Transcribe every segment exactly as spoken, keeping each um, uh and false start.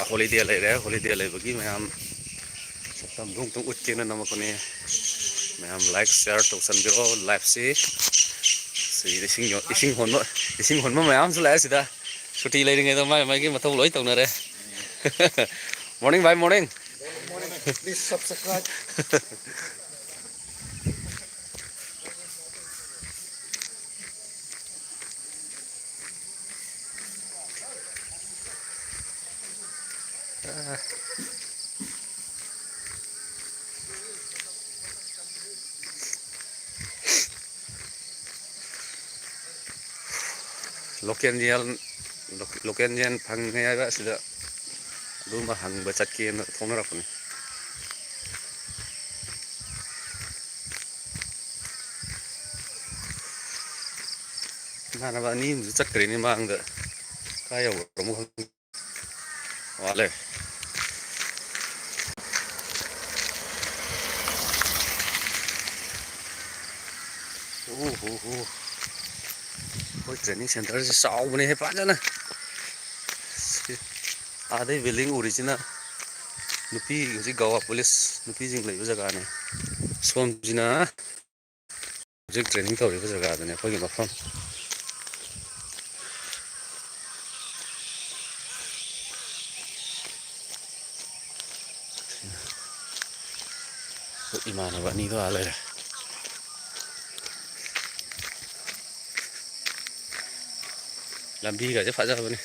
Holiday ꯂꯩꯔꯦ꯫ Holiday ꯂꯩꯕꯒꯤ ꯃꯌꯥꯝ ꯁꯛꯇꯝꯗꯣ ꯑꯃꯨꯛꯇꯪ ꯎꯠꯀꯦꯅ ꯅꯝꯃꯛꯄꯅꯦ꯫ ꯃꯌꯥꯝ ꯂꯥꯏꯛ, ꯁꯤꯌꯥꯔ ꯇꯧꯁꯟꯕꯤꯔꯣ ꯂꯥꯏꯐꯁꯤ꯫ ꯁꯤ ꯏꯁꯤꯡ ꯌꯣ-, ꯏꯁꯤꯡ ꯍꯣꯟꯕ, ꯏꯁꯤꯡ ꯍꯣꯟꯕ ꯃꯌꯥꯝ ꯑꯃꯁꯨ ꯂꯥꯛꯑꯦ ꯁꯤꯗ꯫ ꯁꯨꯇꯤ ꯂꯩꯔꯤꯉꯩꯗ ꯃꯥꯏ ꯃꯥꯏꯒꯤ ꯃꯊꯧ ꯂꯣꯏ ꯇꯧꯅꯔꯦ꯫ Morning, bhai, morning. Please subscribe. Local ꯌꯦꯟ, ꯂꯣꯀꯦꯜ ꯌꯦꯟ ꯐꯪꯉꯦ ꯍꯥꯏꯕ ꯑꯁꯤꯗ ꯑꯗꯨꯝꯕ ꯍꯪꯕ ꯆꯠꯀꯦꯅ ꯊꯣꯛꯅꯔꯛꯄꯅꯤ꯫ ꯏꯃꯥꯟꯅꯕ ꯑꯅꯤ ꯑꯃꯁꯨ ꯆꯠꯈ꯭ꯔꯦꯅꯦ ꯃꯥꯡꯗ꯫ ꯀꯥꯏ ꯌꯧꯈ꯭ꯔꯃꯣ ꯈꯪꯗꯦ꯫ ꯋꯥꯠꯂꯦ꯫ ꯑꯣ ꯍꯣ ꯍꯣ꯫ ꯑꯩꯈꯣꯏ ꯇ꯭ꯔꯦꯅꯤꯡ ꯁꯦꯟꯇꯔꯁꯦ ꯆꯥꯎꯕꯅꯦꯍꯦ ꯐꯖꯅ꯫ ꯁꯤ ꯑꯥꯗꯩ ꯕꯤꯜꯗꯤꯡ ꯎꯔꯤꯁꯤꯅ ꯅꯨꯄꯤ, ꯍꯧꯖꯤꯛ ꯒꯋꯥ ꯄꯨꯂꯤꯁ ꯅꯨꯄꯤꯁꯤꯡ ꯂꯩꯕ ꯖꯒꯥꯅꯦ꯫ ꯁꯣꯝꯁꯤꯅ ꯍꯧꯖꯤꯛ ꯇ꯭ꯔꯦꯅꯤꯡ ꯇꯧꯔꯤꯕ ꯖꯒꯥꯗꯨꯅꯦ ꯑꯩꯈꯣꯏꯒꯤ ꯃꯐꯝ꯫ ꯏꯃꯥꯟꯅꯕ ꯑꯅꯤꯗꯣ ꯑꯥ ꯂꯩꯔꯦ꯫ ꯂꯝꯕꯤꯒꯁꯦ ꯐꯖꯕꯅꯤ꯫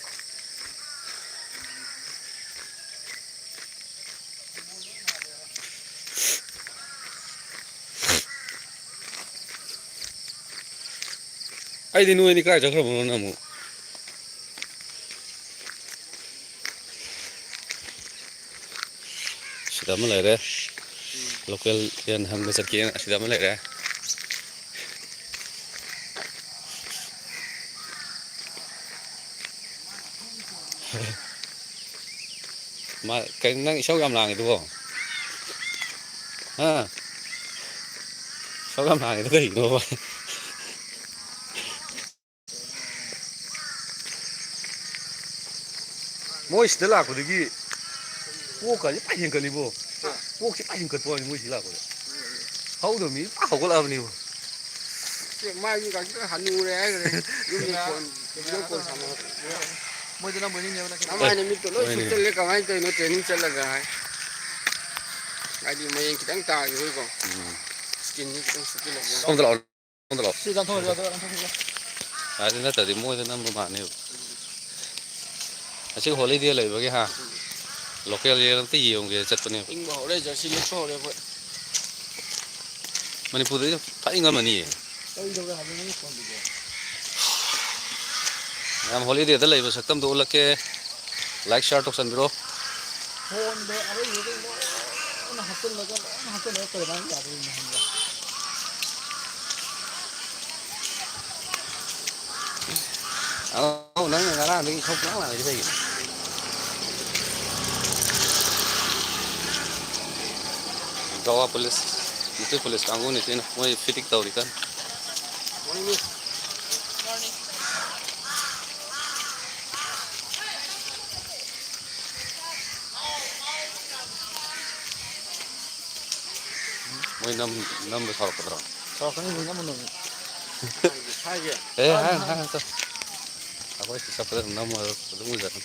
ꯑꯩꯗꯤ ꯅꯣꯏ ꯑꯅꯤ ꯀꯥꯏ ꯆꯠꯈ꯭ꯔꯕꯅꯣꯅ ꯑꯃꯨꯛ꯫ ꯁꯤꯗ ꯑꯃ ꯂꯩꯔꯦ꯫ ꯂꯣꯀꯦꯜ ꯌꯦꯟ ꯍꯪꯕ ꯆꯠꯀꯦꯅ ꯑꯁꯤꯗ ꯑꯃ ꯂꯩꯔꯦ꯫ ꯃꯥ ꯀꯩꯅꯣ ꯅꯪ ꯏꯁꯧ ꯌꯥꯝ ꯂꯥꯡꯉꯤꯗꯨꯕꯣ? ꯍꯥ? ꯏꯁꯧ ꯌꯥꯝ ꯂꯥꯡꯉꯤꯗꯨ ꯀꯩꯒꯤꯅꯣꯕ? ꯃꯣꯏ ꯁꯤꯗ ꯂꯥꯛꯄꯗꯒꯤ ꯀꯣꯛꯀꯁꯦ ꯄꯥꯏ ꯍꯦꯟꯒꯠꯂꯤꯕꯣ꯫ ꯀꯣꯛꯁꯦ ꯄꯥꯏ ꯍꯦꯟꯒꯠꯄ ꯋꯥꯅꯤ ꯃꯣꯏ ꯁꯤ ꯂꯥꯛꯄꯗ꯫ ꯍꯧꯗꯕ ꯃꯤ ꯄꯥꯏ ꯍꯧꯒꯠꯂꯛꯑꯕꯅꯤꯕꯣ꯫ ꯁꯤ ꯃꯥꯏ ꯃꯤ ꯀꯥꯁꯤ ꯂꯣꯏ ꯍꯅꯨꯔꯦ ꯍꯥꯏꯈ꯭ꯔꯦ꯫ ꯌꯨꯝꯗ ꯐꯣꯟ, ꯚꯤꯗꯤꯑꯣ ꯀꯣꯜ ꯁꯥꯟꯅꯔꯛꯄ꯫ ꯃꯣꯏꯗ ꯅꯝꯕꯣꯏꯅꯤꯅꯦꯕ ꯅꯪ꯫ ꯅꯃꯥꯏ ꯅꯃꯤꯠꯇꯣ ꯂꯣꯏ ꯍꯣꯏꯅꯦ꯫ ꯁꯨꯞꯆꯜꯂꯦ, ꯀꯃꯥꯏꯅ ꯇꯧꯔꯤꯅꯣ ꯇ꯭ꯔꯦꯅꯤꯡ ꯆꯠꯂꯒ ꯍꯥꯏ꯫ ꯍꯥꯏꯗꯤ ꯃꯌꯦꯡ ꯈꯤꯇꯪ ꯇꯥꯈꯤꯕꯒꯤꯀꯣ꯫ ꯎꯝ꯫ ꯁ꯭ꯀꯤꯟꯁꯤ ꯈꯤꯇꯪ ꯁꯨꯞꯆꯜꯂꯛꯄ꯫ ꯁꯣꯝꯗ ꯂꯥꯛꯑꯣ꯫ ꯁꯤ ꯂꯥꯟꯊꯣꯛꯈ꯭ꯔꯁꯤ, ꯑꯗꯨ ꯂꯥꯟꯊꯣꯛꯈ꯭ꯔꯁꯤ꯫ ꯑꯗꯨ ꯅꯠꯇ꯭ꯔꯗꯤ ꯃꯣꯏꯗ ꯅꯝꯕ ꯃꯥꯟꯅꯦꯕ꯫ ꯉꯁꯤ ꯍꯣꯂꯤꯗꯦ ꯂꯩꯕꯒꯤ ꯍꯥ? ꯂꯣꯀꯦꯜ ꯌꯦꯟ ꯑꯝꯇ ꯌꯦꯡꯉꯨꯒꯦ ꯆꯠꯄꯅꯦꯕ꯫ ꯏꯪꯕ ꯍꯧꯔꯦ, ꯖꯔꯁꯤ ꯂꯤꯠꯄ ꯍꯧꯔꯦ ꯑꯩꯈꯣꯏ꯫ ꯃꯅꯤꯄꯨꯔꯗꯗꯤ ꯐꯖꯅ ꯏꯪꯉꯝꯃꯅꯤꯌꯦ꯫ ꯀꯔꯤꯗꯧꯔꯦ ꯍꯥꯏꯕ ꯅꯪꯒꯤ ꯐꯣꯟꯗꯨꯕꯣ? ꯃꯌꯥꯝ ꯍꯣꯂꯤꯗꯦꯗ ꯂꯩꯕ ꯁꯛꯇꯝꯗꯣ ꯎꯠꯂꯛꯀꯦ꯫ Like, share ꯇꯧꯁꯟꯕꯤꯔꯣ꯫ ꯐꯣꯟꯗꯣ ꯑꯔꯩꯕꯗꯩ ꯂꯣꯏꯅ ꯍꯥꯞꯆꯤꯜꯂꯒ, ꯂꯣꯏꯅ ꯍꯥꯞꯆꯤꯜꯂꯒ ꯀꯩꯃꯥꯏꯅ ꯌꯥꯗꯣꯏꯅꯣ ꯈꯪꯗꯦ꯫ ꯑꯧ, ꯅꯪꯅ ꯉꯔꯥꯡꯗꯒꯤ ꯏꯁꯧ ꯄꯪꯂꯥꯡ ꯂꯥꯡꯉꯤꯗꯤ ꯀꯩꯒꯤꯅꯣ? ꯒꯋꯥ ꯄꯨꯂꯤꯁ, ꯃꯩꯇꯩ ꯄꯨꯂꯤꯁ ꯀꯥꯡꯕꯨꯅꯤ ꯁꯤꯅ, ꯃꯣꯏ ꯐꯤꯇꯤꯡ ꯇꯧꯔꯤ ꯀꯟꯅ꯫ ꯃꯣꯏ ꯅꯝ-, ꯅꯝꯕ ꯁꯥꯎꯔꯛꯀꯗ꯭ꯔꯣ? ꯁꯥꯎꯔꯛꯀꯅꯤ, ꯃꯤ ꯅꯝꯃꯨ ꯅꯝꯃꯨ꯫ ꯍꯥꯏꯒꯦ꯫ ꯑꯦ, ꯍꯥꯏꯔꯨꯅꯨ, ꯍꯥꯏꯔꯨꯅꯨ, ꯆꯠꯂꯣ꯫ ꯑꯩꯈꯣꯏ ꯁꯤ ꯆꯠꯄꯗ ꯑꯗꯨꯝ ꯅꯝꯃꯣ, ꯑꯗꯨꯝ ꯎꯖꯔꯅꯤ꯫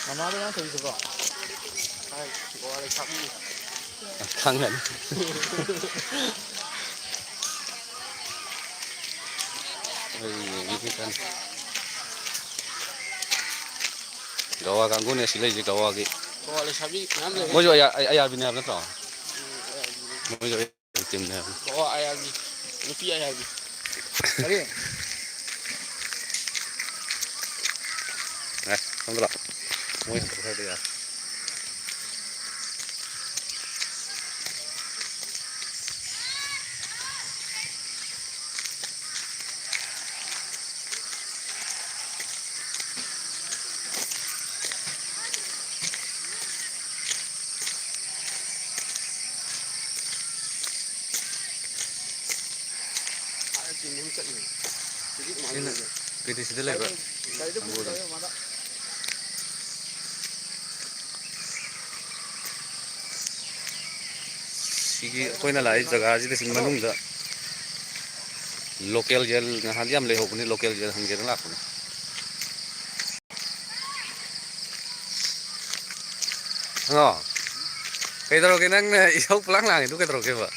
ꯃꯃꯥꯗ ꯅꯪ ꯀꯔꯤ ꯆꯠꯄ꯭ꯔꯣ? ꯍꯥꯏ, ꯒꯣꯋꯥ ꯂꯩꯁꯥꯕꯤ꯫ ꯈꯪꯒꯅꯤ꯫ ꯑꯩ ꯌꯦꯡꯉꯤꯁꯤ ꯀꯟꯅ꯫ ꯒꯋꯥ ꯀꯥꯡꯕꯨꯅꯦ ꯑꯁꯤ ꯂꯩꯁꯦ, ꯒꯋꯥꯒꯤ꯫ ꯒꯋꯥ ꯂꯩꯁꯥꯕꯤ ꯃꯌꯥꯝ ꯂꯩ꯫ ꯃꯣꯏꯁꯨ ꯑꯌꯥ-, ꯑꯌꯥꯕꯤꯅꯦ ꯍꯥꯏꯕ ꯅꯠꯇ꯭ꯔꯣ? ꯎꯝ, ꯑꯌꯥꯕꯤꯅꯦ꯫ ꯃꯣꯏꯁꯨ ꯑꯌꯥꯕꯤ ꯇꯤꯝꯅꯦ ꯍꯥꯏꯕꯅꯤ꯫ ꯒꯋꯥ ꯑꯌꯥꯕꯤ꯫ ꯀꯔꯤ? ꯑꯦ, ꯁꯣꯝꯗ ꯂꯥꯛꯑꯣ꯫ ꯃꯣꯏ ꯍꯟꯗꯛ ꯈꯔꯗꯤ ꯌꯥꯔꯦ꯫ ꯑꯥ, ꯇꯤꯝ ꯑꯃ ꯆꯠꯂꯤꯅꯦ꯫ ꯀꯩꯗꯤ ꯁꯤꯗ ꯂꯩꯕ꯭ꯔꯥ? ꯀꯥꯡꯕꯨꯗ꯫ ꯁꯤꯒꯤ ꯑꯩꯈꯣꯏꯅ ꯂꯥꯛꯏ ꯖꯒꯥꯁꯤꯗ ꯁꯤ ꯃꯅꯨꯡꯗ local ꯌꯦꯟ ꯅꯍꯥꯟꯗꯤ ꯌꯥꯝ ꯂꯩꯍꯧꯕꯅꯤ, local ꯌꯦꯟ ꯍꯪꯒꯦꯅ ꯂꯥꯛꯄꯅꯤ꯫ ꯍꯜꯂꯣ꯫ ꯀꯩꯗꯧꯔꯒꯦ ꯅꯪꯅ ꯏꯁꯧ ꯄꯂꯥꯡ ꯂꯥꯡꯉꯤꯗꯨ ꯀꯩꯗꯧꯔꯒꯦꯕ?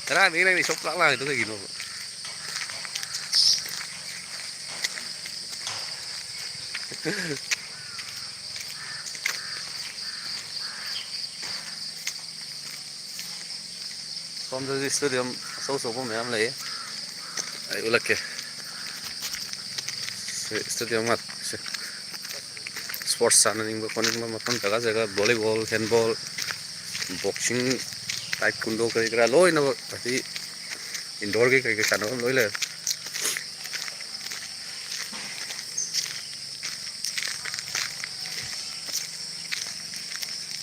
ꯉꯔꯥꯡꯗꯒꯤ ꯅꯪꯅ ꯏꯁꯧ ꯄꯂꯥꯡ ꯂꯥꯡꯉꯤꯗꯨ ꯀꯩꯒꯤꯅꯣꯕ? ꯁꯣꯝꯗꯁꯨ stadium ꯑꯆꯧ ꯑꯆꯧꯕ ꯃꯌꯥꯝ ꯂꯩ꯫ ꯑꯩ ꯎꯠꯂꯛꯀꯦ꯫ ꯁꯤ stadium ꯉꯥꯛ-, ꯁꯤ sports ꯁꯥꯟꯅꯅꯤꯡꯕ ꯈꯣꯠꯅꯤꯡꯕ ꯃꯐꯝ ꯖꯒꯥ ꯖꯒꯥ volleyball, handball, boxing, taekwondo ꯀꯔꯤ ꯀꯔꯥ ꯂꯣꯏꯅꯃꯛ, ꯑꯗꯩ indoor ꯒꯤ ꯀꯩ ꯀꯩ ꯁꯥꯟꯅꯐꯝ ꯂꯣꯏ ꯂꯩꯔꯦ꯫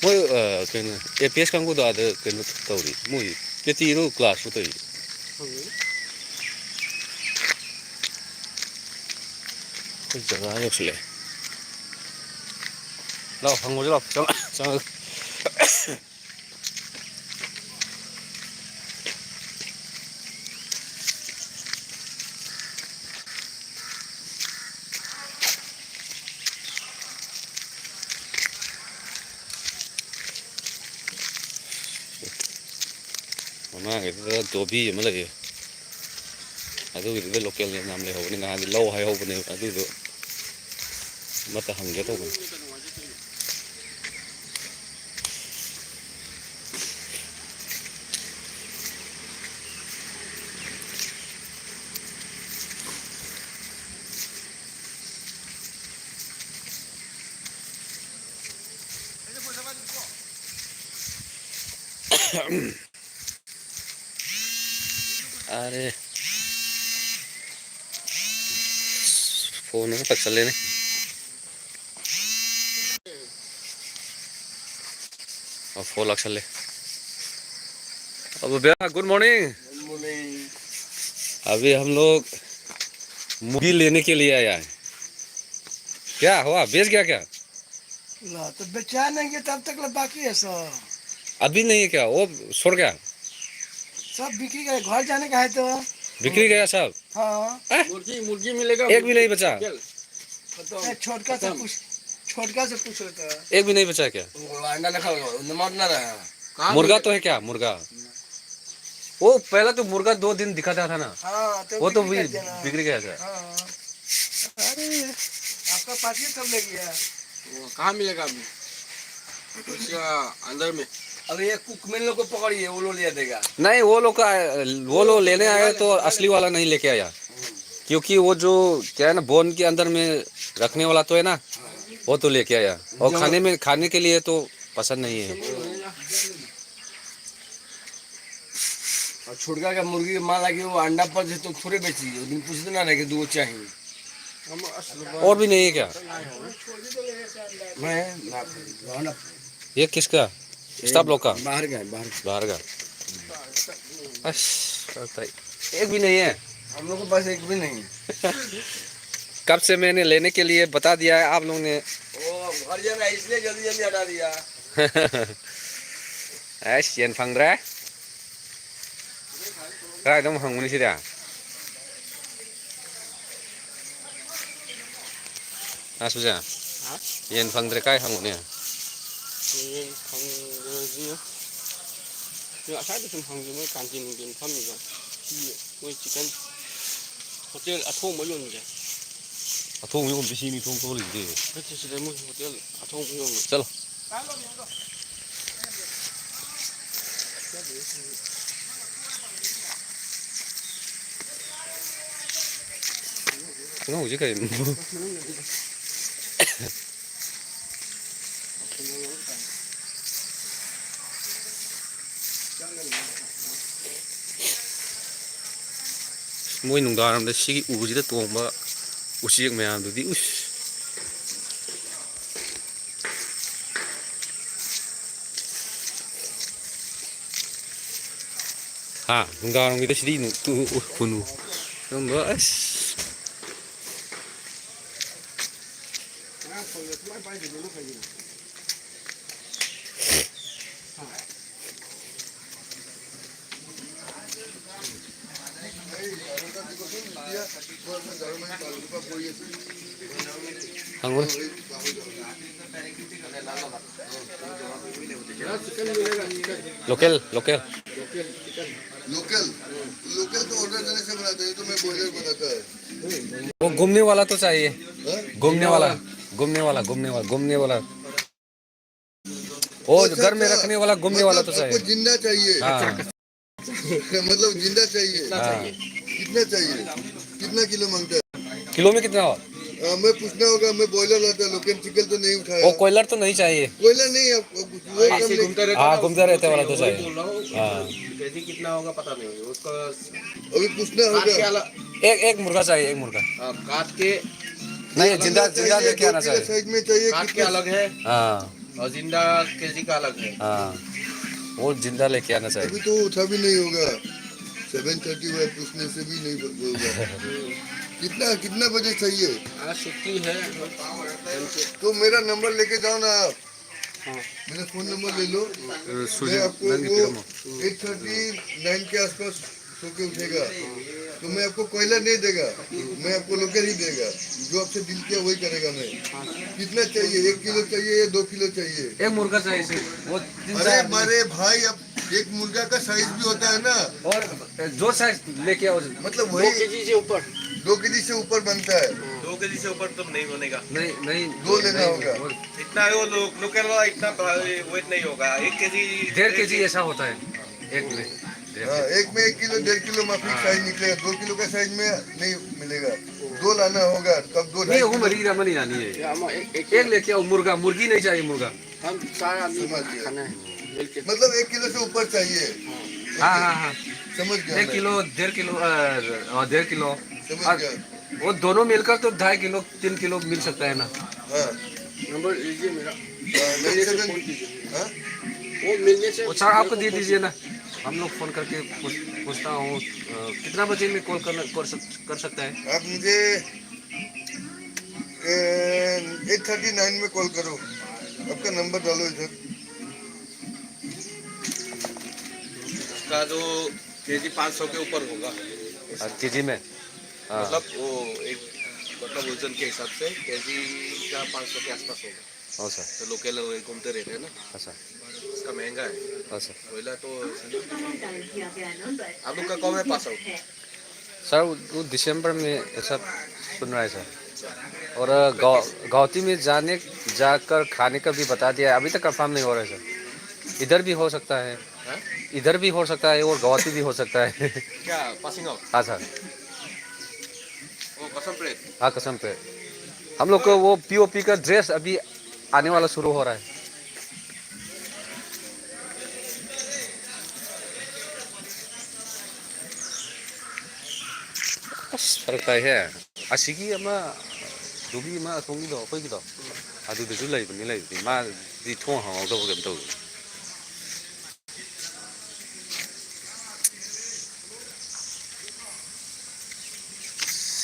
ꯃꯣꯏ, ꯑ, ꯀꯩꯅꯣ, A P S ꯀꯥꯡꯕꯨꯗꯣ ꯑꯥꯗ ꯀꯩꯅꯣ ꯇꯧꯔꯤ꯫ ꯃꯣꯏ K T ꯔꯣ class ꯔꯣ ꯇꯧꯔꯤ꯫ ꯈꯪꯗꯦ꯫ ꯑꯩꯈꯣꯏ ꯖꯒꯥ ꯌꯧꯁꯤꯜꯂꯛꯑꯦ꯫ ꯂꯥꯛꯑꯣ, ꯍꯪꯉꯨꯁꯤ ꯂꯥꯛꯑꯣ꯫ ꯆꯪꯉꯛ-, ꯆꯪꯉꯛ-꯫ ꯃꯃꯥꯡꯒꯤꯗꯨꯗ ꯗꯣꯕꯤ ꯑꯃ ꯂꯩꯌꯦ꯫ ꯑꯗꯨꯒꯤꯗꯨꯗ local ꯌꯦꯟ ꯌꯥꯝ ꯂꯩꯍꯧꯕꯅꯤ꯫ ꯅꯍꯥꯟꯗꯤ ꯂꯧ ꯍꯥꯏꯍꯧꯕꯅꯦꯕ꯫ ꯑꯗꯨꯗꯣ ꯑꯃꯠꯇ ꯍꯪꯒꯦ ꯇꯧꯕꯅꯤ꯫ ꯑꯔꯦ꯫ Phone ꯑꯃ ꯇꯛꯁꯜꯂꯦꯅꯦ꯫ ꯑ, phone ꯂꯥꯛꯁꯜꯂꯦ꯫ ꯑꯕꯨ ꯕꯤꯌꯥ, good morning꯫ Good morning꯫ अभी हम लोग मुर्गी लेने के लिए आया है। क्या हुआ, बेच गया क्या? ला, तो बेचा नहीं गया तब तक ला बाकी है सब। अभी नहीं है क्या? वो छोड़ गया? सब बिक्री गया, घर जाने का है तो। बिक्री गया सब? हाँ। हैं? मुर्गी, मुर्गी मिलेगा, एक भी नहीं बचा? केवल। खत्म। ए, छोटका से खत्म। पूछ, छोटका से पूछ लेता है। एक भी नहीं बचा क्या? वो अंडा ना खाओ, नमक ना रहा। कहाँ मुर्गा मिले-, तो है क्या? मुर्गा? वो पहला तो मुर्गा दो दिन दिखाता था ना, हाँ, तो वो तो बिक्री भी कर दिया ना। बिक्री गया था। हाँ। अरे। आपका पार्टी सब ले गया। वो कहाँ मिलेगा अभी? उसका अंदर में। अब ये कुकमैन लोग को पकड़िए, वो लोग ले देगा। नहीं, वो लोग का, वो लोग लेने आए तो असली वाला नहीं लेके आया, क्योंकि वो जो क्या है ना, बोन के अंदर में रखने वाला तो है ना, वो तो लेके आया। और खाने में, खाने के लिए तो पसंद नहीं है। और छोटका का मुर्गी के माँ लागी, वो अंडा पर से तो थोड़े बेची, वो दिन पूछते ना रहे कि दो चाहिए। और भी नहीं है क्या? मैं ना, ना, ना। ये किसका? स्टाफ लोग का? बाहर का है, बाहर का। बाहर का। अस, एक भी नहीं है। हम लोग के पास एक भी नहीं है। कब से मैंने लेने के लिए बता दिया है आप लोगों ने। वो घर जाना है, इसलिए जल्दी जल्दी हटा दिया। ꯑꯁ, ꯌꯦꯟ ꯐꯪꯗ꯭ꯔꯦ꯫ ꯀꯗꯥꯏꯗ ꯑꯃꯨꯛ ꯍꯪꯉꯨꯅꯤ ꯁꯤꯗꯤ? ꯑꯥ, ꯁꯨꯖꯥ꯫ ꯍꯥ? ꯌꯦꯟ ꯐꯪꯗ꯭ꯔꯦ, ꯀꯥꯏ ꯍꯪꯉꯨꯅꯤ? ꯌꯦꯟ ꯐꯪꯗ꯭ꯔꯗꯤ, ꯁꯤ ꯑꯁ꯭ꯋꯥꯏꯗ ꯁꯨꯝ ꯍꯪꯒꯦ, ꯃꯣꯏ ꯀꯥꯟꯇꯤꯟ ꯅꯨꯡꯇꯤꯟ ꯐꯝꯃꯤꯕ꯫ ꯁꯤ ꯃꯣꯏ ꯆꯤꯀꯟ ꯍꯣꯇꯦꯜ ꯑꯊꯣꯡꯕ ꯌꯣꯟꯕꯁꯦ꯫ ꯑꯊꯣꯡꯕ ꯌꯣꯟꯕꯁꯤ ꯁꯤꯅꯤ ꯊꯣꯡ ꯊꯣꯛꯍꯜꯂꯤꯁꯤꯗꯤ꯫ ꯅꯠꯇꯦ, ꯁꯤꯗ ꯃꯣꯏ ꯍꯣꯇꯦꯜ ꯑꯊꯣꯡꯕ ꯌꯣꯟꯕ꯫ ꯆꯠꯂꯣ꯫ ꯈꯪꯍꯧꯁꯤ ꯀꯩꯅꯣ꯫ ꯃꯣꯏ ꯅꯨꯡꯗꯥꯡꯋꯥꯏꯔꯝꯗ ꯁꯤꯒꯤ ꯎꯁꯤꯗ ꯇꯣꯡꯕ ꯎꯆꯦꯛ ꯃꯌꯥꯝꯗꯨꯗꯤ, ꯎꯁ꯫ ꯍꯥ? ꯅꯨꯡꯗꯥꯡꯋꯥꯏꯔꯝꯒꯤꯗ ꯁꯤꯗꯤ ꯅꯨ-, ꯇꯨ-, ꯎ-, ꯈꯨꯅꯨ꯫ ꯑꯗꯨꯝꯕ ꯑꯁ꯫ ꯍꯪꯉꯨ꯫ Local, local. लोकल, लोकल तो ऑर्डर देने से बनाते हैं, तो मैं बॉयलर बनाता है। वो घूमने वाला तो चाहिए। हाँ? घूमने वाला, घूमने वाला, घूमने वाला, घूमने वाला। वो अच्छा, घर में अच्छा। रखने वाला घूमने वाला मतलब तो चाहिए। आपको जिंदा चाहिए? हाँ। मतलब जिंदा चाहिए? कितना हाँ। चाहिए? कितना चाहिए? कितना किलो मांगता है? किलो में कितना हो? हाँ, मैं पूछना होगा, मैं बॉयलर लाता, लोकल चिकन तो नहीं उठाया। वो कॉयलर तो नहीं चाहिए। कॉयलर नहीं, अब, अब वो ऐसे काम नहीं। घूमता रहता हाँ, ना, घूमता रहता वाला तो चाहिए। बोल रहा हूँ, हाँ। केजी कितना होगा पता नहीं, उसका अभी पूछना होगा। काट के अलग। एक, एक मुर्गा चाहिए, एक मुर्गा। हाँ, काट के नहीं, जिंदा, जिंदा लेके आना चाहिए। साइज में चाहिए, काट के अलग है। हाँ। और जिंदा केजी का अलग है। हाँ, वो जिंदा लेके आना चाहिए। अभी तो उठा भी नहीं होगा, सेवन थर्टी हुआ है, पूछने से भी नहीं होगा। कितना, कितना बजे चाहिए? आज छुट्टी है। तो मेरा नंबर लेके जाओ ना आप। हाँ। मेरा फोन नंबर ले लो। मैं आपको वो एट थर्टी नाइन के आसपास सो के उठेगा, तो मैं आपको कॉयलर नहीं देगा, मैं आपको लोकल ही देगा। जो आपसे डील किया वही करेगा मैं। कितना चाहिए? एक किलो चाहिए या दो किलो चाहिए? एक मुर्गा चाहिए सर, वो तीन अरे चार। मारे भाई, अब एक मुर्गा का साइज भी होता है ना। और जो साइज लेके आओ। मतलब वही दो केजी से ऊपर। दो केजी से ऊपर बनता है। दो केजी से ऊपर तो नहीं बनेगा। नहीं, नहीं। दो लेना होगा। इतना है वो लो-, लोकल वाला इतना वेट नहीं होगा, एक केजी। डेढ़ केजी ऐसा होता है। एक ले, डेढ़ हाँ, एक में एक किलो, डेढ़ किलो माफी हाँ। साइज निकलेगा, दो किलो का साइज में नहीं मिलेगा। दो लाना होगा, तब दो नहीं, ढाई वो किलो। मरी रमन ही लानी है। या, हम एक, एक एक लेके आओ मुर्गा, मुर्गी नहीं चाहिए मुर्गा। हम चार आदमी समझ गया। खाना है, मिलके। मतलब एक किलो से ऊपर चाहिए। हाँ, हाँ, हाँ। समझ गया एक मैं। किलो, डेढ़ किलो, अ, अ, डेढ़ किलो। समझ और गया। वो दोनों मिलकर तो ढाई किलो, तीन किलो मिल सकता है ना? हाँ। नंबर लीजिए मेरा। हाँ, मिलने से नाइन सेवन, फोन कीजिए। हाँ? वो मिलने से वो सर, आपको दे दीजिए ना। हम लोग फ़ोन करके पूछ, पूछता हूँ, अ, कितना बजे में कॉल करना, कर सक-, कर सकता है? आप मुझे, अ, एट थर्टी नाइन में कॉल करो। आपका नंबर डालो इधर। इसका जो केजी पाँच सौ के ऊपर होगा। अच्छा, केजी में? हाँ। मतलब वो एक, मतलब वजन के हिसाब से केजी का पाँच सौ के आसपास होगा। हाँ सर। तो लोकल घूमते रहते हैं ना। हाँ सर। इसका महंगा है। हाँ सर। कोयला तो आप लोग का कब है पास आउट? सर, वो, वो दिसंबर में ऐसा सुन रहा है सर। और, अ, गौ-, गुवाहाटी में जाने, जाकर खाने का भी बता दिया है, अभी तक कंफर्म नहीं हो रहा है सर। इधर भी हो सकता है, हाँ? इधर भी हो सकता है और गुवाहाटी भी हो सकता है। क्या पासिंग आउट? हाँ सर। वो कसम पे? हाँ, कसम पे। हम लोग को वो पीओपी का ड्रेस अभी आने वाला शुरू हो रहा है। ꯑꯁ, ꯐꯔꯛ ꯇꯥꯏꯍꯦ꯫ ꯑꯁꯤꯒꯤ ꯑꯃ ꯙꯨꯕꯤ ꯑꯃ ꯑꯁꯣꯝꯒꯤꯗꯣ, ꯑꯩꯈꯣꯏꯒꯤꯗꯣ, ꯑꯗꯨꯗꯁꯨ ꯂꯩꯕꯅꯤ, ꯂꯩꯕꯅꯤ꯫ ꯃꯥꯗꯤ ꯊꯣꯡ ꯍꯥꯡꯍꯧꯗꯕ ꯀꯩꯝ ꯇꯧꯋꯤ꯫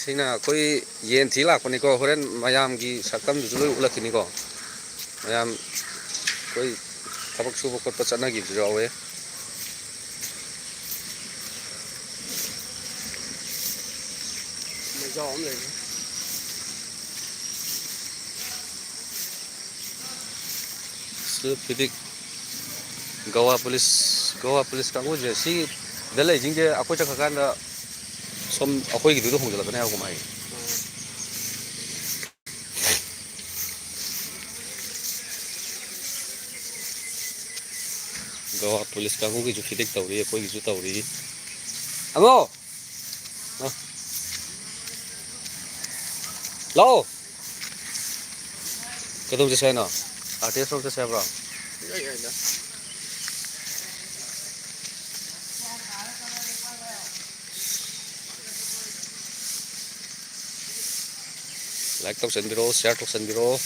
ꯁꯤꯅ ꯑꯩꯈꯣꯏ ꯌꯦꯟ ꯊꯤ ꯂꯥꯛꯄꯅꯤꯀꯣ꯫ ꯍꯣꯔꯦꯟ ꯃꯌꯥꯝꯒꯤ ꯁꯛꯇꯝꯗꯨꯁꯨ ꯂꯣꯏ ꯎꯠꯂꯛꯈꯤꯅꯤꯀꯣ꯫ ꯃꯌꯥꯝ ꯑꯩꯈꯣꯏ ꯊꯕꯛ ꯁꯨꯕ ꯈꯣꯠꯄ ꯆꯠꯅꯈꯤꯕꯁꯨ ꯌꯥꯎꯋꯦ꯫ ꯃꯩꯖꯥꯎ ꯑꯃ ꯂꯩꯔꯦ꯫ ꯁꯤꯗ ꯐꯤꯗꯤꯛ ꯒꯋꯥ ꯄꯨꯂꯤꯁ, ꯒꯋꯥ ꯄꯨꯂꯤꯁ ꯀꯥꯡꯕꯨꯁꯦ ꯁꯤꯗ ꯂꯩꯁꯤꯡꯁꯦ ꯑꯩꯈꯣꯏ ꯆꯠꯈ꯭ꯔꯀꯥꯟꯗ ꯁꯣꯝ ꯑꯩꯈꯣꯏꯒꯤꯗꯨꯗ ꯍꯣꯡꯖꯤꯜꯂꯛꯀꯅꯤ ꯍꯥꯏꯕ ꯀꯨꯝꯍꯩ꯫ ꯒꯋꯥ ꯄꯨꯂꯤꯁ ꯀꯥꯡꯕꯨꯒꯤꯁꯨ ꯐꯤꯗꯤꯛ ꯇꯧꯔꯤ, ꯑꯩꯈꯣꯏꯒꯤꯁꯨ ꯇꯧꯔꯤ꯫ ꯑꯃꯣ! ꯑ꯫ ꯂꯥꯛꯑꯣ꯫ ꯀꯩꯗꯧ ꯆꯠꯁꯦ ꯍꯥꯏꯅꯣ? ꯑꯥꯔꯇꯤꯁ ꯔꯣꯝ ꯆꯠꯁꯦ ꯍꯥꯏꯕ꯭ꯔꯣ? ꯌꯥꯏ, ꯌꯥꯏꯗ꯫ ꯂꯥꯏꯛ ꯇꯧꯁꯟꯕꯤꯔꯛꯑꯣ, ꯁꯤꯌꯥꯔ ꯇꯧꯁꯟꯕꯤꯔꯛꯑꯣ꯫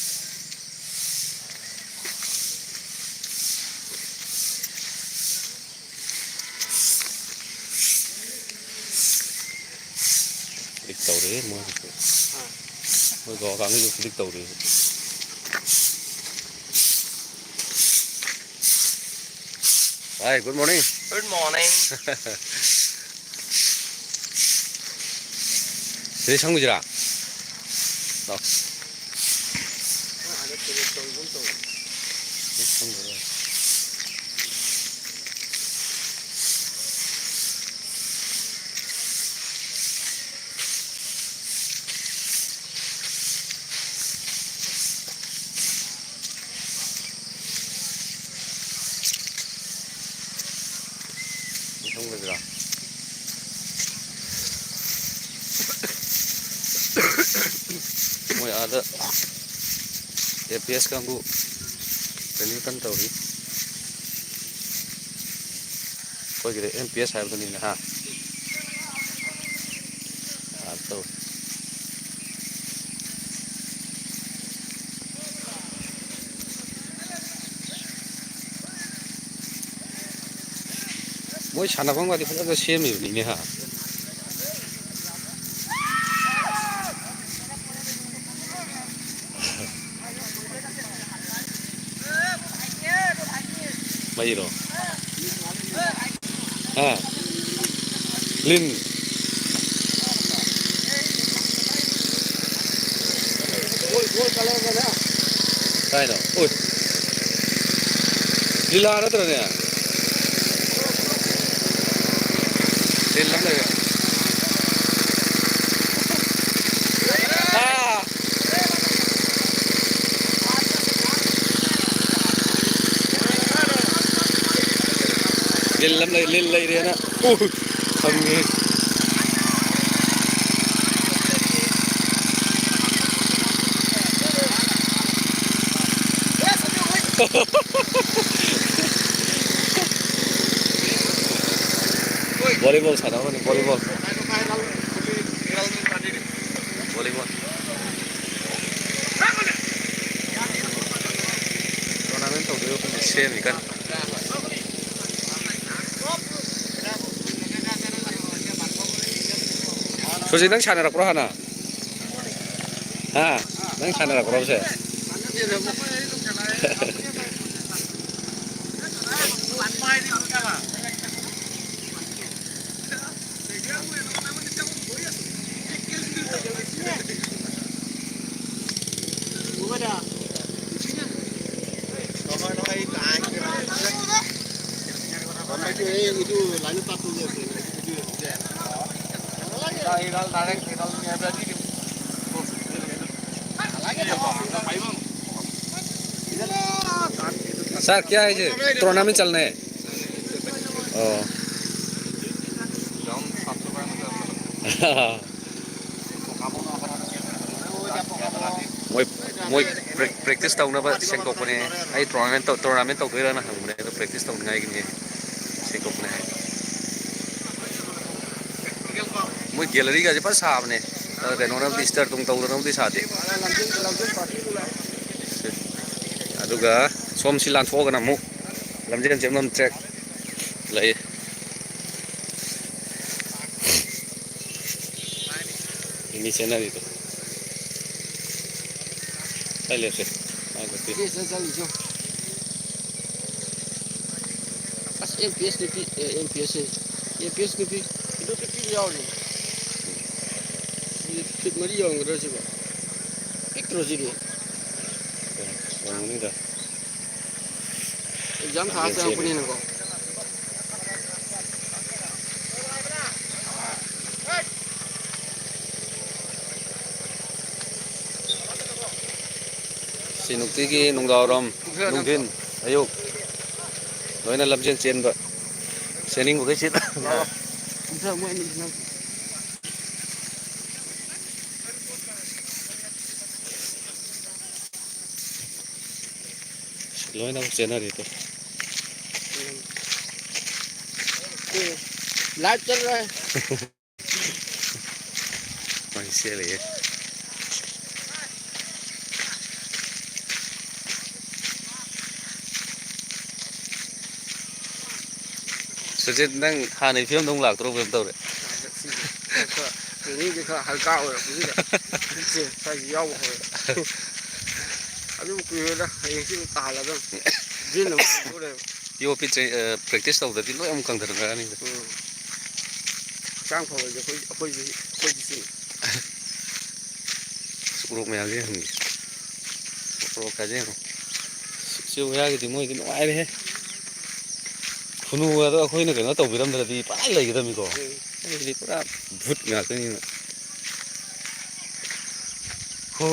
ꯇꯧꯔꯦ ꯃꯣꯏ꯫ ꯃꯣꯏ ꯒꯣꯋꯥ ꯀꯥꯡꯕꯨꯁꯨ ꯐꯤꯂꯤꯛ ꯇꯧꯔꯦ꯫ Hi, good morning. Good morning. ꯁꯤꯗꯩ ꯁꯪꯉꯨꯁꯤꯔꯥ? ꯂꯥꯎ꯫ ꯃꯣꯏ ꯑꯥꯗ ꯑꯦ ꯄꯤ ꯑꯦꯁ ꯀꯥꯡꯕꯨ training ꯀꯟꯅ ꯇꯧꯔꯤ꯫ ꯑꯩꯈꯣꯏꯒꯤꯗ ꯑꯦꯝ ꯄꯤ ꯑꯦꯁ ꯍꯥꯏꯕꯗꯨꯅꯤꯅꯦ, ꯍꯥ? ꯑꯥ, ꯇꯧ꯫ ꯃꯣꯏ ꯁꯥꯟꯅꯐꯝꯒꯗꯤ ꯐꯖꯅ ꯁꯦꯝꯃꯤꯕꯅꯤꯅꯦ, ꯍꯥ? ꯃꯩꯔꯣ? ꯍꯥ? ꯂꯤꯟ꯫ ꯀꯥꯏꯅꯣ? ꯎꯏ꯫ ꯂꯤꯂꯥ ꯅꯠꯇ꯭ꯔꯅꯦ? ꯂꯤꯟ ꯑꯃ ꯂꯩꯔꯦ꯫ ꯑꯥ! ꯂꯤꯜ ꯑꯃ ꯂꯩ-, ꯂꯤꯜ ꯂꯩꯔꯦꯅ꯫ ꯎ, ꯈꯪꯉꯦ꯫ Volleyball ꯁꯥꯟꯅꯕꯅꯤ, volleyball꯫ Volleyball꯫ Tournament ꯇꯧꯗꯣꯏꯕ ꯑꯩꯈꯣꯏꯅ ꯁꯦꯝꯃꯤ ꯀꯟꯅ꯫ ꯍꯧꯖꯤꯛ ꯅꯪ ꯁꯥꯟꯅꯔꯛꯄ꯭ꯔꯣ ꯍꯥꯟꯅ? ꯍꯥ? ꯅꯪ ꯁꯥꯟꯅꯔꯛꯄ꯭ꯔꯣ ꯍꯧꯖꯤꯛ? सर, क्या है ये? टूर्नामेंट चल रहे हैं। ꯑꯣ꯫ ꯃꯣꯏ, ꯃꯣꯏ ꯄ꯭ꯔꯦꯛ-, ꯄ꯭ꯔꯦꯛꯇꯤꯁ ꯇꯧꯅꯕ ꯁꯦꯡꯗꯣꯛꯄꯅꯦ꯫ ꯑꯩ ꯇꯣꯔꯅꯥꯃꯦꯟ ꯇꯧ-, ꯇꯣꯔꯅꯥꯃꯦꯟ ꯇꯧꯗꯣꯏꯔꯥꯅ ꯍꯪꯕꯅꯦ, ꯑꯗꯣ ꯄ꯭ꯔꯦꯛꯇꯤꯁ ꯇꯧꯅꯤꯡꯉꯥꯏꯒꯤꯅꯦ ꯁꯦꯡꯗꯣꯛꯄꯅꯦ ꯍꯥꯏ꯫ ꯃꯣꯏ ꯒꯦꯂꯔꯤꯒꯁꯦ ꯐꯖꯅ ꯁꯥꯕꯅꯦ꯫ ꯑꯗ ꯀꯩꯅꯣꯅꯕꯨꯗꯤ, ꯏꯁꯇꯔ ꯇꯨꯡ ꯇꯧꯗꯅꯕꯨꯗꯤ ꯁꯥꯗꯦ꯫ ꯑꯗꯨꯒ ꯁꯣꯝꯁꯤ ꯂꯥꯟꯊꯣꯛꯑꯒꯅ ꯑꯃꯨꯛ ꯂꯝꯖꯦꯟ ꯆꯦꯟꯐꯝ ꯇ꯭ꯔꯦꯛ ꯂꯩ꯫ ꯃꯤ ꯆꯦꯟꯅꯔꯤꯗꯣ꯫ ꯀꯥꯏ ꯂꯦꯞꯁꯦ? ꯀꯥꯏ ꯂꯦꯞꯁꯦ? ꯁꯤ ꯁꯤꯗ ꯆꯠꯂꯤꯁꯦ꯫ ꯑꯁ, ꯑꯦꯝ ꯄꯤ ꯑꯦꯁ ꯅꯨꯄꯤ, ꯑꯦ, ꯑꯦꯝ ꯄꯤ ꯑꯦꯁ ꯑꯦ꯫ ꯑꯦꯝ ꯄꯤ ꯑꯦꯁ ꯅꯨꯄꯤ, ꯏꯗꯨ ꯅꯨꯄꯤ ꯌꯥꯎꯔꯤ꯫ ꯁꯤ ꯐꯤꯠ ꯃꯔꯤ ꯌꯧꯔꯝꯒꯗ꯭ꯔꯥ ꯁꯤꯕꯣ? ꯄꯤꯛꯇ꯭ꯔꯣ ꯁꯤꯗꯤ? ꯌꯧꯔꯝꯒꯅꯤꯗ꯫ ꯑꯦꯛꯖꯥꯝ ꯊꯥ ꯂꯝꯖꯦꯜ ꯆꯦꯜꯂꯤ꯫ ꯆꯪꯉꯛꯄꯅꯤꯅꯀꯣ꯫ ꯁꯤ ꯅꯨꯡꯇꯤꯒꯤ ꯅꯨꯡꯗꯥꯡꯋꯥꯏꯔꯝ, ꯅꯨꯡꯊꯤꯟ, ꯑꯌꯨꯛ ꯂꯣꯏꯅ ꯂꯝꯖꯦꯜ ꯆꯦꯟꯕ꯫ ꯆꯦꯟꯅꯤꯡꯕꯈꯩ ꯆꯦꯟ꯫ ꯀꯨꯝꯊꯔꯣ, ꯃꯣꯏ ꯑꯅꯤꯁꯤ ꯅꯪ꯫ ꯂꯣꯏꯅꯃꯛ ꯆꯦꯟꯅꯔꯤꯗꯣ꯫ ꯎꯝ꯫ ꯂꯥꯏꯚ ꯆꯠꯂꯣꯏ꯫ ꯃꯥꯒꯤ ꯆꯦꯜꯂꯤꯌꯦ꯫ ꯁꯨꯖꯤꯠ, ꯅꯪ ꯍꯥꯟꯅꯒꯤ ꯐꯤꯕꯝꯗ ꯑꯃꯨꯛ ꯂꯥꯛꯇ꯭ꯔꯣ? ꯀꯩꯅꯣꯝ ꯇꯧꯔꯦ꯫ ꯇ꯭ꯔꯦꯅꯤꯡꯁꯦ ꯈꯔ ꯍꯜꯀꯥ ꯑꯣꯏꯔꯛꯄꯁꯤꯗ ꯄꯨꯛꯁꯦ ꯁ꯭ꯋꯥꯏꯁꯤ ꯌꯥꯎꯕ ꯍꯧꯔꯦ꯫ ꯑꯗꯨꯕꯨ ꯀꯨꯏꯔꯣꯏꯗ, ꯍꯌꯦꯡꯁꯤ ꯑꯃꯨꯛ ꯇꯥꯍꯜꯂꯗꯝꯅꯤ꯫ ꯖꯤꯟ ꯑꯃꯨꯛ ꯍꯧꯗꯣꯔꯦꯕ꯫ ꯌꯣꯠꯄꯤ ꯇ꯭ꯔꯦ-, ꯑ, practice ꯇꯧꯗ꯭ꯔꯗꯤ ꯂꯣꯏ ꯑꯃꯨꯛ ꯀꯪꯊꯔꯛꯑꯅꯤꯗ꯫ ꯎꯝ꯫ ꯍꯛꯆꯥꯡ ꯐꯕꯁꯦ ꯑꯩꯈꯣꯏ, ꯑꯩꯈꯣꯏꯁꯨ, ꯑꯩꯈꯣꯏꯁꯨ ꯁꯤꯅꯤ꯫ ꯑꯁ, ꯎꯔꯣꯛ ꯃꯌꯥꯝꯁꯦ ꯌꯦꯡꯉꯨꯅꯦ꯫ ꯎꯔꯣꯛ ꯀꯥꯁꯦ ꯌꯦꯡꯉꯣ꯫ ꯁꯤ-, ꯁꯤ ꯃꯌꯥꯒꯤꯗꯤ ꯃꯣꯏꯗꯤ ꯅꯨꯡꯉꯥꯏꯔꯦꯍꯦ꯫ ꯈꯨꯅꯨꯒꯗꯣ ꯑꯩꯈꯣꯏꯅ ꯀꯩꯅꯣ ꯇꯧꯕꯤꯔꯝꯗ꯭ꯔꯗꯤ ꯄꯨꯔꯥ ꯂꯩꯒꯗꯕꯅꯤꯀꯣ꯫ ꯎꯝ꯫ ꯑꯩꯗꯤ ꯄꯨꯔꯥ ꯚꯨꯠ ꯉꯥꯛꯇꯅꯤꯅ꯫ ꯍꯣ꯫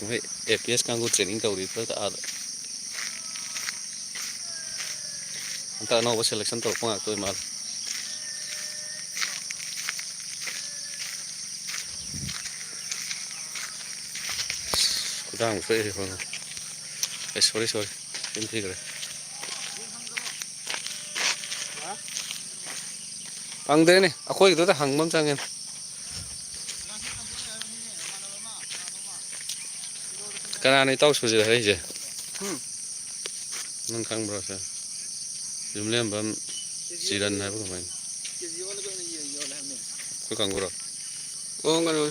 ꯃꯣꯏ A P S ꯀꯥꯡꯕꯨ training ꯇꯧꯔꯤ ꯈꯔ ꯑꯥꯗ꯫ ꯍꯟꯗꯛ ꯑꯅꯧꯕ selection ꯇꯧꯔꯛꯄ ꯉꯥꯛꯇ ꯑꯣꯏ ꯃꯥꯜꯂꯦ꯫ ꯈꯨꯗꯥꯡ ꯁꯣꯛꯑꯦ ꯁꯤ ꯈꯣꯡꯎꯞ꯫ ꯑꯦ, sorry, sorry꯫ ꯆꯤꯟ ꯊꯤꯈ꯭ꯔꯦ꯫ ꯐꯪꯗ꯭ꯔꯦꯅꯦ, ꯑꯩꯈꯣꯏꯒꯤꯗꯨꯗ ꯍꯪꯕ ꯑꯃ ꯆꯪꯉꯦꯅꯦ꯫ ꯀꯅꯥꯅꯣ ꯏꯇꯥꯎ ꯁꯨꯖꯤꯠ ꯍꯥꯏꯔꯛꯏꯁꯦ? ꯎꯝ꯫ ꯅꯪ ꯈꯪꯕ꯭ꯔꯣ ꯁꯦ? ꯌꯨꯝꯂꯦꯝꯕꯝ ꯆꯤꯔꯟ ꯍꯥꯏꯕ ꯀꯃꯥꯏꯅ? ꯑꯩꯈꯣꯏ ꯀꯥꯡꯕꯨꯔꯣ? ꯑꯣ, ꯀꯩꯅꯣ꯫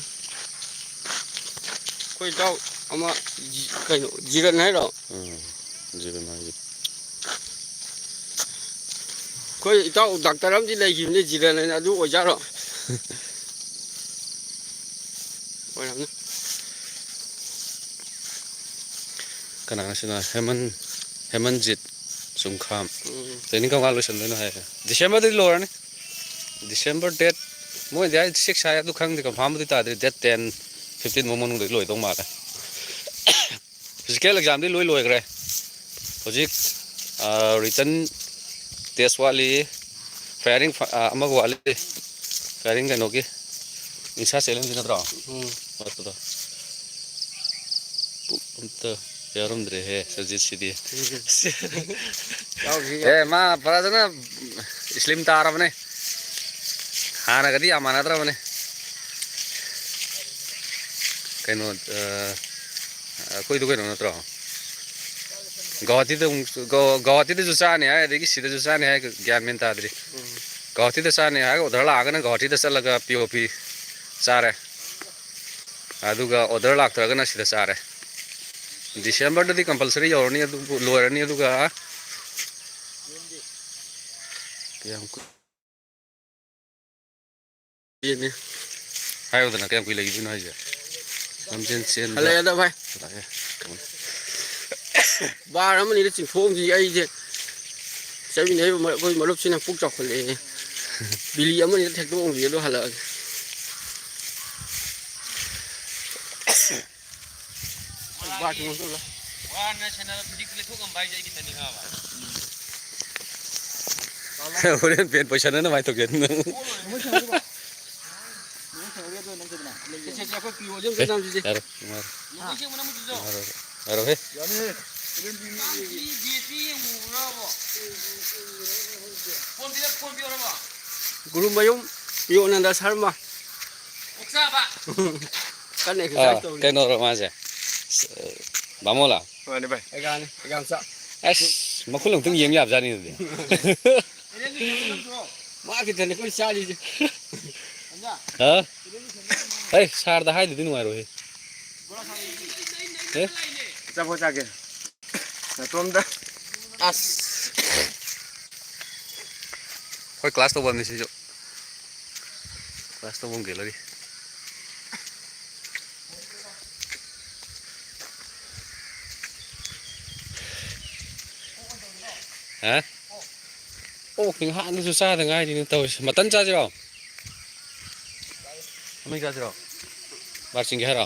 ꯑꯩꯈꯣꯏ ꯏꯇꯥꯎ ꯑꯃ ꯖꯤ-, ꯀꯩꯅꯣ, ꯖꯤꯔꯟ ꯍꯥꯏꯔꯣ? ꯎꯝ, ꯖꯤꯔꯟ ꯍꯥꯏꯁꯦ꯫ ꯑꯩꯈꯣꯏ ꯏꯇꯥꯎ ꯗꯥꯛꯇꯔ ꯑꯃꯗꯤ ꯂꯩꯈꯤꯕꯅꯤ, ꯖꯤꯔꯟ ꯍꯥꯏꯅ, ꯑꯗꯨ ꯑꯣꯏꯖꯥꯠꯔꯣ? ꯑꯣꯏꯔꯝꯅꯤ꯫ ꯀꯅꯥꯅꯣ ꯁꯤꯅ? ꯍꯦꯃꯟ-, ꯍꯦꯃꯟꯖꯤꯠ ꯆꯨꯡꯈꯥꯝ꯫ ꯎꯝ꯫ Training ꯀꯔꯝ ꯀꯥꯟ ꯂꯣꯏꯁꯤꯟꯗꯣꯏꯅꯣ ꯍꯥꯏ? December ꯗꯗꯤ ꯂꯣꯏꯔꯅꯤ꯫ December date, ꯃꯣꯏꯗꯤ ꯍꯥꯏ six ꯍꯥꯏ, ꯑꯗꯨ ꯈꯪꯗꯦ, confirm ꯕꯨꯗꯤ ꯇꯥꯗ꯭ꯔꯤ꯫ Date ten, fifteen ꯐꯥꯎ ꯃꯅꯨꯡꯗꯗꯤ ꯂꯣꯏꯗꯧ ꯃꯥꯜꯂꯦ꯫ Physical exam ꯗꯤ ꯂꯣꯏ ꯂꯣꯏꯈ꯭ꯔꯦ꯫ ꯍꯧꯖꯤꯛ, ꯑ, written test ꯋꯥꯠꯂꯤ, firing ꯐ-, ꯑ, ꯑꯃꯒ ꯋꯥꯠꯂꯤ, firing ꯀꯩꯅꯣꯒꯤ, ꯅꯤꯁꯥ ꯆꯦꯜꯂꯝꯒꯤ ꯅꯠꯇ꯭ꯔꯣ? ꯎꯝ꯫ ꯋꯥꯠꯄꯗꯣ꯫ ꯄꯨꯛ ꯑꯝꯇ ꯌꯥꯎꯔꯝꯗ꯭ꯔꯦꯍꯦ, ꯁꯖꯤꯠꯁꯤꯗꯤ꯫ ꯌꯥꯎꯈꯤ, ꯑꯦ, ꯃꯥ ꯐꯖꯅ slim ꯇꯥꯔꯕꯅꯦ꯫ ꯍꯥꯟꯅꯒꯗꯤ ꯌꯥꯝ ꯃꯥꯟꯅꯗ꯭ꯔꯕꯅꯦ꯫ ꯀꯩꯅꯣ, ꯑ, ꯑꯩꯈꯣꯏꯗꯣ ꯀꯩꯅꯣ ꯅꯠꯇ꯭ꯔꯣ? ꯒꯧꯍꯥꯇꯤꯗ ꯑꯃꯨꯛ, ꯒꯧ-, ꯒꯧꯍꯥꯇꯤꯗꯁꯨ ꯆꯥꯅꯤ ꯍꯥꯏ, ꯑꯗꯒꯤ ꯁꯤꯗꯁꯨ ꯆꯥꯅꯤ ꯍꯥꯏ, ꯒ꯭ꯌꯥꯟ ꯃꯦꯟ ꯇꯥꯗ꯭ꯔꯤ꯫ ꯎꯝ꯫ ꯒꯧꯍꯥꯇꯤꯗ ꯆꯥꯅꯤ ꯍꯥꯏꯔꯒ order ꯂꯥꯛꯑꯒꯅ ꯒꯧꯍꯥꯇꯤꯗ ꯆꯠꯂꯒ P O P ꯆꯥꯔꯦ꯫ ꯑꯗꯨꯒ order ꯂꯥꯛꯇ꯭ꯔꯒꯅ ꯁꯤꯗ ꯆꯥꯔꯦ꯫ Decemberꯗꯗꯤ compulsory ꯌꯧꯔꯅꯤ, ꯑꯗꯨꯕꯨ ꯂꯣꯏꯔꯅꯤ, ꯑꯗꯨꯒ ꯀꯌꯥꯝ ꯀꯨꯏ-, ꯌꯦꯡꯉꯦ꯫ ꯍꯥꯏꯌꯨꯗꯅ, ꯀꯌꯥꯝ ꯀꯨꯏ ꯂꯩꯈꯤꯗꯣꯏꯅꯣ ꯍꯥꯏꯁꯦ? ꯂꯝꯖꯦꯟ ꯆꯦꯟꯕ꯫ ꯍꯜꯂꯛꯑꯦꯗ ꯚꯥꯏ꯫ ꯍꯜꯂꯛꯑꯦ꯫ ꯕꯥꯔ ꯑꯃꯅꯤꯗ ꯆꯤꯡꯊꯣꯛꯑꯝꯁꯤ ꯑꯩꯁꯦ꯫ ꯆꯠꯃꯤꯟꯅꯔꯤꯕ ꯃ-, ꯑꯩꯈꯣꯏ ꯃꯔꯨꯞꯁꯤꯅ ꯄꯨꯛ ꯆꯥꯎꯈꯠꯂꯛꯑꯦ꯫ ꯕꯤꯂꯤ ꯑꯃꯅꯤꯗ ꯊꯦꯛꯇꯣꯛꯑꯝꯁꯤ ꯑꯗꯨ ꯍꯜꯂꯛꯑꯒꯦ꯫ ꯕꯥꯔ ꯆꯤꯡꯐꯝ ꯆꯠꯂꯣ꯫ ꯋꯥꯅ ꯁꯦꯟꯅꯔ ꯍꯧꯖꯤꯛ ꯂꯩꯊꯣꯛ ꯉꯝꯕ ꯍꯥꯏꯁꯦ ꯑꯩ ꯈꯤꯇꯅꯤ ꯈꯪꯉꯕ? ꯍꯣꯔꯦꯟ ꯄꯦꯟ ꯄꯩꯁꯥꯅ ꯀꯃꯥꯏꯅ ꯇꯧꯒꯦ? ꯁꯦ, ꯁꯦ, ꯁꯦ, ꯑꯩꯈꯣꯏ ꯄꯤꯌꯣꯟꯁꯦ ꯑꯝꯇ ꯆꯪꯁꯤꯁꯦ꯫ ꯌꯥꯔꯣꯏ, ꯌꯥꯔꯣꯏ꯫ ꯌꯥꯔꯣꯏ, ꯌꯥꯔꯣꯏꯍꯦ꯫ ꯒꯨꯔꯨꯃꯌꯨꯝ ꯄꯤꯌꯣꯅꯟꯗ ꯁꯔꯃ꯫ ꯀꯟꯅ ꯑꯥ, exercise ꯇꯧꯔꯤ꯫ ꯀꯩꯅꯣꯔꯣ ꯃꯥꯁꯦ? ꯕꯥꯃꯣꯟꯂꯥ? ꯃꯥꯅꯦ ꯚꯥꯏ꯫ ꯑꯦꯒꯥꯅꯤ, ꯑꯦꯒꯥ ꯃꯆꯥ꯫ ꯑꯁ, ꯃꯈꯨꯟ ꯑꯃꯨꯛꯇꯪ ꯌꯦꯡ ꯌꯥꯕꯖꯥꯠꯅꯤ ꯑꯗꯨꯗꯤ꯫ ꯃꯥ ꯈꯤꯇꯅꯦ ꯑꯩꯈꯣꯏ ꯆꯥꯔꯤꯁꯦ꯫ ꯍꯥ? ꯑꯩ ꯁꯥꯔꯗ ꯍꯥꯏꯗꯨꯗꯤ ꯅꯨꯡꯉꯥꯏꯔꯣꯏꯍꯦ꯫ ꯑꯦ? ꯑꯆꯥꯄꯣꯠ ꯆꯥꯒꯦ꯫ ꯅꯇꯣꯝꯗ꯫ ꯑꯁ꯫ ꯑꯩꯈꯣꯏ class ꯇꯧꯐꯝꯅꯤ ꯁꯤꯁꯨ꯫ Class ꯇꯧꯐꯝ gallery꯫ ꯍꯥ? ꯑꯣꯛꯇꯤ ꯅꯍꯥꯟꯗꯁꯨ ꯆꯥꯗ ꯉꯥꯏꯔꯤꯅ ꯇꯧꯔꯤꯁꯦ꯫ Mutton ꯆꯥꯁꯤꯔꯣ? ꯃꯩ ꯆꯥꯁꯤꯔꯣ? ꯕꯥꯔ ꯆꯤꯡꯒꯦ ꯍꯥꯏꯔꯣ?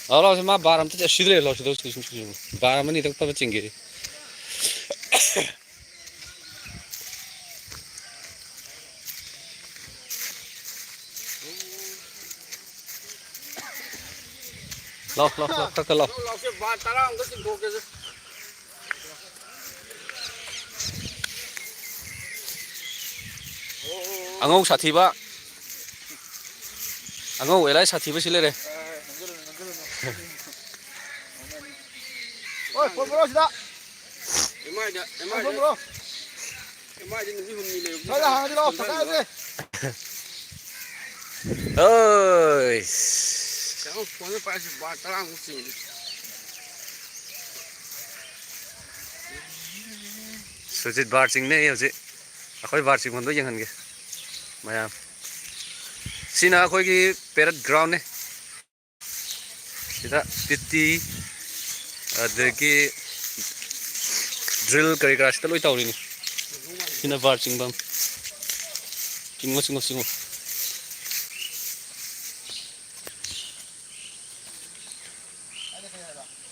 ꯂꯥꯎ, ꯂꯥꯎ, ꯃꯥ ꯕꯥꯔ ꯑꯝꯇ ꯆꯠ-, ꯁꯤꯗ ꯂꯩ, ꯂꯥꯎ, ꯁꯤꯗ, ꯁꯤꯗ, ꯁꯤꯗ, ꯁꯤꯗ꯫ ꯕꯥꯔ ꯑꯃꯅꯤꯗꯪ ꯐꯕ ꯆꯤꯡꯒꯦ꯫ ꯂꯥꯎ, ꯂꯥꯎ, ꯂꯥꯎ, ꯈꯔ, ꯈꯔ ꯂꯥꯎ꯫ ꯂꯥꯎ, ꯂꯥꯎꯁꯦ, ꯕꯥꯔ ꯇꯔꯥ ꯑꯝꯇ ꯆꯤꯡꯊꯣꯛꯀꯦꯁꯦ꯫ ꯑꯉꯧ ꯁꯥꯊꯤꯕ, ꯑꯉꯧ ꯑꯦꯂꯥꯏ ꯁꯥꯊꯤꯕ ꯁꯤ ꯂꯩꯔꯦ꯫ ꯐꯣꯟ ꯄꯨꯔꯛꯑꯣ ꯁꯤꯗ꯫ ꯑꯦꯝ ꯑꯥꯏꯗ, ꯑꯦꯝ ꯑꯥꯏꯗ, ꯐꯣꯟ ꯄꯨꯔꯛꯑꯣ꯫ ꯑꯦꯝ ꯑꯥꯏꯗ ꯅꯨꯃꯤꯠ ꯍꯨꯝꯅꯤ ꯂꯩꯔꯨꯕꯗꯤ ꯁ꯭ꯋꯥꯏꯗ ꯍꯥꯡꯉꯗꯤ ꯂꯥꯛꯑꯣ, ꯐꯣꯟ ꯄꯥꯏꯔꯨꯕ꯫ ꯁꯪꯒꯥꯏꯁꯦ꯫ ꯑꯣꯏ꯫ ꯀꯩꯅꯣ, ꯐꯣꯟꯗ ꯄꯥꯏꯔꯁꯤ ꯕꯥꯔ ꯇꯔꯥꯃꯨꯛ ꯆꯤꯡꯉꯤ꯫ ꯁꯨꯖꯤꯠ ꯕꯥꯔ ꯆꯤꯡꯅꯩ ꯍꯧꯖꯤꯛ꯫ ꯑꯩꯈꯣꯏ ꯕꯥꯔ ꯆꯤꯡꯐꯝꯗꯣ ꯌꯦꯡꯍꯟꯒꯦ ꯃꯌꯥꯝ꯫ ꯁꯤꯅ ꯑꯩꯈꯣꯏꯒꯤ parade groundꯅꯦ꯫ ꯁꯤꯗ PT, ꯑꯗꯒꯤ drill ꯀꯔꯤ ꯀꯔꯥ ꯁꯤꯗ ꯂꯣꯏ ꯇꯧꯔꯤꯅꯤ꯫ ꯁꯤꯅ ꯕꯥꯔ ꯆꯤꯡꯐꯝ꯫ ꯆꯤꯡꯉꯣ, ꯆꯤꯡꯉꯣ, ꯆꯤꯡꯉꯣ꯫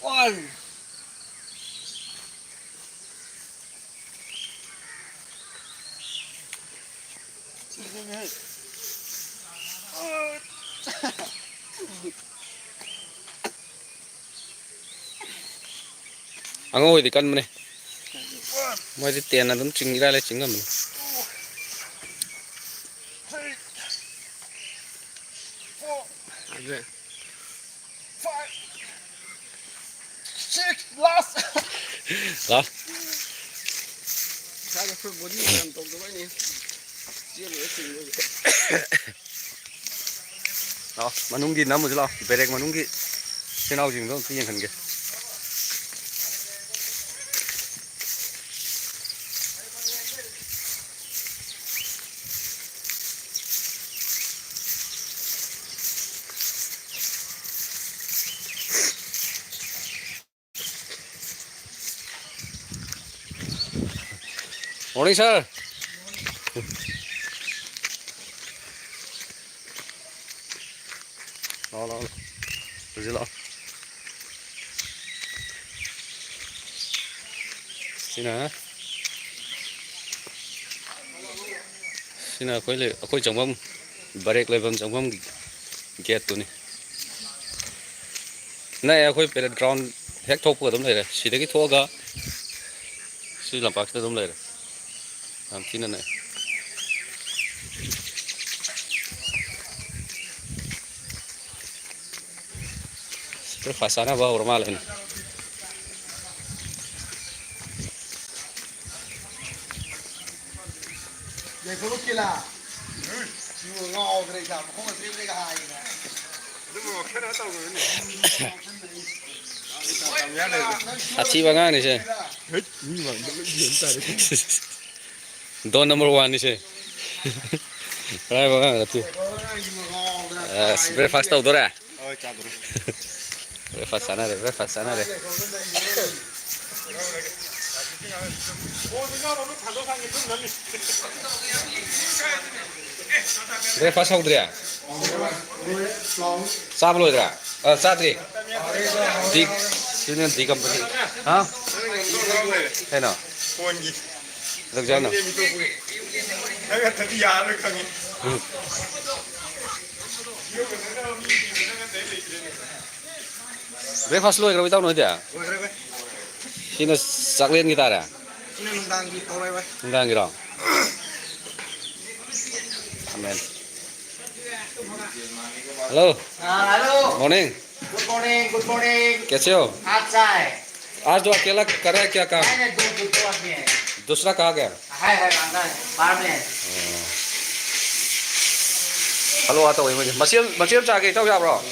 One. ꯑꯉꯧꯕꯗꯤ ꯀꯟꯕꯅꯦ꯫ ꯃꯣꯏꯗꯤ ꯇꯦꯟ ꯑꯗꯨꯝ ꯆꯤꯡ ꯏꯔꯥꯏ ꯂꯥꯏ ꯆꯤꯡ ꯉꯝꯕꯅꯤ꯫ Six, last. Last. ꯏꯁꯥꯗ full body ꯌꯥꯝ ꯇꯧꯗꯕꯩꯅꯦ꯫ ꯆꯦꯜꯂꯨꯔ ꯆꯤꯡꯕꯒꯤ꯫ ꯂꯥꯛꯑꯣ, ꯃꯅꯨꯡꯒꯤ ꯅꯝꯃꯨꯁꯤ ꯂꯥꯛꯑꯣ꯫ ꯕꯦꯔꯦꯛ ꯃꯅꯨꯡꯒꯤ ꯏꯆꯤꯟ ꯏꯅꯥꯎꯁꯤꯡꯗꯣ ꯑꯝꯇ ꯌꯦꯡꯍꯟꯒꯦ꯫ Morning, sir. ꯂꯥꯛꯑꯣ, ꯂꯥꯛꯑꯣ, ꯂꯥꯛꯑꯣ꯫ ꯍꯧꯖꯤꯛ ꯂꯥꯛꯑꯣ꯫ ꯁꯤꯅ, ꯁꯤꯅ ꯑꯩꯈꯣꯏ ꯂꯩ-, ꯑꯩꯈꯣꯏ ꯆꯪꯐꯝ, ꯕꯔꯦꯛ ꯂꯩꯐꯝ ꯆꯪꯐꯝꯒꯤ ꯒꯦꯠꯇꯨꯅꯤ꯫ ꯅꯛꯑꯦ, ꯑꯩꯈꯣꯏ parade ground ꯍꯦꯛ ꯊꯣꯛꯄꯒ ꯑꯗꯨꯝ ꯂꯩꯔꯦ꯫ ꯁꯤꯗꯒꯤ ꯊꯣꯛꯑꯒ ꯁꯤ ꯂꯝꯄꯥꯛꯁꯤꯗ ꯑꯗꯨꯝ ꯂꯩꯔꯦ꯫ ꯌꯥꯝ ꯊꯤꯅ ꯅꯛꯑꯦ꯫ Breakfast ꯆꯥꯅꯕ ꯍꯧꯔ ꯃꯥꯜꯂꯦꯅꯦ꯫ ꯂꯩꯈꯠꯂꯨ ꯀꯤꯂꯥ꯫ ꯁꯤꯕꯨ ꯉꯥꯎꯈ꯭ꯔꯦ, ꯏꯁꯥ ꯃꯈꯣꯡ ꯑꯁꯦꯡꯕꯩꯒ ꯍꯥꯏꯗꯅ꯫ ꯑꯗꯨꯝ ꯉꯥꯎꯁꯟꯅ ꯇꯧꯔꯨꯔꯅꯤ꯫ ꯁꯥꯊꯤꯕ ꯑꯉꯥꯡꯅꯤꯁꯦ꯫ ꯍꯩꯠ, ꯃꯤ ꯃꯥꯡꯗ ꯂꯣꯏ ꯌꯦꯡ ꯇꯥꯔꯦ꯫ ꯗꯣꯟ ꯅꯝꯕꯔ ꯋꯥꯟꯅꯤꯁꯦ꯫ ꯑꯔꯥꯏꯕ ꯑꯉꯥꯡ ꯅꯠꯇꯦ꯫ ꯑꯁ, ꯕ꯭ꯔꯦꯛꯐꯥꯁ ꯇꯧꯗꯣꯔꯦ꯫ ꯍꯣꯏ, ꯆꯥꯗꯣꯔꯦ꯫ ꯕ꯭ꯔꯦꯛꯐꯥꯁ ꯆꯥꯅꯔꯦ, ꯕ꯭ꯔꯦꯛꯐꯥꯁ ꯆꯥꯅꯔꯦ꯫ ꯕ꯭ꯔꯦꯛꯐꯥꯁ ꯍꯧꯗ꯭ꯔꯤ? ꯆꯥꯕ ꯂꯣꯏꯗ꯭ꯔꯥ? ꯑ, ꯆꯥꯗ꯭ꯔꯤ? ꯗꯤ, ꯁꯤꯅ ꯗꯤ ꯀꯝꯄꯅꯤ꯫ ꯍꯥ? ꯀꯩꯅꯣ? ꯐꯣꯟꯒꯤ꯫ ꯀꯩꯗꯧꯁꯦ ꯍꯥꯏꯅꯣ? ꯅꯪ ꯅꯠꯇꯗꯤ ꯌꯥꯔꯔꯣꯏ ꯈꯪꯉꯤ꯫ ꯎꯝ꯫ ꯕ꯭ꯔꯦꯛꯐꯥꯁ ꯂꯣꯏꯈ꯭ꯔꯕ ꯏꯇꯥꯎ ꯅꯣꯏꯗꯤ? ꯂꯣꯏꯈ꯭ꯔꯦ ꯚꯥꯏ꯫ ꯁꯤꯅ ꯆꯥꯛꯂꯦꯟꯒꯤ ꯇꯥꯔꯦ? ꯁꯤꯅ ꯅꯨꯡꯗꯥꯡꯒꯤ ꯇꯧꯔꯦ ꯚꯥꯏ꯫ ꯅꯨꯡꯗꯥꯡꯒꯤꯔꯣ? ꯑꯃꯦꯟ꯫ Hello. हाँ, hello. Morning. Good morning, good morning। कैसे हो? अच्छा है। आज तो अकेला कर रहा है क्या काम? नहीं, नहीं, दो, दो, दो आदमी है। दूसरा कहाँ गया? है, है, बांधा है, बाहर में है। ꯍꯜꯂꯣ, ꯇꯧꯋꯦ ꯃꯣꯏꯁꯦ꯫ ꯃꯆꯦ, ꯃꯆꯦ ꯑꯃ ꯆꯥꯒꯦ, ꯏꯇꯥꯎ ꯌꯥꯕ꯭ꯔꯣ?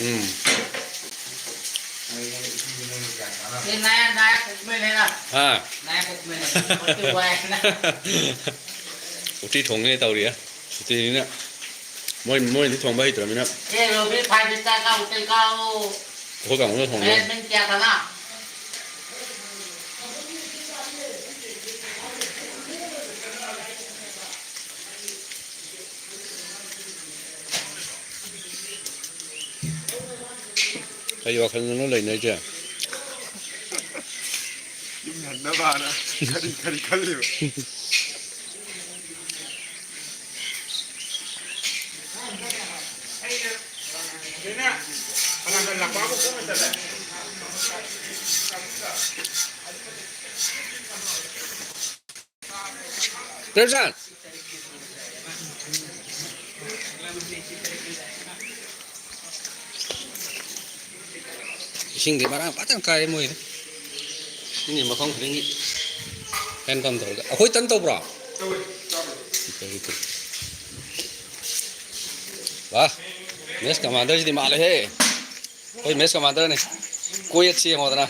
ꯎꯝ꯫ ये नया, नया कुक में लेना। हाँ। नया कुक में लेना। पत्ते हुआ है ना। ꯎꯇꯤ ꯊꯣꯡꯉꯦ ꯇꯧꯔꯤꯌꯦ꯫ ꯁꯨꯇꯤꯅꯤꯅ ꯃꯣꯏ, ꯃꯣꯏꯗꯤ ꯊꯣꯡꯕ ꯍꯩꯇ꯭ꯔꯕꯅꯤꯅ꯫ ये रोबी फाइव स्टार का होटल का वो ꯑꯩꯈꯣꯏ ꯀꯥꯡꯕꯨꯅ ꯊꯣꯡꯕ꯫ मैनेजमेंट किया था ना। ꯀꯔꯤ ꯋꯥꯈꯜꯗꯅꯣ ꯂꯩꯅꯩꯁꯦ? ꯌꯨꯝ ꯍꯟꯅꯕꯅ ꯀꯔꯤ ꯀꯔꯤ ꯈꯜꯂꯤꯕ? ꯄ꯭ꯔꯦꯝꯆꯥꯟ! ꯏꯁꯤꯡꯗꯤ ꯃꯔꯥꯡ ꯐꯖꯅ ꯀꯥꯏ ꯃꯣꯏꯗꯤ꯫ ꯏꯁꯤꯡꯗꯤ ꯃꯐꯝ ꯈꯨꯗꯤꯡꯒꯤ ꯍꯦꯟ ꯄꯝ ꯇꯧꯔꯒ꯫ ꯑꯩꯈꯣꯏ ꯇꯟ ꯇꯧꯕ꯭ꯔꯣ? ꯇꯧꯋꯦ, ꯆꯥꯕꯨꯗꯤ꯫ Very good꯫ ꯋꯥ, mess commanderꯁꯤꯗꯤ ꯃꯥꯜꯂꯦꯍꯦ꯫ ꯑꯩꯈꯣꯏ mess commanderꯅꯤ꯫ ꯀꯣꯌꯦꯠꯁꯤ ꯌꯦꯡꯉꯣꯗꯅ꯫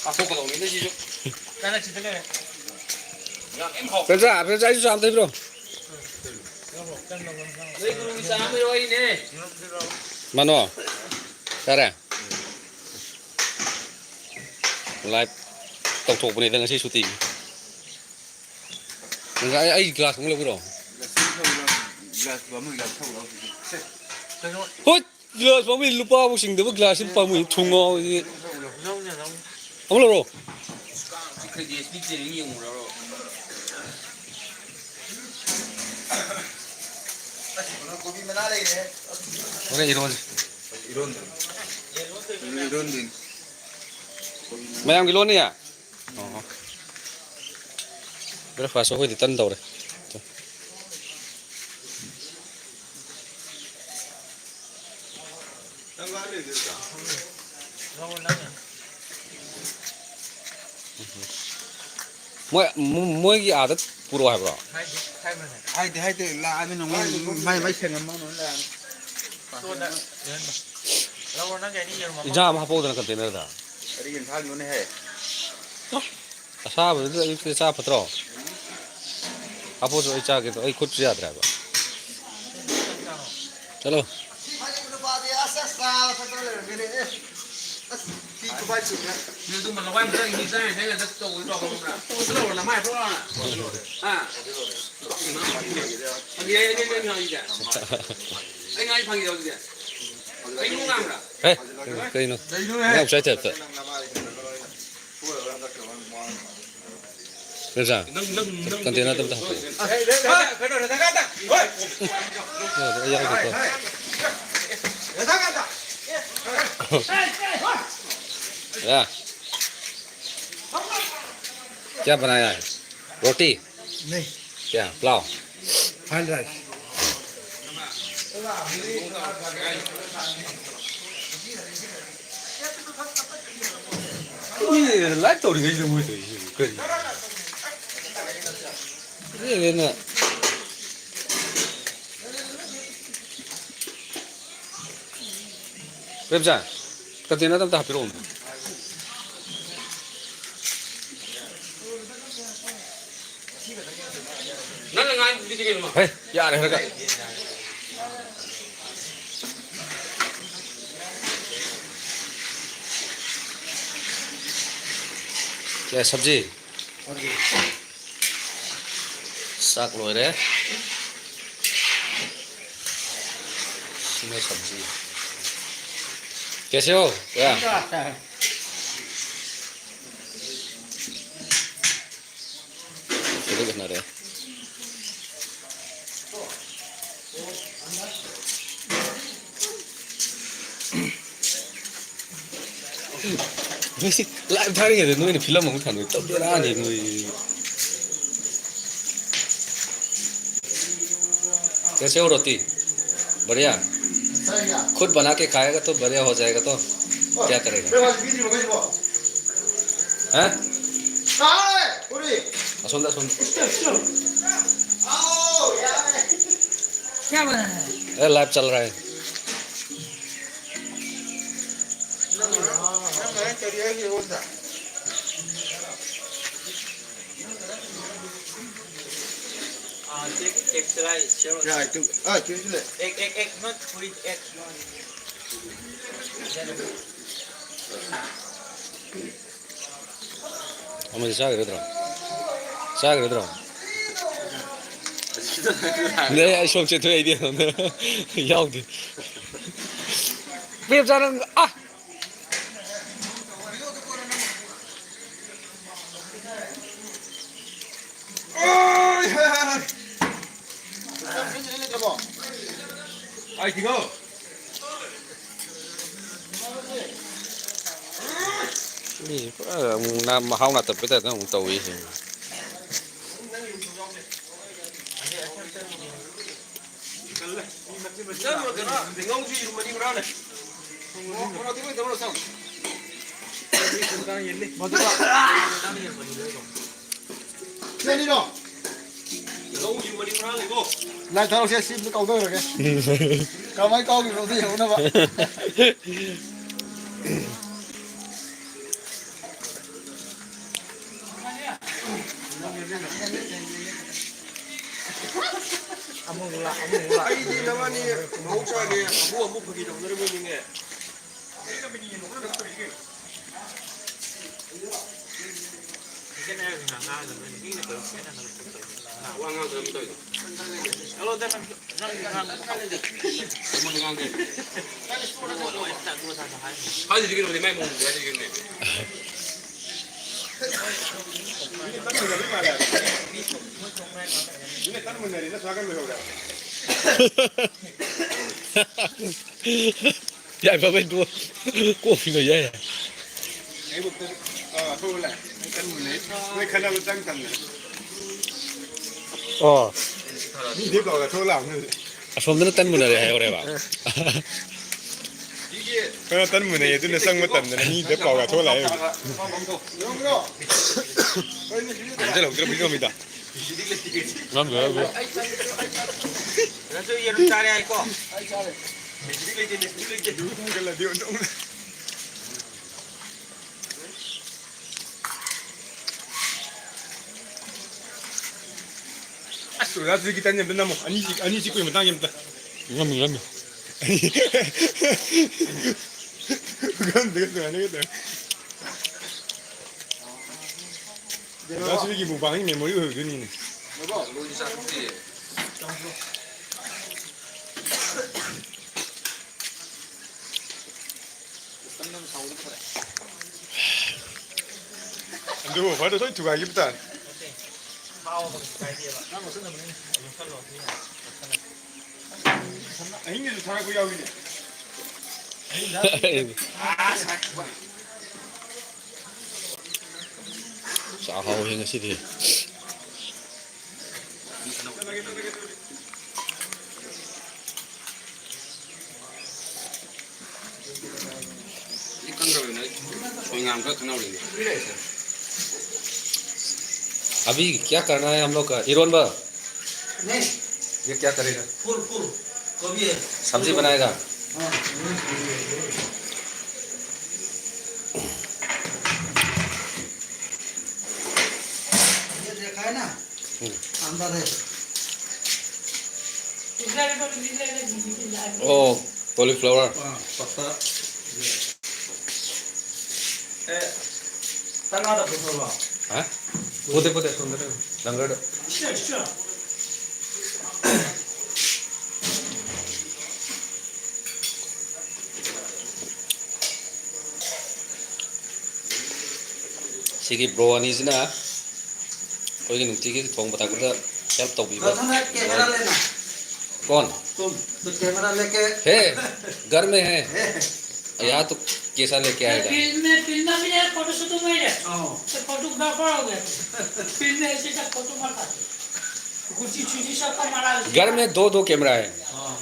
ꯀꯥꯞꯊꯣꯛꯀꯗꯧꯅꯤꯅꯦ ꯁꯤꯁꯨ꯫ ꯄ꯭ꯔꯦꯝꯆꯥ, ꯄ꯭ꯔꯦꯝꯆꯥ, ꯑꯩꯁꯨ ꯆꯥ ꯑꯝꯇ ꯍꯩꯕꯤꯔꯣ꯫ ꯅꯣꯏ ꯒꯨꯔꯨꯒꯤ ꯆꯥ ꯑꯃ ꯍꯩꯔꯛꯑꯣ ꯑꯩꯅꯦ꯫ ꯃꯅꯣ, ꯌꯥꯔꯦ꯫ Live ꯇꯧꯊꯣꯛꯄꯅꯤꯗ ꯉꯁꯤ ꯁꯨꯇꯤ꯫ ꯄ꯭ꯔꯦꯝꯆꯥ, ꯑꯩ, ꯑꯩ glass ꯑꯃ ꯂꯧꯕꯤꯔꯣ꯫ ꯍꯨꯠ! Glass ꯄꯥꯝꯃꯤ, ꯂꯨꯄꯥꯕꯨ ꯆꯤꯡꯗꯕ glass ꯑꯃ ꯄꯥꯝꯃꯨꯏ, ꯊꯨꯡꯉꯥꯎ꯫ ꯑꯃ ꯂꯧꯔꯣ꯫ ꯍꯣꯔꯦꯟ ꯏꯔꯣꯟꯁꯦ꯫ ꯃꯌꯥꯝꯒꯤ ꯂꯣꯟꯅꯤ꯫ ꯑꯣ꯫ Breakfast ꯑꯩꯈꯣꯏꯗꯤ ꯇꯟ ꯇꯧꯔꯦ꯫ ꯃꯣꯏ, ꯃꯣꯏꯒꯤ ꯑꯥꯗ ꯄꯨꯔꯛꯑꯣ ꯍꯥꯏꯕ꯭ꯔꯣ? ꯍꯥꯏꯗꯦ, ꯍꯥꯏꯗꯦ, ꯂꯥꯛꯑꯃꯤꯅ ꯃꯣꯏ ꯃꯥꯏ, ꯃꯥꯏ ꯁꯦꯡꯉꯝꯃꯅꯨ ꯂꯥꯛꯑꯃꯤ꯫ ꯏꯟꯖꯥꯡ ꯑꯃ ꯍꯥꯞꯄꯛꯎꯗꯅ containerꯗ꯫ ꯀꯔꯤ ꯌꯦꯟꯁꯥꯡꯅꯣꯅꯦꯍꯦ? ꯑꯁꯥꯕꯗꯨꯗ ꯑꯌꯨꯛꯇ ꯆꯥ ꯐꯠꯇ꯭ꯔꯣ? ꯍꯥꯞꯄꯣꯁꯨ ꯑꯩ ꯆꯥꯒꯦ ꯇꯧ-, ꯑꯩ ꯈꯨꯠꯁꯨ ꯌꯥꯗ꯭ꯔꯦ ꯍꯥꯏꯕ꯫ ꯆꯠꯂꯣ꯫ ꯅꯣꯏ ꯑꯗꯨꯝꯕ ꯂꯋꯥꯏ ꯃꯆꯥꯒꯤ ꯃꯤ ꯆꯥꯔꯤ ꯁꯥꯏ ꯉꯥꯛꯇ ꯇꯧꯕꯗꯣ ꯈꯪꯕ꯭ꯔꯥ? ꯆꯠꯂꯣ, ꯅꯃꯥꯏ ꯊꯣꯛꯑꯣ꯫ ꯍꯥ? ꯐꯥꯒꯤ ꯍꯥꯏ, ꯑꯩ ꯉꯥꯡꯉꯤꯁꯦ꯫ ꯑꯩ ꯉꯥꯡꯉꯤ ꯐꯥꯒꯤ ꯍꯧꯖꯤꯛ꯫ ꯑꯩ ꯉꯥꯡꯕ꯭ꯔꯥ? ꯍꯦ, ꯀꯩꯅꯣ? ꯀꯩꯅꯣꯍꯦ? ꯑꯉꯥꯡ ꯃꯆꯥꯏ typeꯇ꯫ ꯄ꯭ꯔꯦꯝꯆꯥ, container ꯑꯝꯇ ꯍꯥꯞꯄꯛꯑꯣ꯫ ꯑꯩ ꯌꯥꯎꯗꯦꯀꯣ꯫ ꯌꯥ꯫ क्या बनाया है? रोटी? नहीं। क्या? पुलाव? Fried rice। ꯃꯤ ꯂꯥꯏꯚ ꯇꯧꯔꯤꯉꯩꯁꯤꯗ ꯃꯣꯏ ꯇꯧꯔꯤꯁꯤꯕꯨ ꯀꯔꯤ? ꯑꯗꯨꯅ ꯔꯦꯞꯆꯥ, ꯀꯟꯇꯦꯅꯔꯗ ꯑꯝꯇ ꯍꯥꯞꯄꯤꯔꯛꯑꯣ꯫ ꯅꯪꯅ ꯉꯥꯡꯉꯤꯗꯨꯗꯤ ꯀꯩꯅꯣ? ꯍꯦ, ꯌꯥꯔꯦ ꯍꯥꯏꯔꯒ꯫ ꯀꯌꯥ ꯁꯕꯖꯤ? ꯆꯥꯛ ꯂꯣꯏꯔꯦ꯫ ꯁꯤꯅ ꯁꯕꯖꯤ꯫ कैसे हो? क्या? ꯁꯤꯗ ꯀꯩꯅꯣꯔꯦ꯫ ꯅꯣꯏꯁꯤ ꯂꯥꯏꯚ ꯊꯥꯔꯤꯉꯩꯗ ꯅꯣꯏꯅ ꯐꯤꯂꯝ ꯑꯃꯨꯛ ꯊꯥꯗꯣꯛꯏ꯫ ꯇꯧꯗꯦꯔꯥꯅꯤ ꯅꯣꯏ꯫ कैसे हो रोटी? बढ़िया। खुद बना के खाएगा तो बढ़िया हो जाएगा तो क्या करेगा? हाँ? ꯑꯁꯣꯝꯗ, ꯑꯁꯣꯝꯗ꯫ क्या बना है? ए, लाइव चल रहा है। हाँ, एक, एक slice, चलो। क्या, तुम, आ, तुम ले। एक, एक, एक, not with एक। ꯑꯃꯗꯤ ꯆꯥꯈꯤꯔꯣꯏꯗ꯭ꯔꯣ? ꯆꯥꯈꯤꯔꯣꯏꯗ꯭ꯔꯣ? ꯅꯦ, ꯑꯩ ꯁꯣꯝ ꯆꯦꯟꯊꯣꯛꯑꯦ, ꯑꯩꯗꯤ ꯌꯥꯎꯗꯦ꯫ ꯄꯦꯞ ꯆꯥꯔꯝ-, ꯑꯥ! ꯃꯤꯁꯦ ꯄꯨꯔꯥ ꯑꯃꯨꯛ ꯅꯥ-, ꯃꯍꯥꯎ ꯅꯥꯇꯠꯄꯩ ꯇꯥꯏꯞꯇ ꯑꯃꯨꯛ ꯇꯧꯏꯁꯦ꯫ ꯁꯤꯅꯤꯔꯣ? ꯂꯥꯏ ꯊꯥꯎꯁꯦ ꯁꯤ ꯑꯝꯇ ꯀꯥꯎꯊꯈ꯭ꯔꯒꯦ꯫ ꯀꯃꯥꯏꯅ ꯀꯥꯎꯈꯤꯕꯅꯣ ꯑꯝꯇ ꯌꯦꯡꯍꯧꯅꯕ꯫ ꯑꯩꯗꯤ ꯅꯕꯥꯅꯤ ꯃꯍꯧꯁꯥꯒꯤ ꯑꯃꯨꯛ ꯑꯃꯨꯛ ꯐꯥꯒꯤ ꯇꯧꯅꯔꯤꯕꯣꯏ ꯅꯤꯡꯉꯦ꯫ ꯋꯥ ꯉꯥꯡꯗꯅ ꯑꯗꯨꯝ ꯇꯧꯔꯤꯗꯣ꯫ ꯍꯜꯂꯣꯗ ꯅꯪꯁꯨ, ꯅꯪꯁꯨ ꯉꯥꯡꯉꯨ꯫ ꯑꯩꯉꯣꯟꯗ ꯉꯥꯡꯗꯦ꯫ ꯍꯥꯏꯗꯨꯗꯤ ꯀꯩꯅꯣꯅꯦ, ꯃꯥꯏ ꯃꯑꯣꯡꯗꯣ ꯍꯥꯏꯗꯨꯗꯤ ꯀꯩꯅꯣꯅꯦ꯫ ꯌꯥꯏꯐꯕꯩ ꯗꯨ ꯀꯣꯐꯤꯗꯣ ꯌꯥꯏ꯫ ꯑꯩꯕꯨꯛꯇ, ꯑ, ꯊꯣꯛꯑ ꯂꯥꯛꯑꯦ꯫ ꯅꯣꯏ ꯈꯠꯅꯕ ꯆꯪ ꯇꯟꯗꯅ꯫ ꯑꯣ꯫ ꯃꯤ ꯗꯦꯞ ꯂꯥꯎꯔꯒ ꯊꯣꯛꯑ ꯂꯥꯛꯑꯕꯅꯦ ꯍꯧꯖꯤꯛ꯫ ꯑꯁꯣꯝꯗꯅ ꯇꯟ ꯃꯨꯟꯅꯔꯦ ꯍꯥꯏꯍꯧꯔꯦꯕ꯫ ꯈꯔ ꯇꯟ ꯃꯨꯟꯅꯩ ꯑꯗꯨꯅ ꯆꯪꯕ ꯇꯟꯗꯅ ꯃꯤ ꯗꯦꯞ ꯂꯥꯎꯔꯒ ꯊꯣꯛꯑ ꯂꯥꯛꯑꯦ ꯍꯧꯖꯤꯛ꯫ ꯅꯝꯁꯤꯜꯍꯧꯗ꯭ꯔꯕ ꯐꯤꯕꯝꯅꯤꯗ꯫ ꯅꯪꯁꯨ ꯌꯦꯔꯨꯝ ꯆꯥꯔꯦ ꯍꯥꯏꯀꯣ? ꯍꯧꯒꯠꯂꯗꯤ ꯑꯣꯟꯊꯣꯛꯅ꯫ ꯑꯁ, ꯑꯣꯖꯥ, ꯁꯤꯒꯤ ꯇꯟꯁꯦ ꯑꯝꯇ ꯅꯝꯃꯣ꯫ ꯑꯅꯤ ꯆꯤꯛ-, ꯑꯅꯤ ꯆꯤꯛꯄꯒꯤ ꯃꯇꯥꯡꯁꯦ ꯑꯝꯇ꯫ ꯉꯝꯃꯤ, ꯉꯝꯃꯤ꯫ ꯄꯨꯈꯝꯗꯒ ꯁꯨꯃꯥꯏꯅꯒ ꯇꯧꯔꯦ꯫ ꯑꯣꯖꯥ ꯁꯤꯒꯤ ꯃꯨꯛꯕꯥꯡꯒꯤ memory ꯑꯣꯏꯍꯧꯗꯣꯏꯅꯤꯅꯦ꯫ ꯑꯗꯨ offerꯗꯣ ꯂꯣꯏ ꯊꯨꯒꯥꯏꯈꯤꯕ ꯇꯥꯔꯦ꯫ ꯑꯍꯤꯡꯗꯁꯨ ꯊꯥꯔꯛꯄ ꯌꯥꯎꯏꯅꯦ꯫ ꯆꯥꯛ ꯍꯥꯎꯋꯤ ꯉꯁꯤꯗꯤ꯫ कोई नाम का सुना नहीं। अभी क्या करना है हम लोग का? इरोनबा? नहीं। ये क्या करेगा? फूल, फूल। गोभी है। सब्जी बनाएगा? हाँ। ये देखा है ना? हम्म। अंदर है। ओ, कॉलीफ्लावर। हाँ, पत्ता। 에, 딴 하나 더 봐. 어? 보대 보대 손들어. 랑가르. ꯁꯤꯒꯤ ꯕ꯭ꯔꯣ ꯑꯅꯤꯁꯤꯅ ꯑꯩꯈꯣꯏꯒꯤ ꯅꯨꯡꯇꯤꯒꯤ ꯊꯣꯡꯕ ꯊꯥꯛꯄꯗ ꯍꯦꯜꯞ ꯇꯧꯕꯤꯕ꯫ ꯀꯣꯟ? ꯀꯦꯃꯦꯔꯥ ꯂꯩꯀꯦ꯫ ꯍꯦ, ꯘꯔ ꯃꯦ ꯍꯦ꯫ ꯌꯥ ꯇꯨ ꯀꯦꯁꯥ ꯂꯦꯀꯦ ꯑꯥꯌꯦꯒꯥ? ꯐꯤꯜꯃ ꯐꯤꯜꯃ ꯃꯤ ꯐꯣꯇꯣ ꯁꯨꯠ ꯇꯨ ꯃꯩꯔꯦ꯫ ꯑꯣ꯫ ꯐꯣꯇꯣꯒ꯭ꯔꯥꯐꯔ ꯑꯣꯏꯒꯦ꯫ ꯐꯤꯜꯃ ꯑꯁꯤꯗ ꯐꯣꯇꯣ ꯃꯥ ꯀꯥꯞꯄꯦ꯫ ꯒꯨꯆꯤ ꯆꯨꯆꯤ ꯁꯞ ꯀ ꯃꯥꯔꯥ꯫ ꯘꯔ ꯃꯦ ꯗꯣ ꯗꯣ ꯀꯦꯃꯦꯔꯥ ꯍꯦ꯫ ꯑꯣ꯫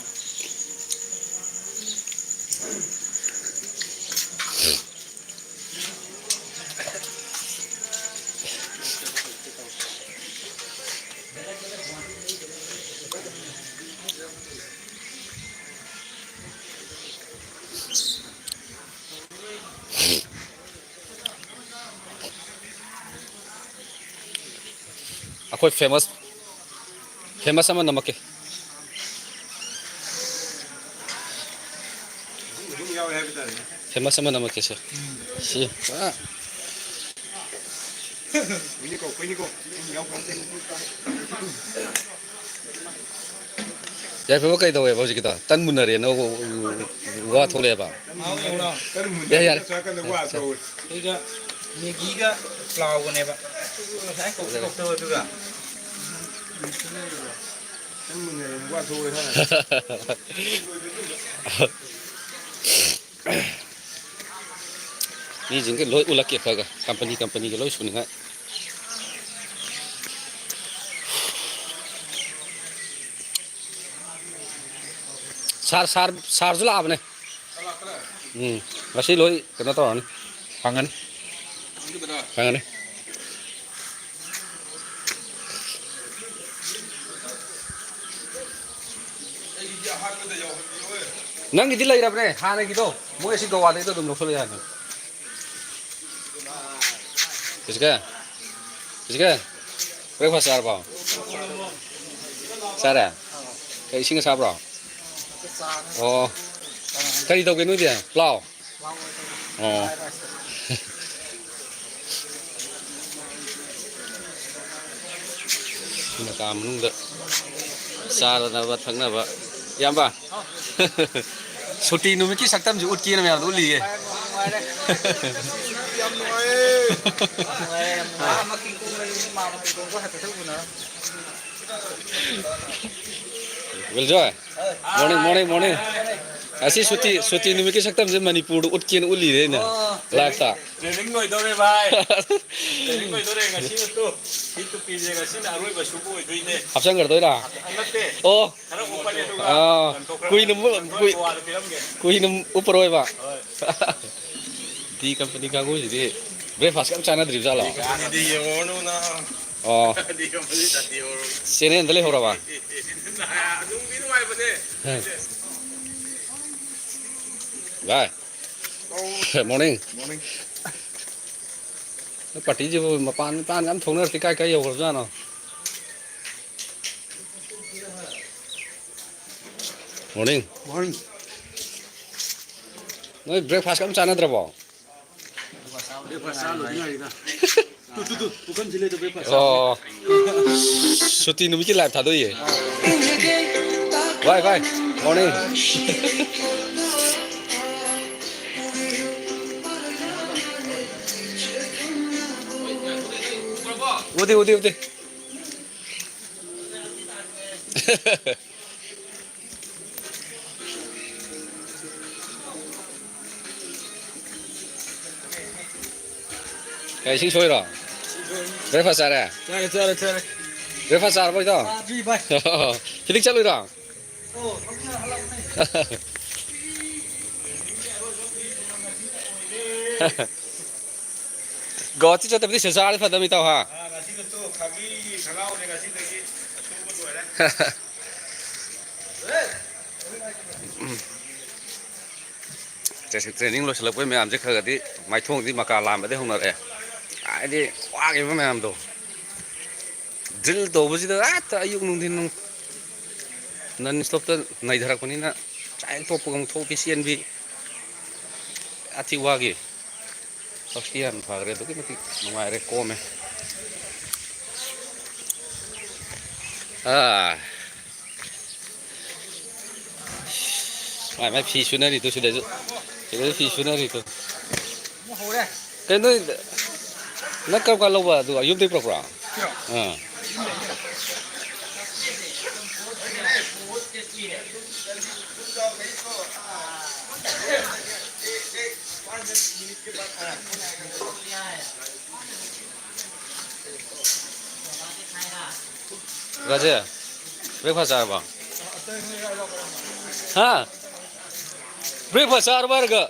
ꯑꯩꯈꯣꯏ ꯐꯦꯃꯁ, ꯐꯦꯃꯁ ꯑꯃ ꯅꯝꯃꯛꯀꯦ꯫ ꯐꯦꯃꯁ ꯑꯃ ꯅꯝꯃꯛꯀꯦꯁꯦ꯫ ꯁꯤ ꯄꯨꯔꯥ ꯌꯥꯏꯐꯕ ꯀꯩꯗꯧꯋꯦꯕ ꯍꯧꯖꯤꯛꯀꯤꯗꯣ? ꯇꯟ ꯃꯨꯟꯅꯔꯦꯅ ꯋꯥ ꯊꯣꯛꯂꯛꯑꯦꯕ? ꯌꯥꯔꯦ, ꯌꯥꯔꯦ꯫ ꯑꯗꯨꯒ ꯃꯦꯒꯤꯒ ꯄ꯭ꯂꯥꯎꯒꯅꯦꯕ꯫ ꯉꯁꯥꯏ ꯀꯣꯛꯇ ꯀꯣꯛꯇꯕ ꯑꯗꯨꯒ꯫ ꯃꯤꯁꯤꯡꯒ ꯂꯣꯏ ꯎꯠꯂꯛꯀꯦ ꯈꯔ ꯈꯔ, ꯀꯝꯄꯅꯤ ꯀꯝꯄꯅꯤꯒ ꯂꯣꯏ ꯁꯨꯅꯤꯡꯉꯥꯏ꯫ ꯁꯥꯔ, ꯁꯥꯔ, ꯁꯥꯔꯁꯨ ꯂꯥꯛꯑꯕꯅꯦ꯫ ꯎꯝ, ꯉꯁꯤ ꯂꯣꯏ ꯀꯩꯅꯣ ꯇꯧꯔꯅꯤ꯫ ꯐꯪꯒꯅꯤ꯫ ꯐꯪꯒꯅꯤ꯫ ꯅꯪꯒꯤꯗꯤ ꯂꯩꯔꯕꯅꯦ ꯍꯥꯟꯅꯒꯤꯗꯣ꯫ ꯃꯣꯏ ꯑꯁꯤ ꯒꯋꯥꯗꯩꯗꯣ ꯑꯗꯨꯝ ꯂꯧꯁꯜꯂ ꯌꯥꯅꯤ꯫ ꯀꯩꯁꯨ ꯀꯥꯏ? ꯀꯩꯁꯨ ꯀꯥꯏ? Breakfast ꯆꯥꯔꯕꯣ? ꯆꯥꯔꯦ? ꯀꯩ ꯏꯁꯤꯡ ꯑꯁꯥꯕ꯭ꯔꯣ? ꯑꯣ꯫ ꯀꯔꯤ ꯇꯧꯒꯦ ꯅꯣꯏꯗꯤ? ꯄ꯭ꯂꯥꯎ? ꯑꯣ꯫ ꯁꯤꯅ ꯀꯥ ꯃꯅꯨꯡꯗ ꯆꯥꯅꯅꯕ ꯊꯛꯅꯕ꯫ ꯏꯌꯥꯝꯕ꯫ ꯁꯨꯇꯤ ꯅꯨꯃꯤꯠꯀꯤ ꯁꯛꯇꯝꯁꯤ ꯎꯠꯀꯦꯅ ꯃꯌꯥꯝꯗ ꯎꯠꯂꯤꯌꯦ꯫ ꯌꯥꯝ ꯅꯨꯡꯉꯥꯏꯌꯦ꯫ ꯅꯨꯡꯉꯥꯏꯌꯦ, ꯌꯥꯝ ꯅꯨꯡꯉꯥꯏꯌꯦ꯫ ꯑꯥ, ꯃꯥ ꯃꯈꯤꯡ ꯀꯣꯡꯅ ꯌꯨꯝꯗ ꯃꯥ ꯃꯈꯤꯡ ꯀꯣꯡꯗꯣ ꯍꯥꯏꯐꯦꯠ ꯎꯅꯔꯣ꯫ ꯒꯨꯜꯖꯣꯏ꯫ Morning, morning, morning꯫ ꯑꯁꯤ ꯁꯨꯇꯤ, ꯁꯨꯇꯤ ꯅꯨꯃꯤꯠꯀꯤ ꯁꯛꯇꯝꯁꯦ ꯃꯅꯤꯄꯨꯔꯗ ꯎꯠꯀꯦꯅ ꯎꯠꯂꯤꯅꯦ ꯑꯩꯅ꯫ ꯑꯣ꯫ Live-ꯇ꯫ Training ꯂꯣꯏꯗꯧꯔꯦ, ꯚꯥꯏ꯫ Training ꯂꯣꯏꯗꯧꯔꯦ꯫ ꯉꯁꯤꯅ ꯇꯨ꯫ ꯁꯤ ꯇꯨꯄꯤꯁꯦ ꯉꯁꯤꯅ ꯑꯔꯣꯏꯕ ꯁꯨꯕ ꯑꯣꯏꯗꯣꯏꯅꯦ꯫ ꯍꯥꯞꯆꯟꯈ꯭ꯔꯗꯣꯏꯔꯥ? ꯅꯠꯇꯦ꯫ ꯑꯣ꯫ ꯈꯔ ꯎꯞꯄꯅꯤ, ꯑꯗꯨꯒ ꯑꯥ, ꯌꯣꯟꯊꯣꯛꯈ꯭ꯔꯅꯤ꯫ ꯀꯨꯏꯅ ꯃꯨ-, ꯌꯣꯟꯊꯣꯛꯈ꯭ꯔ ꯀꯨꯏ-, ꯒꯣꯋꯥꯗ ꯄꯤꯔꯝꯒꯦ꯫ ꯀꯨꯏꯅ ꯎꯞꯄꯔꯣꯏꯕ꯫ ꯍꯣꯏ꯫ D company ꯀꯥꯡꯕꯨꯁꯤꯗꯤ breakfast ꯀ ꯑꯝ ꯆꯥꯟꯅꯗ꯭ꯔꯤꯕ ꯖꯥꯠꯂꯣ? D company ꯗꯤ ꯌꯦꯡꯉꯨꯔꯅꯨ, ꯅꯥ꯫ ꯑꯣ꯫ D company ꯗꯤ ꯌꯦꯡꯉꯨꯔꯅꯨ꯫ Channel ꯗ ꯂꯩꯍꯧꯔꯕ? ꯅꯨꯡꯗꯤ ꯅꯨꯡꯉꯥꯏꯕꯅꯦ꯫ ꯚꯥꯏ꯫ Morning꯫ Morning꯫ ꯅꯣꯏ party ꯁꯤꯕꯨ ꯃꯄꯥꯟ ꯃꯄꯥꯟꯒ ꯑꯝ ꯊꯣꯛꯅꯔꯛꯇꯦ, ꯀꯥꯏ ꯀꯥꯏ ꯌꯧꯈ꯭ꯔꯕꯖꯥꯠꯅꯣ? Morning꯫ Morning꯫ ꯅꯣꯏ breakfast ꯀ ꯑꯝ ꯆꯥꯟꯅꯗ꯭ꯔꯕꯣ? Breakfast ꯆꯥ ꯂꯣꯏꯗ ꯉꯥꯏꯔꯤꯗ꯫ ꯇꯨ, ꯇꯨ, ꯇꯨ, ꯄꯨꯈꯝꯁꯤ ꯂꯩꯗꯣ breakfast ꯆꯥ꯫ ꯑꯣ꯫ ꯁꯨꯇꯤ ꯅꯨꯃꯤꯠꯀꯤ live ꯊꯥꯗꯣꯛꯏꯌꯦ꯫ Bye, bye꯫ Morning꯫ ꯎꯗꯦ, ꯎꯗꯦ, ꯎꯗꯦ꯫ ꯀꯩ, ꯏꯁꯤꯡ ꯁꯣꯏꯔꯣ? Breakfast ꯆꯥꯔꯦ? ꯆꯥꯔꯦ, ꯆꯥꯔꯦ, ꯆꯥꯔꯦ꯫ Breakfast ꯆꯥꯔꯕꯣ, ꯏꯇꯥꯎ? ꯆꯥꯗ꯭ꯔꯤ, ꯚꯥꯏ꯫ ꯄꯤꯛꯅꯤꯛ ꯆꯠꯂꯨꯏꯔꯣ? ꯑꯣ, ꯍꯧꯖꯤꯛ ꯍꯜꯂꯛꯄꯅꯦ꯫ ꯒꯧꯍꯥꯇꯤ ꯆꯠꯇꯕꯗꯤ ꯁꯦꯟꯖꯥꯔꯗꯤ ꯐꯗꯝꯅꯤ ꯏꯇꯥꯎ, ꯍꯥ? ꯑꯥ, ꯉꯁꯤ ꯅꯠꯇ꯭ꯔꯣ? ꯈꯥꯒꯤ ꯈꯪꯍꯥꯎꯅꯦ ꯉꯁꯤꯗꯒꯤ ꯑꯁꯨꯕ ꯂꯣꯏꯔꯦ꯫ ꯇ꯭ꯔꯦ-, training ꯂꯣꯏꯁꯤꯜꯂꯛꯄꯩ ꯃꯌꯥꯝꯁꯦ ꯈꯔ ꯈꯔꯗꯤ ꯃꯥꯏꯊꯣꯡꯗꯤ ꯃꯀꯥ ꯂꯥꯝꯕꯗꯤ ꯍꯧꯅꯔꯛꯑꯦ꯫ ꯍꯥꯏꯗꯤ ꯋꯥꯈꯤꯕ ꯃꯌꯥꯝꯗꯣ꯫ Drill ꯇꯧꯕꯁꯤꯗ ꯍꯦꯛꯇ ꯑꯌꯨꯛ ꯅꯨꯡꯊꯤꯟ ꯅꯨꯡ-, non stopꯇ ꯅꯩꯊꯔꯛꯄꯅꯤꯅ ꯆꯥꯛ ꯍꯦꯛ ꯇꯣꯛꯄꯒ ꯑꯃꯨꯛ ꯊꯣꯛꯄꯤ ꯆꯦꯟꯕꯤ꯫ ꯑꯊꯤ ꯋꯥꯒꯤ꯫ ꯍꯧꯖꯤꯛꯇꯤ ꯌꯥꯝ ꯐꯈ꯭ꯔꯦ, ꯑꯗꯨꯛꯀꯤ ꯃꯇꯤꯛ ꯅꯨꯡꯉꯥꯏꯔꯦ, ꯀꯣꯝꯃꯦ꯫ ꯑꯥ꯫ ꯃꯥꯏ ꯃꯥꯏ ꯐꯤ ꯁꯨꯅꯔꯤꯗꯣ ꯁꯤꯗꯁꯨ꯫ ꯁꯤꯗꯁꯨ ꯐꯤ ꯁꯨꯅꯔꯤꯗꯣ꯫ ꯀꯩꯅꯣ ꯅꯣꯏ, ꯅꯪ ꯀꯔꯝ ꯀꯥꯟ ꯂꯧꯕ? ꯑꯗꯨꯒ ꯌꯨꯝꯗꯩ ꯄꯨꯔꯛꯄ꯭ꯔꯣ? ꯑꯥ꯫ ꯔꯥꯖꯦ, breakfast ꯆꯥꯔꯕꯣ? ꯍꯥ? Breakfast ꯆꯥꯔꯕꯣ ꯍꯥꯏꯔꯒ?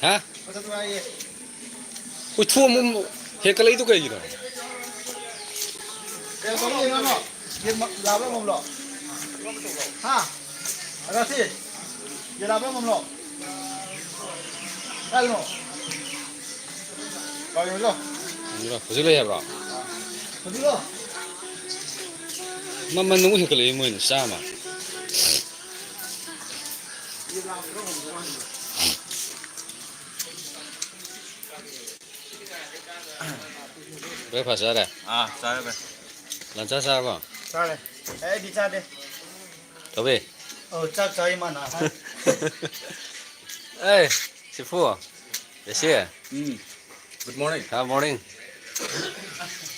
ꯍꯥ? ꯎꯏꯊꯨ ꯑꯃꯨꯛ ꯍꯦꯟꯀꯠꯂꯛꯏꯗꯨ ꯀꯩꯒꯤꯅꯣ? ꯀꯩꯅꯣ ꯇꯧꯔꯤ ꯌꯦꯡꯉꯣ꯫ ꯌꯦꯟ ꯃ-, ꯂꯥꯕ꯭ꯔꯥ ꯑꯃꯣꯝꯂꯣ? ꯍꯥ? ꯑꯒꯥꯁꯤ? ꯌꯦꯟ ꯂꯥꯕ꯭ꯔꯥ ꯑꯃꯣꯝꯂꯣ? ꯀꯥꯏꯗꯅꯣ? ꯀꯥꯏꯗꯅꯣ? ꯍꯧꯖꯤꯛ ꯂꯩ ꯍꯥꯏꯕ꯭ꯔꯣ? ꯍꯧꯖꯤꯛꯂꯣ? ꯃꯃꯜ ꯑꯃꯨꯛ ꯍꯦꯟꯀꯠꯂꯛꯏ ꯃꯣꯏꯅ ꯆꯥꯝꯃ꯫ Breakfast ꯆꯥꯔꯦ? ꯑꯥ, ꯆꯥꯔꯦ ꯚꯥꯏ꯫ Lunch ꯆꯥꯔꯕꯣ? ꯆꯥꯔꯦ꯫ ꯑꯦ, ꯑꯩꯗꯤ ꯆꯥꯗꯦ꯫ ꯊꯕꯤ? ꯑꯧ, ꯆꯥꯛ ꯆꯥꯏ ꯏꯃꯥꯅ꯫ ꯑꯦ, ꯁꯤꯐꯨ꯫ ꯌꯦꯁꯤ꯫ ꯎꯝ꯫ Good morning. हाँ, morning।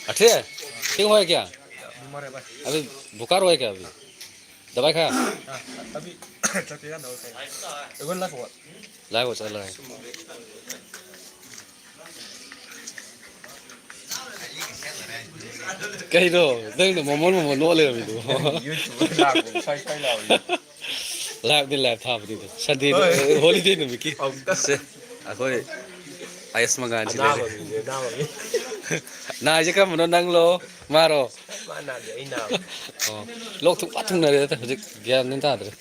अच्छे है? ठीक हुआ है क्या? बीमार है भाई। अभी बुखार हुआ है क्या अभी? दवाई खाया? हाँ, अभी चलते ना दवाई खाया। एक घंटा हुआ। लाइव हो चल रहा है। ꯀꯩꯅꯣ? ꯅꯪꯅ ꯃꯣꯃꯣꯟ ꯃꯣꯃꯣꯟ ꯅꯣꯛ ꯂꯩꯔꯝꯃꯤꯗꯨꯕꯣ? YouTube ꯂꯥꯛꯄ ꯁ꯭ꯋꯥꯏ ꯁ꯭ꯋꯥꯏ ꯂꯥꯎꯔꯤ꯫ Live ꯅꯤ, live ꯊꯥꯕꯅꯤꯗꯣ꯫ Sunday, ꯍꯣꯏ꯫ Holiday ꯅꯨꯃꯤꯠꯀꯤ꯫ ꯑꯃꯨꯛꯇ꯫ ꯁꯦ, ꯑꯩꯈꯣꯏ ꯑꯌꯁ ꯃꯉꯥꯟꯁꯤ ꯑꯅꯥꯕ ꯂꯩꯔꯦ꯫ ꯃꯤꯅꯦ, ꯑꯅꯥꯕ ꯃꯤ꯫ ꯅꯥꯏꯁꯦ ꯀꯔꯝꯕꯅꯣ, ꯅꯪꯂꯣ? ꯃꯥꯔꯣ? ꯃꯥ ꯅꯥꯗꯦ, ꯑꯩ ꯅꯥꯕ꯫ ꯑꯣ, ꯂꯣꯛ ꯊꯨꯡꯐꯥ ꯊꯨꯡꯅꯔꯦꯗ ꯍꯧꯖꯤꯛ, ꯒ꯭ꯌꯥꯟ ꯃꯦꯟ ꯇꯥꯗ꯭ꯔꯦ꯫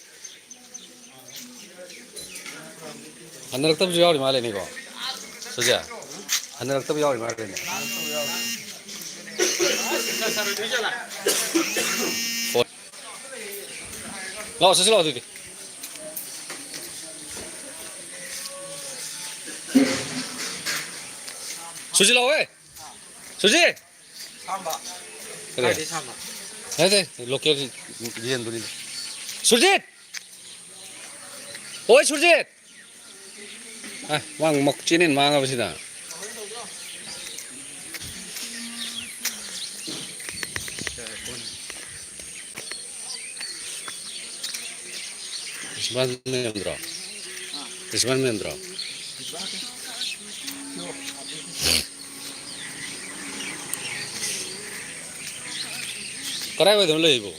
ꯍꯟꯅꯔꯛꯇꯕꯁꯨ ꯌꯥꯎꯔꯤ ꯃꯥꯜꯂꯦꯅꯦꯀꯣ, ꯁꯨꯖꯦ? ꯍꯟꯅꯔꯛꯇꯕ ꯌꯥꯎꯔꯤ ꯃꯥꯜꯂꯦꯅꯦ꯫ ꯐꯣꯟ꯫ ꯂꯥꯛꯑꯣ, ꯁꯨꯖꯤ, ꯂꯥꯛꯑꯣ ꯑꯗꯨꯗꯤ꯫ ꯁꯨꯖꯤ, ꯂꯥꯛꯑꯣꯍꯦ꯫ ꯁꯨꯖꯤ! ꯁꯥꯝꯕ꯫ ꯀꯔꯤ? ꯀꯥꯏꯗꯩ ꯁꯥꯝꯕ? ꯅꯠꯇꯦ, local ꯌꯦꯟꯗꯨꯅꯤꯗ꯫ ꯁꯨꯔꯖꯤꯠ! ꯑꯣꯏ ꯁꯨꯔꯖꯤꯠ! ꯑ, ꯃꯥ ꯃꯛ-, ꯆꯦꯅꯦꯜ ꯃꯥꯡꯉꯕꯁꯤꯗ꯫ ꯈ꯭ꯔꯤꯁꯃꯥꯁ ꯃꯦꯝꯗ꯭ꯔꯣ? ꯈ꯭ꯔꯤꯁꯃꯥꯁ ꯃꯦꯝꯗ꯭ꯔꯣ? ꯀꯗꯥꯏꯋꯥꯏꯗꯅꯣ ꯂꯩꯔꯤꯕꯣ?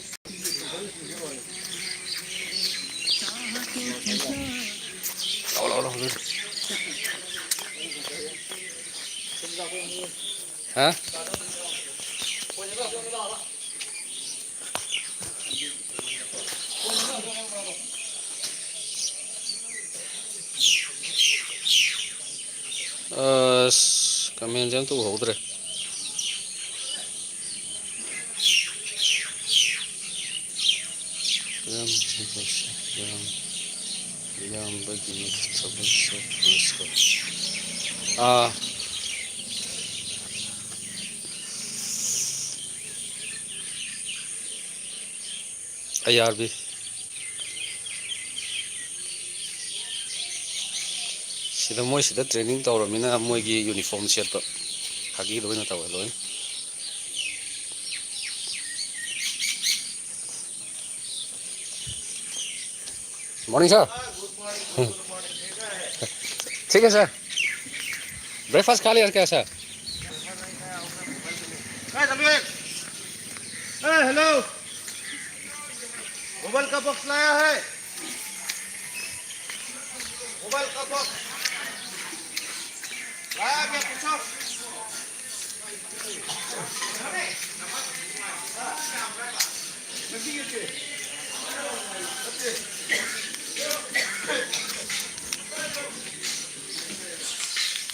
ꯂꯥꯛꯑꯣ, ꯂꯥꯛꯑꯣ, ꯂꯥꯛꯑꯣ꯫ ꯍꯥ? ꯑꯁ, comment ꯁꯦ ꯑꯝꯇ ꯎꯍꯧꯗ꯭ꯔꯦ꯫ ꯏꯌꯥꯝꯕꯒꯤ ꯊꯕꯛ ꯆꯠꯄꯁꯦ꯫ ꯑꯥ꯫ ꯑꯥꯏ ꯑꯥꯔ ꯕꯤ꯫ ꯁꯤꯗ, ꯃꯣꯏ ꯁꯤꯗ training ꯇꯧꯔꯃꯤꯅ ꯃꯣꯏꯒꯤ uniform ꯁꯦꯠꯄ ꯈꯥꯀꯤꯗꯣ ꯑꯣꯏꯅ ꯇꯧꯋꯦ ꯂꯣꯏꯅ꯫ Morning, sir. ठीक है, sir. Breakfast खा लिया क्या, sir? ए, रमेश। ए, हेलो। मोबाइल का बॉक्स लाया है? मोबाइल का बॉक्स लाया क्या, पूछो।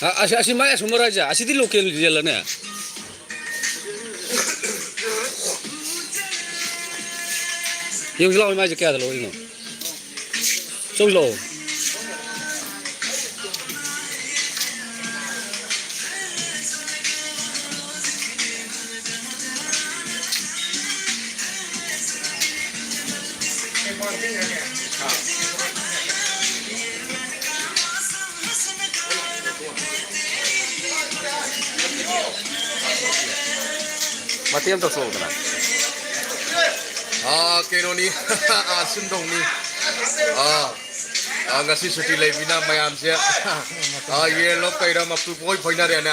ꯑ, ꯑꯁꯤ, ꯑꯁꯤ ꯃꯥꯏ ꯑꯁꯨꯝꯕꯔꯣ ꯍꯥꯏꯁꯦ? ꯑꯁꯤꯗꯤ local ꯌꯦꯜꯂꯅꯦ? ꯌꯦꯡꯁꯤ ꯂꯥꯛꯑꯣ, ꯃꯥꯏꯁꯦ ꯀꯌꯥꯗ ꯂꯧꯔꯤꯅꯣ? ꯆꯧꯁꯤ ꯂꯥꯛꯑꯣ꯫ ꯃꯇꯦꯛ ꯑꯃ ꯇꯧꯊꯣꯛꯎꯗꯅ꯫ ꯑꯥ, ꯀꯩꯅꯣꯅꯤ꯫ ꯑꯥ, ꯁꯤꯟꯗꯧꯅꯤ꯫ ꯑꯥ, ꯑꯥ, ꯉꯁꯤ ꯁꯨꯇꯤ ꯂꯩꯕꯅꯤꯅ ꯃꯌꯥꯝꯁꯦ, ꯑꯥ, ꯌꯦꯟꯂꯣ ꯀꯩꯔꯣ ꯃꯄꯨ ꯄꯣꯏ ꯐꯣꯏꯅꯔꯦꯅꯦ꯫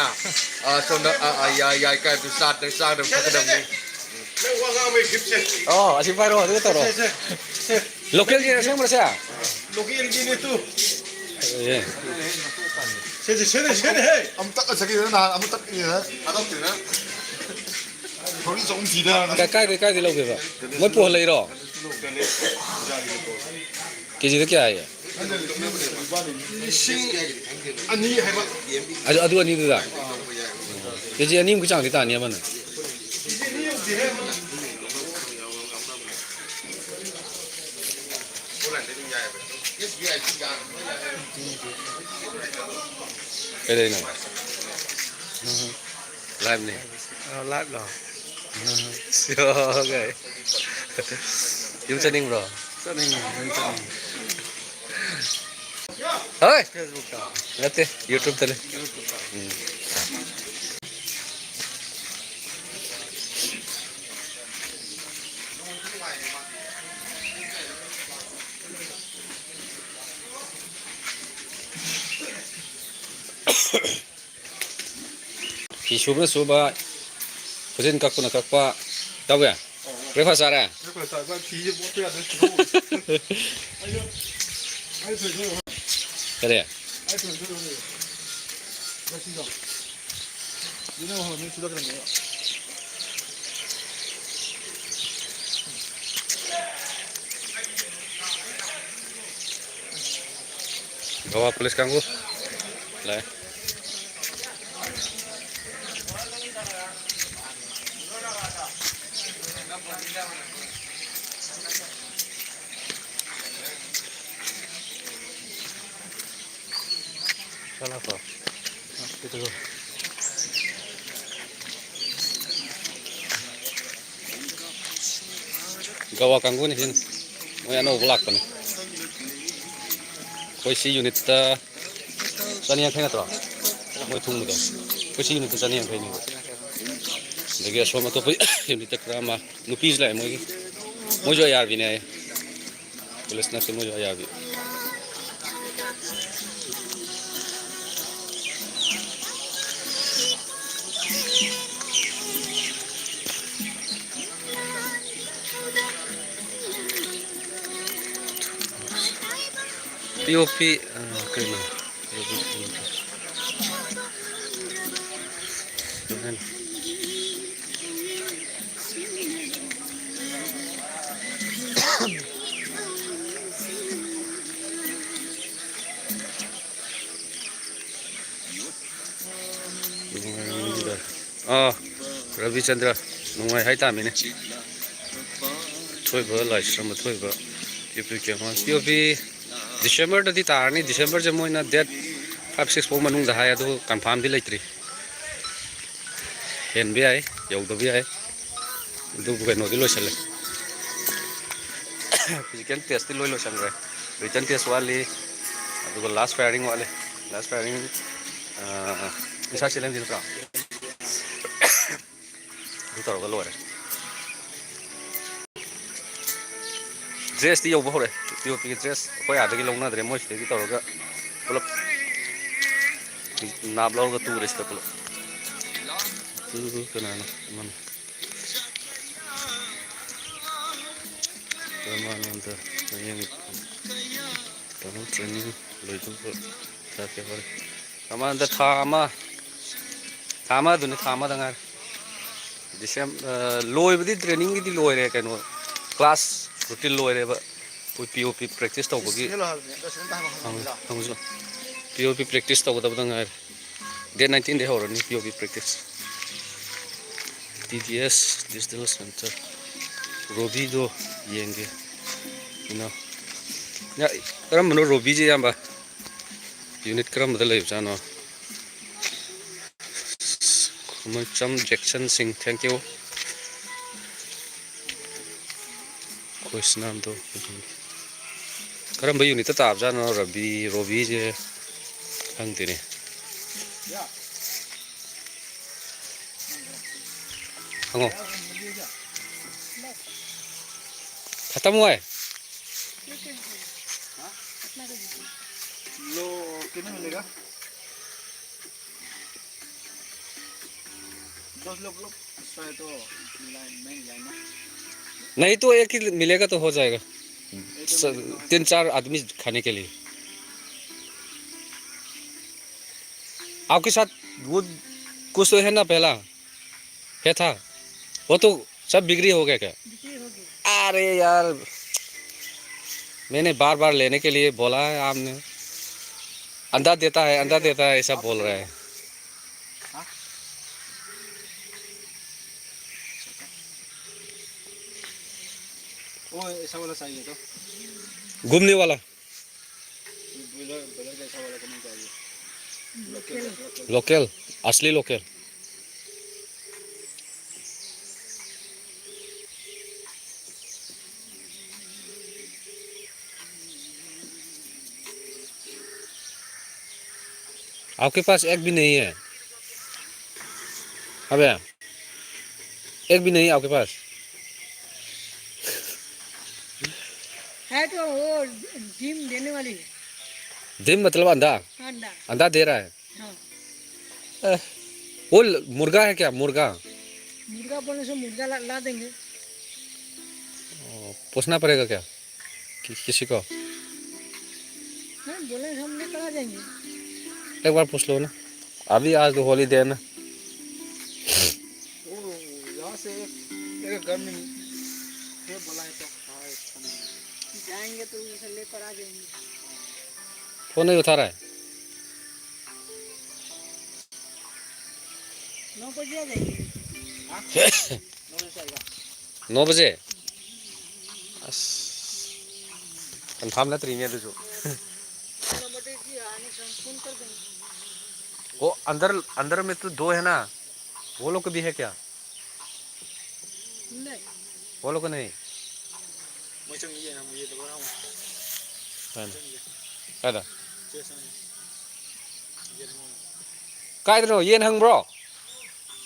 ꯑꯥ, ꯁꯣꯝꯗ, ꯑꯥ, ꯑꯥ, ꯌꯥꯏ, ꯌꯥꯏ, ꯀꯥꯏꯕꯗꯨ ꯆꯥꯗ-, ꯆꯥꯗꯕ ꯊꯛꯀꯗꯕꯅꯤ꯫ ꯅꯪ ꯋꯥ ꯉꯥꯡꯕꯒꯤ ꯒꯤꯐꯁꯦ꯫ ꯑꯣ, ꯑꯁꯤ ꯄꯥꯏꯔꯣ, ꯑꯗꯨꯒ ꯇꯧꯔꯣ꯫ ꯁꯦ, ꯁꯦ, ꯁꯦ꯫ ꯂꯣꯀꯦꯜꯒꯤ ꯑꯁꯦꯡꯕꯔꯣ ꯁꯦ? ꯂꯣꯀꯦꯜꯒꯤꯅꯦ ꯇꯨ꯫ ꯑꯦ꯫ ꯁꯦ, ꯁꯦ, ꯁꯦꯅꯦ, ꯁꯦꯅꯦ, ꯍꯦ꯫ ꯑꯃꯨꯛ ꯇꯛꯑ ꯆꯠꯈꯤꯗꯅ ꯅꯍꯥꯟ ꯑꯃꯨꯛ ꯇꯛꯏꯅ꯫ ꯊꯥꯗꯣꯛꯇ꯭ꯔꯤꯅ꯫ ꯊꯧꯔꯤ ꯆꯍꯨꯝ ꯊꯤꯗ꯫ ꯀꯥꯏ-, ꯀꯥꯏꯗꯩ, ꯀꯥꯏꯗꯩ ꯂꯧꯒꯦꯕ? ꯃꯣꯏ ꯄꯨꯍꯜꯂꯛꯏꯔꯣ? ꯀꯦꯖꯤꯗ ꯀꯌꯥ ꯍꯥꯏꯒꯦ? ꯂꯤꯁꯤꯡ ꯑꯅꯤ ꯍꯥꯏꯕ꯫ ꯑꯗꯨ, ꯑꯗꯨ ꯑꯅꯤꯗꯨꯗ? ꯀꯦꯖꯤ ꯑꯅꯤꯃꯨꯛꯀꯤ ꯆꯥꯡꯗꯤ ꯇꯥꯅꯤ ꯑꯃꯅ꯫ ꯀꯦꯖꯤ ꯑꯅꯤ ꯌꯧꯗꯦꯍꯦ ꯑꯃꯅ꯫ ꯀꯩꯗꯧꯔꯤꯅꯣ? Live ꯅꯦ꯫ ꯑ, live ꯂꯣ? ꯁꯤꯌꯣ, ꯀꯥꯏ꯫ ꯌꯨꯝ ꯆꯠꯅꯤꯡꯕ꯭ꯔꯣ? ꯆꯠꯅꯤꯡꯉꯤ, ꯌꯨꯝ ꯆꯠꯅꯤꯡꯉꯤ꯫ ꯍꯣꯏ꯫ Facebook ꯇ꯫ ꯅꯠꯇꯦ, YouTube ꯇꯅꯦ꯫ YouTube ꯇ꯫ ꯎꯝ꯫ ꯐꯤ ꯁꯨꯕꯅ ꯁꯨꯕ, ꯈꯨꯖꯤꯟ ꯀꯛꯄꯅ ꯀꯛꯄ꯫ ꯇꯧꯋꯦ꯫ ꯕ꯭ꯔꯦꯛꯐꯥꯁ ꯆꯥꯔꯦ? ꯕ꯭ꯔꯦꯛꯐꯥꯁ ꯆꯥꯔꯦ꯫ ꯐꯤꯁꯦ ꯃꯣꯠꯄ ꯌꯥꯗ꯭ꯔꯦ꯫ ꯑꯩ ꯐꯨꯔꯤꯠ ꯁꯨꯗꯧꯕ꯫ ꯀꯔꯤ? ꯑꯩ ꯐꯨꯔꯤꯠ ꯁꯨꯗꯧꯕ꯫ ꯉꯁꯤꯗꯣ꯫ ꯌꯦꯅꯧ ꯍꯣꯏ ꯅꯣꯏ ꯁꯨꯗꯣꯛꯀꯗꯕꯅꯦꯕ꯫ ꯒꯋꯥ ꯄꯨꯂꯤꯁ ꯀꯥꯡꯕꯨ ꯂꯥꯛꯑꯦ꯫ ꯆꯠꯂꯣꯀꯣ꯫ ꯒꯋꯥ ꯀꯥꯡꯕꯨꯅꯤ ꯁꯤꯅ꯫ ꯃꯣꯏ ꯑꯅꯧꯕ ꯂꯥꯛꯄꯅꯤ꯫ ꯑꯩꯈꯣꯏ ꯁꯤ ꯌꯨꯅꯤꯠꯇ ꯆꯅꯤ ꯌꯥꯡꯈꯩ ꯅꯠꯇ꯭ꯔꯣ? ꯃꯣꯏ ꯊꯨꯡꯕꯗꯣ꯫ ꯑꯩꯈꯣꯏ ꯁꯤ ꯌꯨꯅꯤꯠꯇ ꯆꯅꯤ ꯌꯥꯡꯈꯩꯅꯦꯕ꯫ ꯑꯗꯒꯤ ꯑꯁꯣꯝ ꯑꯇꯣꯞꯄ ꯌꯨꯅꯤꯠꯇ ꯈꯔ ꯑꯃ, ꯅꯨꯄꯤꯁꯨ ꯂꯥꯛꯑꯦ ꯃꯣꯏꯒꯤ꯫ ꯃꯣꯏꯁꯨ ꯑꯌꯥꯔꯕꯤꯅꯦ ꯍꯥꯏꯌꯦ꯫ ꯄꯨꯂꯤꯁ ꯅꯠꯇꯦ, ꯃꯣꯏꯁꯨ ꯑꯌꯥꯕꯤ꯫ ꯄꯤ ꯑꯣ ꯄꯤ, ꯑ, ꯀꯩꯅꯣ? ꯑꯥ, ꯔꯕꯤꯆꯟꯗ꯭ꯔ, ꯅꯨꯡꯉꯥꯏ ꯍꯥꯏꯇꯥꯃꯤꯅꯦ꯫ ꯑꯊꯣꯏꯕ ꯂꯥꯏꯁ꯭ꯔꯝ ꯑꯊꯣꯏꯕ, ꯄꯤ ꯑꯣ ꯄꯤ ꯀꯦꯃꯣꯟ, ꯄꯤ ꯑꯣ ꯄꯤ ꯗꯤꯁꯦꯝꯕꯔꯗꯗꯤ ꯇꯥꯔꯅꯤ꯫ ꯗꯤꯁꯦꯝꯕꯔꯁꯦ ꯃꯣꯏꯅ ꯗꯦꯠ ꯐꯥꯏꯚ ꯁꯤꯛꯁ ꯐꯥꯎ ꯃꯅꯨꯡꯗ ꯍꯥꯏ, ꯑꯗꯨ ꯀꯟꯐꯥꯝꯗꯤ ꯂꯩꯇ꯭ꯔꯤ꯫ ꯍꯦꯟꯕ ꯌꯥꯏ, ꯌꯧꯗꯕ ꯌꯥꯏ꯫ ꯑꯗꯨꯕꯨ ꯀꯩꯅꯣꯗꯤ ꯂꯣꯏꯁꯜꯂꯦ꯫ ꯐꯤꯖꯤꯀꯦꯜ ꯇꯦꯁꯇꯤ ꯂꯣꯏ ꯂꯣꯏꯁꯟꯈ꯭ꯔꯦ꯫ ꯔꯤꯇꯟ ꯇꯦꯁ ꯋꯥꯠꯂꯤ, ꯑꯗꯨꯒ ꯂꯥꯁ ꯐꯥꯌꯥꯔꯤꯡ ꯋꯥꯠꯂꯤ꯫ ꯂꯥꯁ ꯐꯥꯌꯥꯔꯤꯡ, ꯑꯥ, ꯏꯟꯁꯥꯏꯠ ꯆꯦꯂꯦꯟꯖ ꯅꯠꯇ꯭ꯔꯣ? ꯑꯗꯨ ꯇꯧꯔꯒ ꯂꯣꯏꯔꯦ꯫ ꯗ꯭ꯔꯦꯁꯇꯤ ꯌꯧꯕ ꯍꯧꯔꯦ꯫ ꯄꯤ ꯑꯣ ꯄꯤꯒꯤ ꯗ꯭ꯔꯦꯁ ꯑꯩꯈꯣꯏ ꯑꯥꯗꯒꯤ ꯂꯧꯅꯗ꯭ꯔꯦ, ꯃꯣꯏ ꯁꯤꯗꯒꯤ ꯇꯧꯔꯒ ꯄꯨꯂꯞ ꯅꯥꯞ ꯂꯧꯔꯒ ꯇꯨꯔꯦ ꯁꯤꯗ ꯄꯨꯂꯞ꯫ ꯀꯅꯥꯅꯣ ꯑꯃꯅ? ꯔꯃꯥꯅꯟꯗ ꯃꯌꯦꯡ ꯇꯥꯃꯣ ꯇ꯭ꯔꯦꯅꯤꯡ ꯂꯣꯏꯗꯧꯕ ꯊꯥ ꯀꯌꯥ ꯋꯥꯠꯂꯤ? ꯔꯃꯥꯅꯟꯗ ꯊꯥ ꯑꯃ, ꯊꯥ ꯑꯃꯗꯨꯅꯤ, ꯊꯥ ꯑꯃꯗ ꯉꯥꯏꯔꯦ꯫ ꯗꯤꯁꯦꯝ-, ꯑ, ꯂꯣꯏꯕꯗꯤ ꯇ꯭ꯔꯦꯅꯤꯡꯒꯤꯗꯤ ꯂꯣꯏꯔꯦ, ꯀꯩꯅꯣ, ꯀ꯭ꯂꯥꯁ ꯔꯨꯇꯤꯟ ꯂꯣꯏꯔꯦꯕ꯫ ꯑꯩꯈꯣꯏ ꯄꯤ ꯑꯣ ꯄꯤ ꯄ꯭ꯔꯦꯛꯇꯤꯁ ꯇꯧꯕꯒꯤ ꯍꯪꯉꯨ-, ꯍꯪꯉꯨꯁꯤ ꯂꯥꯎ꯫ ꯄꯤ ꯑꯣ ꯄꯤ ꯄ꯭ꯔꯦꯛꯇꯤꯁ ꯇꯧꯒꯗꯕꯗ ꯉꯥꯏꯔꯦ꯫ ꯗꯦꯠ ꯅꯥꯏꯟꯇꯤꯟꯗꯒꯤ ꯍꯧꯔꯅꯤ P O P practice. T D S digital centre. ꯔꯣꯕꯤꯗꯣ ꯌꯦꯡꯒꯦ꯫ ꯀꯩꯅꯣ, ꯌꯥ-, ꯀꯔꯝꯕꯅꯣ ꯔꯣꯕꯤꯁꯦ, ꯏꯌꯥꯝꯕ? ꯌꯨꯅꯤꯠ ꯀꯔꯝꯕꯗ ꯂꯩꯕꯖꯥꯠꯅꯣ? ꯈꯨꯃꯟꯆꯝ ꯖꯦꯛꯁꯟ ꯁꯤꯡ, thank you꯫ ꯑꯩꯈꯣꯏ ꯁꯅꯥꯝꯗꯣ ꯀꯔꯝꯕ ꯌꯨꯅꯤꯠꯇ ꯇꯥꯕꯖꯥꯠꯅꯣ? ꯔꯕꯤ, ꯔꯣꯕꯤꯁꯦ ꯈꯪꯗꯦꯅꯦ꯫ ꯍꯪꯉꯣ꯫ ꯈꯇꯝ ꯍꯨꯋꯥ ꯍꯦ? लो, कितने मिलेगा? दस लोग, लोग, उसका है तो मिला, नहीं मिलाएंगे। नहीं तो एक ही मिलेगा तो हो जाएगा। एक ही स-, मिलेगा। तीन चार आदमी खाने के लिए। आपके साथ वो कुछ तो है ना पहला? क्या था? वो तो सब बिक्री हो गया क्या? बिक्री हो गया। अरे यार, मैंने बार बार लेने के लिए बोला है आपने। अंडा देता है, अंडा देता है, ऐसा बोल रहा है। हाँ? वो ऐसा वाला चाहिए तो। घूमने वाला। ये ब्रॉयलर, ब्रॉयलर जैसा वाला तो नहीं चाहिए। Local, local. लोकल, असली लोकल। आपके पास एक भी नहीं है? अबे, एक भी नहीं है आपके पास? है तो वो डिम देने वाली है। डिम मतलब अंडा? अंडा। अंडा दे रहा है? हाँ। अह। वो ल-, मुर्गा है क्या? मुर्गा? मुर्गा बोलने से मुर्गा ला, ला देंगे। ओ, पूछना पड़ेगा क्या? कि-, किसी को? नहीं, बोले हम लेकर आ जाएंगे। एक बार पूछ लो ना। अभी आज तो हॉलीडे है ना। वो यहाँ से एक, एक घर में ये बोला है तो हाँ, एक खाना है। जाएंगे तो उसे लेकर आ जाएंगे। फोन नहीं उठा रहा है। नौ बजे आ जाएंगे। हाँ? नौ बजे आएगा। नौ बजे? ꯑꯁ, ꯀꯟꯐꯥꯔꯝ ꯅꯠꯇ꯭ꯔꯤꯅꯦ ꯑꯗꯨꯁꯨ꯫ वो अंदर, अंदर में तो दो है ना, वो लोग को भी है क्या? नहीं। वो लोग को नहीं? ꯃꯣꯏ ꯆꯪꯉꯤ ꯌꯦꯟ ꯍꯪꯕ ꯌꯦꯟꯗꯣ ꯂꯧꯔ ꯍꯪꯉꯣ꯫ ꯀꯥꯏꯗ? ꯆꯪꯉꯤ꯫ ꯀꯥꯏꯗ? ꯌꯦꯟ ꯍꯪꯉꯣ꯫ ꯀꯥꯏꯗꯅꯣ? ꯌꯦꯟ ꯍꯪꯕ꯭ꯔꯣ?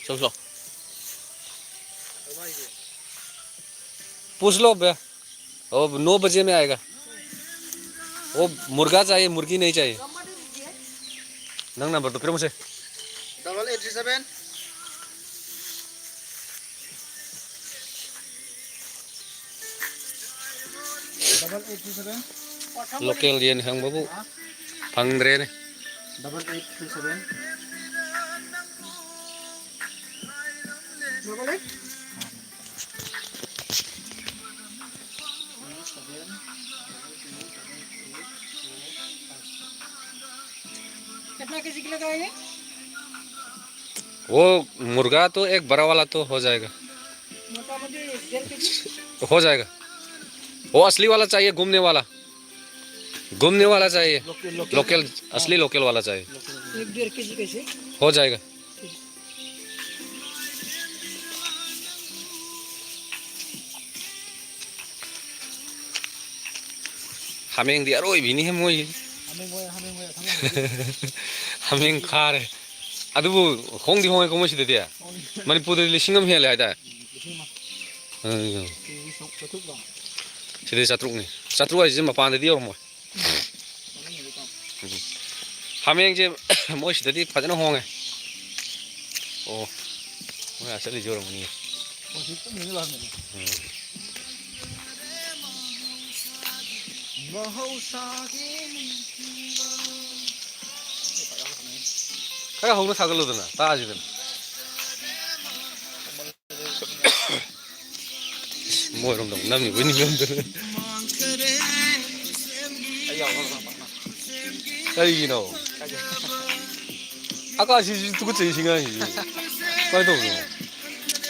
ꯆꯠꯂꯣ꯫ ꯀꯃꯥꯏꯒꯤ? पूछ लो बे। वो नौ बजे में आएगा। वो मुर्गा चाहिए, मुर्गी नहीं चाहिए। नंग नंबर तो फिर मुझे। Double eight three seven. Double eight three seven. Local येन हंगबबु फंगद्रेने। Double eight three seven. Double eight. कितना केजी किलो का है ये? वो मुर्गा तो एक बड़ा वाला तो हो जाएगा। मोटा मोटी डेढ़ केजी। हो जाएगा। वो असली वाला चाहिए, घूमने वाला। घूमने वाला चाहिए। Local, local. लोकल, असली लोकल वाला चाहिए। एक डेढ़ केजी कैसे? हो जाएगा। ꯍꯥꯃꯦꯡꯗꯤ ꯑꯔꯣꯏꯕꯤꯅꯤꯍꯦ ꯃꯣꯏꯒꯤ꯫ ꯍꯥꯃꯦꯡ ꯃꯣꯏ, ꯍꯥꯃꯦꯡ ꯃꯣꯏ ꯑꯁꯪꯕ꯫ ꯍꯥꯃꯦꯡ ꯈꯥꯔꯦ꯫ ꯑꯗꯨꯕꯨ ꯍꯣꯡꯗꯤ ꯍꯣꯡꯉꯦꯀꯣ ꯃꯣꯏ ꯁꯤꯗꯗꯤ꯫ ꯍꯣꯡꯉꯤ꯫ ꯃꯅꯤꯄꯨꯔꯗꯗꯤ ꯂꯤꯁꯤꯡ ꯑꯃ ꯍꯦꯜꯂꯦ ꯍꯥꯏꯗꯥꯏ? ꯎꯝ, ꯂꯤꯁꯤꯡ ꯑꯃ꯫ ꯎꯝ꯫ ꯀꯦꯖꯤ ꯆꯥꯇ꯭ꯔꯨꯛ ꯂꯣ? ꯁꯤꯗꯗꯤ ꯆꯥꯇ꯭ꯔꯨꯛꯅꯤ꯫ ꯆꯥꯇ꯭ꯔꯨꯛ ꯍꯥꯏꯁꯤ ꯃꯄꯥꯟꯗꯗꯤ ꯌꯧꯔꯝꯃꯣꯏ꯫ ꯎꯝ꯫ ꯍꯥꯃꯦꯡꯁꯦ ꯃꯣꯏ ꯁꯤꯗꯗꯤ ꯐꯖꯅ ꯍꯣꯡꯉꯦ꯫ ꯑꯣ, ꯃꯣꯏ ꯑꯥ ꯆꯠꯂꯤꯁꯦ ꯑꯣꯏꯔꯝꯒꯅꯤ꯫ ꯍꯧꯖꯤꯛ ꯄꯨꯡ ꯃꯔꯤ ꯂꯥꯛꯑꯝꯃꯦ꯫ ꯎꯝ꯫ ꯃꯍꯧꯁꯥꯒꯤ ꯈꯔ ꯍꯧꯅ ꯁꯥꯒꯠꯂꯨꯗꯅ, ꯇꯥꯁꯤꯗꯅ꯫ ꯃꯣꯏꯔꯣꯝꯗ ꯑꯃꯨꯛ ꯅꯝꯃꯤꯕꯣꯏ ꯅꯤꯡꯉꯝꯗꯅ꯫ ꯑꯩ ꯌꯥꯎꯕ ꯂꯥꯛꯄ꯫ ꯀꯔꯤꯒꯤꯅꯣ? ꯀꯥꯏꯗꯩ? ꯑꯀꯥꯁꯤꯁꯨ ꯇꯨꯀꯠꯆꯩ, ꯁꯤ ꯉꯥꯡꯁꯤꯁꯨ꯫ ꯀꯃꯥꯏꯅ ꯇꯧꯕꯅꯣ?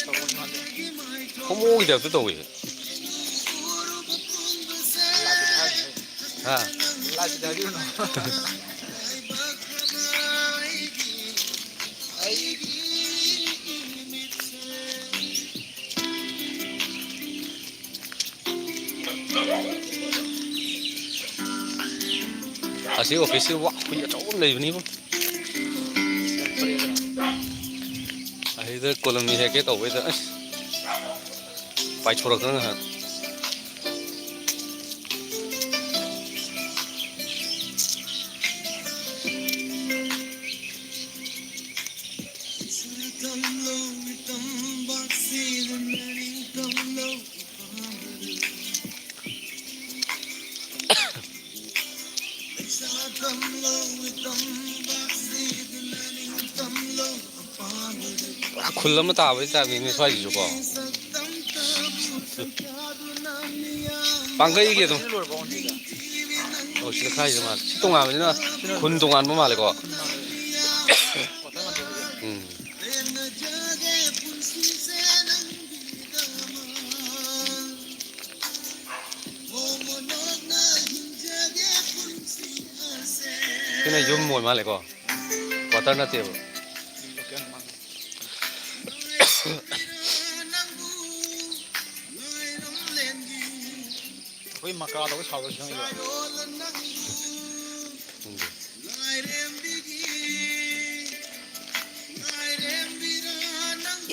ꯇꯧꯕꯅꯤ ꯃꯥꯗꯤ꯫ ꯍꯣꯃꯣꯒꯤ ꯇꯥꯏꯞꯇ ꯇꯧꯋꯦ꯫ ꯂꯥꯛꯄꯗꯤ ꯍꯥꯏꯕꯅꯤ꯫ ꯍꯥ? ꯂꯥꯛꯄꯗꯤ ꯍꯥꯏꯕꯤꯔꯨꯅꯨ꯫ ꯑꯁꯤ ꯑꯣꯐꯤꯁꯁꯤ ꯋꯥ ꯍꯨꯏ ꯑꯆꯧꯕ ꯑꯃ ꯂꯩꯕꯅꯤꯕꯣ꯫ ꯑꯁꯤꯗ ꯀꯣꯂꯝꯅꯤ ꯍꯦꯛꯀꯦ ꯇꯧꯕꯩꯗ ꯑꯁ ꯄꯥꯏꯊꯣꯔꯛꯇꯅ ꯉꯍꯥꯛ꯫ ꯄꯨꯔꯥ ꯈꯨꯜ ꯑꯃ ꯇꯥꯕꯩ ꯇꯥꯏꯞꯅꯤꯅꯦ ꯁ꯭ꯋꯥꯏꯁꯤꯁꯨꯀꯣ꯫ ꯄꯥꯡꯒꯩꯒꯤ ꯑꯗꯨꯝ꯫ ꯑꯣ, ꯁꯤꯗ ꯈꯥꯏꯁꯤꯗ ꯃꯥꯜꯂꯦ꯫ ꯁꯤ ꯇꯣꯉꯥꯟꯕꯅꯤꯅ ꯈꯨꯟ ꯇꯣꯉꯥꯟꯕ ꯃꯥꯜꯂꯦꯀꯣ꯫ ꯎꯝ꯫ ꯁꯤꯅ ꯌꯨꯝ ꯑꯣꯏ ꯃꯥꯜꯂꯦꯀꯣ, ꯀ꯭ꯋꯥꯇꯔ ꯅꯠꯇꯦꯕ꯫ ꯑꯩꯈꯣꯏ ꯃꯀꯥꯗꯕꯨ ꯁꯥꯎꯔꯁꯤ ꯈꯪꯉꯤꯕ꯫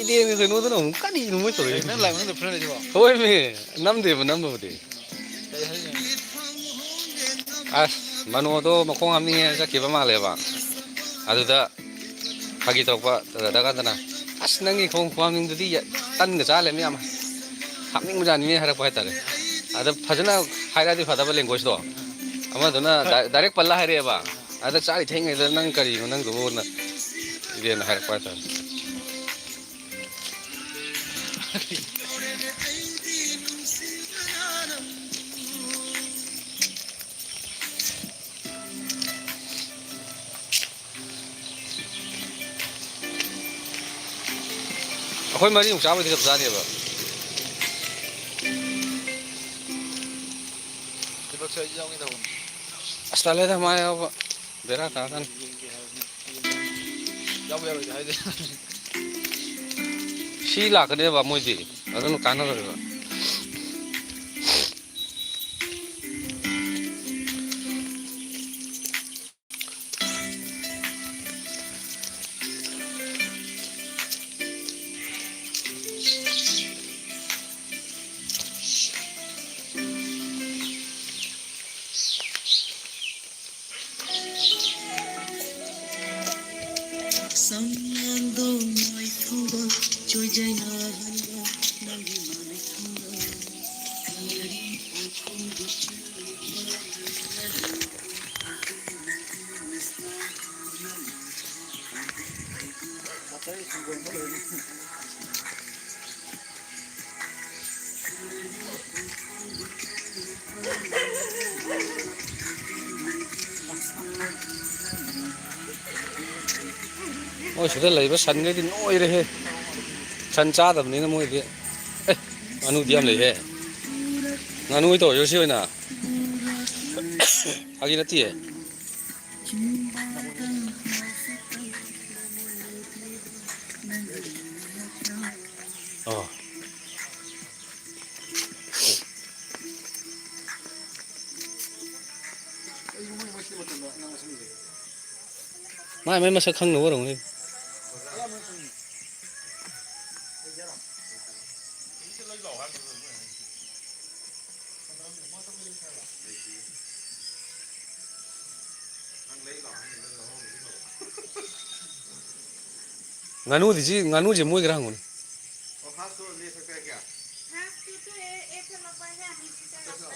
ꯏꯗꯦꯟꯒ ꯀꯩꯅꯣꯗꯨꯅ ꯑꯃꯨꯛ ꯀꯔꯤꯅꯣ ꯃꯣꯏ ꯇꯧꯔꯛꯏꯁꯦ? ꯅꯪ ꯂꯥꯏ ꯃꯅꯨꯡꯗ ꯐꯨꯅꯔꯤꯁꯤꯕꯣ? ꯍꯣꯏꯃꯤ, ꯅꯝꯗꯦꯕ, ꯅꯝꯕꯕꯨꯗꯤ꯫ ꯀꯩ ꯍꯥꯏꯔꯤꯅꯣ? ꯑꯁ, ꯃꯅꯣꯗꯣ ꯃꯈꯣꯡ ꯍꯥꯝꯅꯤꯡꯉꯦ ꯆꯠꯈꯤꯕ ꯃꯥꯜꯂꯦꯕ꯫ ꯑꯗꯨꯗ ꯐꯥꯒꯤ ꯇꯧꯔꯛꯄ ꯗꯥꯗꯥ ꯀꯥꯟꯇꯅ, "ꯑꯁ, ꯅꯪꯒꯤ ꯈꯣꯡ ꯈ꯭ꯋꯥꯡꯁꯤꯡꯗꯨꯗꯤ ꯇꯟꯒ ꯆꯥ ꯂꯩꯔꯝꯃꯤ, ꯌꯥꯝ ꯍꯥꯞꯅꯤꯡꯕꯖꯥꯠꯅꯤꯅꯦ" ꯍꯥꯏꯔꯛꯄ ꯍꯥꯏꯇꯥꯔꯦ꯫ ꯑꯗ ꯐꯖꯅ ꯍꯥꯏꯔꯛꯑꯗꯤ ꯐꯗꯕ language ꯇꯣ, ꯑꯃꯗꯨꯅ ꯗꯥꯏ-, direct ꯄꯜꯂ ꯍꯥꯏꯔꯛꯑꯦꯕ꯫ ꯑꯗ ꯆꯥꯔꯤ ꯊꯦꯡꯉꯩꯗ "ꯅꯪ ꯀꯔꯤꯅꯣ ꯅꯪꯗꯨꯕꯣꯅ" ꯏꯕꯦꯟꯅ ꯍꯥꯏꯔꯛꯄ ꯍꯥꯏꯇꯥꯔꯦ꯫ ꯑꯩꯈꯣꯏ ꯃꯔꯤꯃꯨꯛ ꯆꯥꯕꯩꯗꯤ ꯆꯞ ꯆꯥꯅꯦꯕ꯫ ꯊꯕꯛꯁꯦ ꯑꯩ ꯌꯥꯎꯒꯦ ꯇꯧꯕꯅꯤ꯫ ꯑꯁ, ꯇꯜꯂꯦꯗ, ꯃꯥ ꯌꯥꯎꯕ ꯕꯦꯔꯥ ꯀꯥꯔꯛꯀꯅꯤ꯫ ꯌꯥꯎꯕ ꯌꯥꯔꯣꯏꯗꯤ ꯍꯥꯏꯗꯦ꯫ ꯁꯤ ꯂꯥꯛꯀꯅꯦꯕ ꯃꯣꯏꯗꯤ, ꯑꯗꯨꯅ ꯀꯥꯟꯅꯔꯣꯏꯕ꯫ ꯃꯣꯏ ꯁꯤꯗ ꯂꯩꯕ ꯁꯟꯈꯩꯗꯤ ꯅꯣꯏꯔꯦꯍꯦ꯫ ꯁꯟ ꯆꯥꯗꯕꯅꯤꯅ ꯃꯣꯏꯗꯤ꯫ ꯑꯦ, ꯉꯥꯅꯨꯗꯤ ꯌꯥꯝ ꯂꯩꯍꯦ꯫ ꯉꯥꯅꯨ ꯑꯣꯏ ꯇꯧꯔꯁꯤꯔꯣ ꯁꯤ ꯑꯣꯏꯅ꯫ ꯐꯥꯒꯤ ꯅꯠꯇꯤꯌꯦ꯫ ꯑꯣ꯫ ꯃꯥꯏ ꯃꯥꯏ ꯃꯁꯛ ꯈꯪꯅꯕ ꯑꯣꯏꯔꯝꯒꯅꯤ꯫ ꯉꯥꯅꯨꯗꯤ ꯁꯤ, ꯉꯥꯅꯨꯁꯦ ꯃꯣꯏꯒꯤꯔ ꯍꯪꯉꯨꯅꯦ꯫ और घास तो ले सकते हैं क्या? घास तो, तो ये, ये तो लगा है, हम इसी तरह से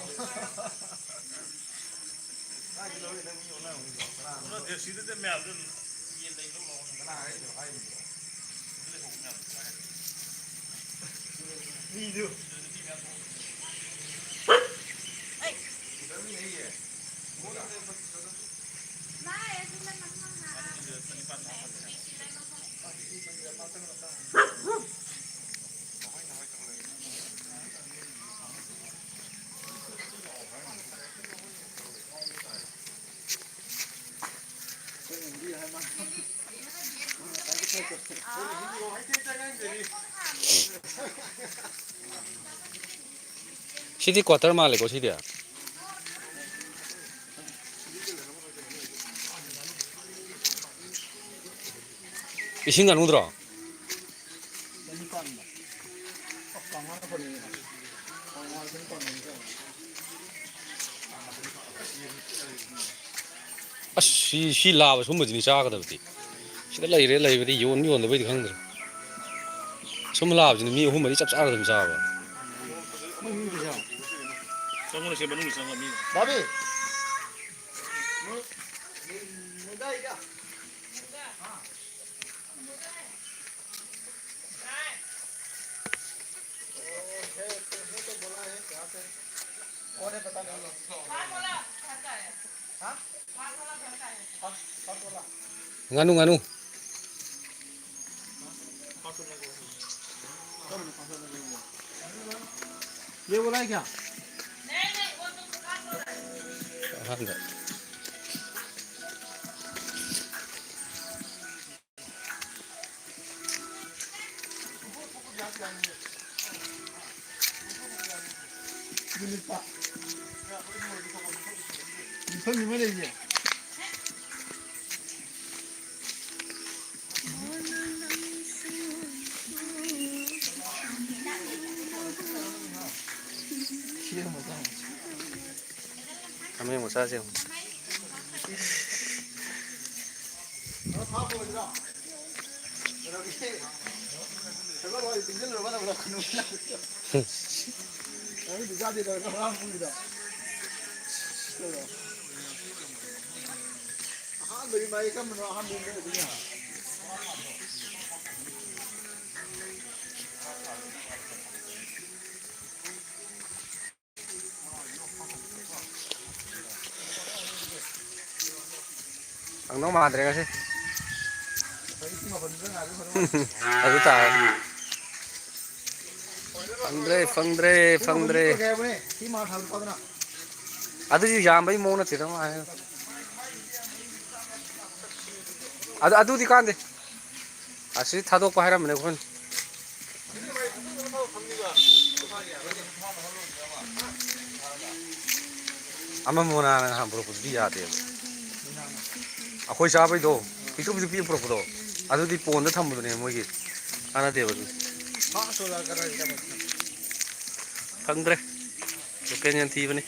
ꯁꯤꯗꯤ quarter ꯃꯥꯜꯂꯦꯀꯣ ꯁꯤꯗꯤ꯫ ꯏꯁꯤꯡ ꯉꯥꯅꯨꯗ꯭ꯔꯣ? ꯑꯁ, ꯁꯤ, ꯁꯤ ꯂꯥꯕ ꯁꯨꯝꯕꯁꯤꯅꯤ ꯆꯥꯒꯗꯕꯗꯤ꯫ ꯁꯤꯗ ꯂꯩꯔꯦ, ꯂꯩꯕꯗꯤ ꯌꯣꯟ ꯌꯣꯟꯗꯕꯩꯗꯤ ꯈꯪꯗ꯭ꯔꯦ꯫ ꯁꯨꯝ ꯂꯥꯕꯁꯤꯅꯤ ꯃꯤ ꯑꯍꯨꯝ ꯃꯔꯤ ꯆꯞ ꯆꯥꯅ ꯑꯗꯨꯝ ꯆꯥꯕ꯫ ꯆꯪꯉꯨꯅꯦ, ꯁꯤ ꯃꯅꯨꯡꯗ ꯆꯪꯉ ꯃꯤ꯫ ꯕꯥꯕꯤ! ꯉꯥꯅꯨ, ꯉꯥꯅꯨ꯫ ये बोला है क्या? ꯑꯍꯥꯟꯕ꯫ ꯃꯤꯐꯝ ꯑꯃ ꯂꯩꯌꯦ꯫ ꯍꯥꯃꯦꯡ ꯃꯆꯥꯁꯦ ꯌꯦꯡꯉꯨ꯫ ꯑꯍꯥꯟꯕꯒꯤ ꯃꯥꯏ ꯀꯔꯝꯕꯅꯣ? ꯑꯍꯥꯟꯕꯒꯤ ꯃꯥꯏ ꯑꯗꯨꯅ ꯐꯪꯗꯧ ꯃꯥꯟꯗ꯭ꯔꯦ ꯉꯁꯤ꯫ ꯑꯗꯨ ꯇꯥꯔꯦ꯫ ꯐꯪꯗ꯭ꯔꯦ, ꯐꯪꯗ꯭ꯔꯦ, ꯐꯪꯗ꯭ꯔꯦ꯫ ꯑꯗꯨꯁꯨ ꯌꯥꯝꯕꯩ ꯃꯑꯣꯡ ꯅꯠꯇꯦꯗ ꯃꯥ ꯍꯥꯏꯗꯣ꯫ ꯑꯗꯨ, ꯑꯗꯨꯗꯤ ꯀꯥꯟꯗꯦ꯫ ꯑꯁꯤ ꯊꯥꯗꯣꯛꯄ ꯍꯥꯏꯔꯝꯕꯅꯦ ꯑꯩꯈꯣꯏꯅ꯫ ꯑꯃ ꯃꯣꯅꯥꯅ ꯅꯍꯥꯟ ꯄꯨꯔꯛꯄꯗꯨꯗꯤ ꯌꯥꯗꯦꯕ꯫ ꯑꯩꯈꯣꯏ ꯆꯥꯕꯩꯗꯣ, ꯄꯤꯛꯇ꯭ꯔꯨ ꯄꯤꯛꯇ꯭ꯔꯨ ꯄꯤꯛꯑ ꯄꯨꯔꯛꯄꯗꯣ, ꯑꯗꯨꯗꯤ ꯄꯣꯟꯗ ꯊꯝꯕꯗꯨꯅꯦ ꯃꯣꯏꯒꯤ꯫ ꯀꯥꯟꯅꯗꯦꯕ ꯑꯗꯨꯗꯤ꯫ ꯐꯪꯗ꯭ꯔꯦ꯫ ꯂꯣꯀꯦꯜ ꯌꯦꯟ ꯊꯤꯕꯅꯤ꯫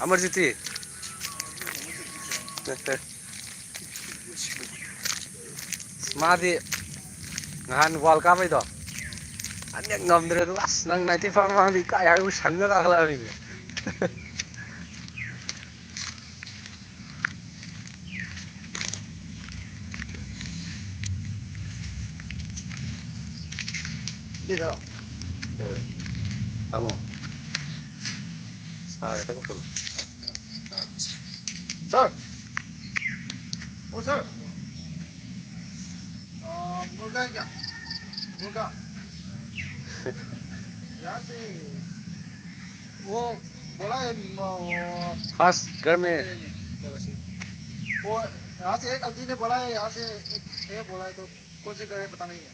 ꯑꯃꯔꯖꯤꯠꯇꯤ? ꯃꯥꯗꯤ ꯅꯍꯥꯟ ꯋꯥꯜ ꯀꯥꯞꯄꯩꯗꯣ ꯑꯅꯤꯔꯛ ꯉꯝꯗ꯭ꯔꯦ꯫ ꯑꯗꯨ ꯑꯁ ꯅꯪ ꯅꯥꯏꯟꯇꯤ ꯐꯥꯏꯚ ꯃꯃꯥꯡꯗꯤ ꯀꯥꯏ ꯍꯥꯏꯕꯨ ꯁꯪꯒ ꯀꯥꯈꯠꯂꯛꯑꯃꯤꯅꯦ꯫ ꯁꯤꯗ ꯇꯥꯃꯣ꯫ ꯁꯥꯔꯦ, ꯊꯕꯛ ꯇꯧꯔꯣ꯫ Sir! Oh, sir! Uh, मुर्गा है क्या? मुर्गा। यहाँ से वो बोला है, म-, वो खास घर में। वो यहाँ से एक आदमी ने बोला है, यहाँ से एक है बोला है, तो कौन से घर है पता नहीं है।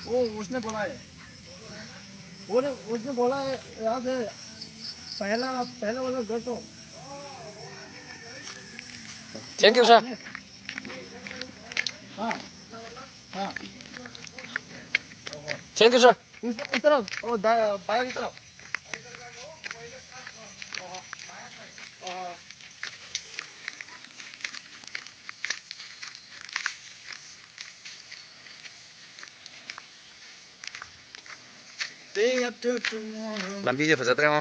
वो उसने बोला है, वो ने, उसने बोला है, यहाँ से पहला, पहला वाला घर तो। Thank you, sir. हाँ, हाँ। Thank you, sir. इस, इस तरफ, ओ, दा-, बाया की तरफ। ꯂꯝꯕꯤꯁꯦ ꯐꯖꯗ꯭ꯔꯦꯉꯣ꯫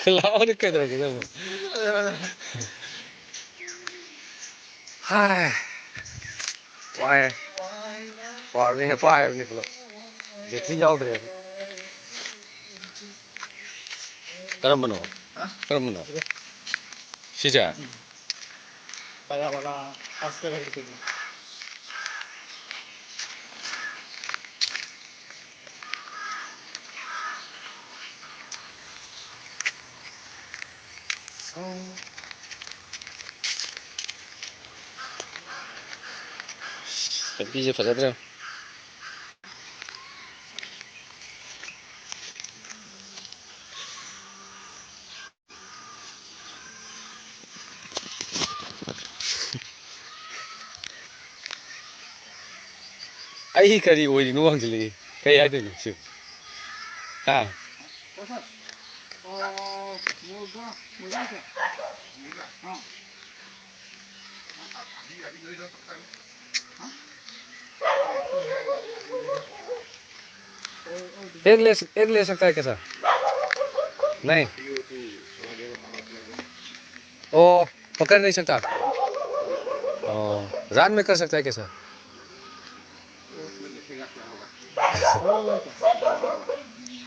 ꯂꯥꯛꯑꯣꯅꯦ, ꯀꯩꯗꯧꯔꯒꯦ ꯅꯪꯕꯨ? ꯍꯥꯏ꯫ ꯋꯥꯏ꯫ ꯋꯥꯔꯃꯤꯅ ꯄꯥꯏꯕꯅꯤ ꯄꯨꯂꯞ꯫ ꯕꯦꯇ꯭ꯔꯤ ꯌꯥꯎꯗ꯭ꯔꯦ꯫ ꯀꯔꯝꯕꯅꯣ? ꯀꯔꯝꯕꯅꯣ? ꯁꯤꯁꯦ? ꯂꯝꯕꯤꯁꯦ ꯐꯖꯗ꯭ꯔꯦ꯫ ꯑꯩ ꯀꯔꯤ ꯑꯣꯏꯔꯤꯅꯣ ꯍꯪꯖꯤꯜꯂꯛꯏ꯫ ꯀꯩ ꯍꯥꯏꯗꯣꯏꯅꯣ ꯁꯤ? ꯍꯥ? एक ले, एक ले सकता है क्या सर? नहीं। ओ, पकड़ नहीं सकता? ओ, रात में कर सकता है क्या सर?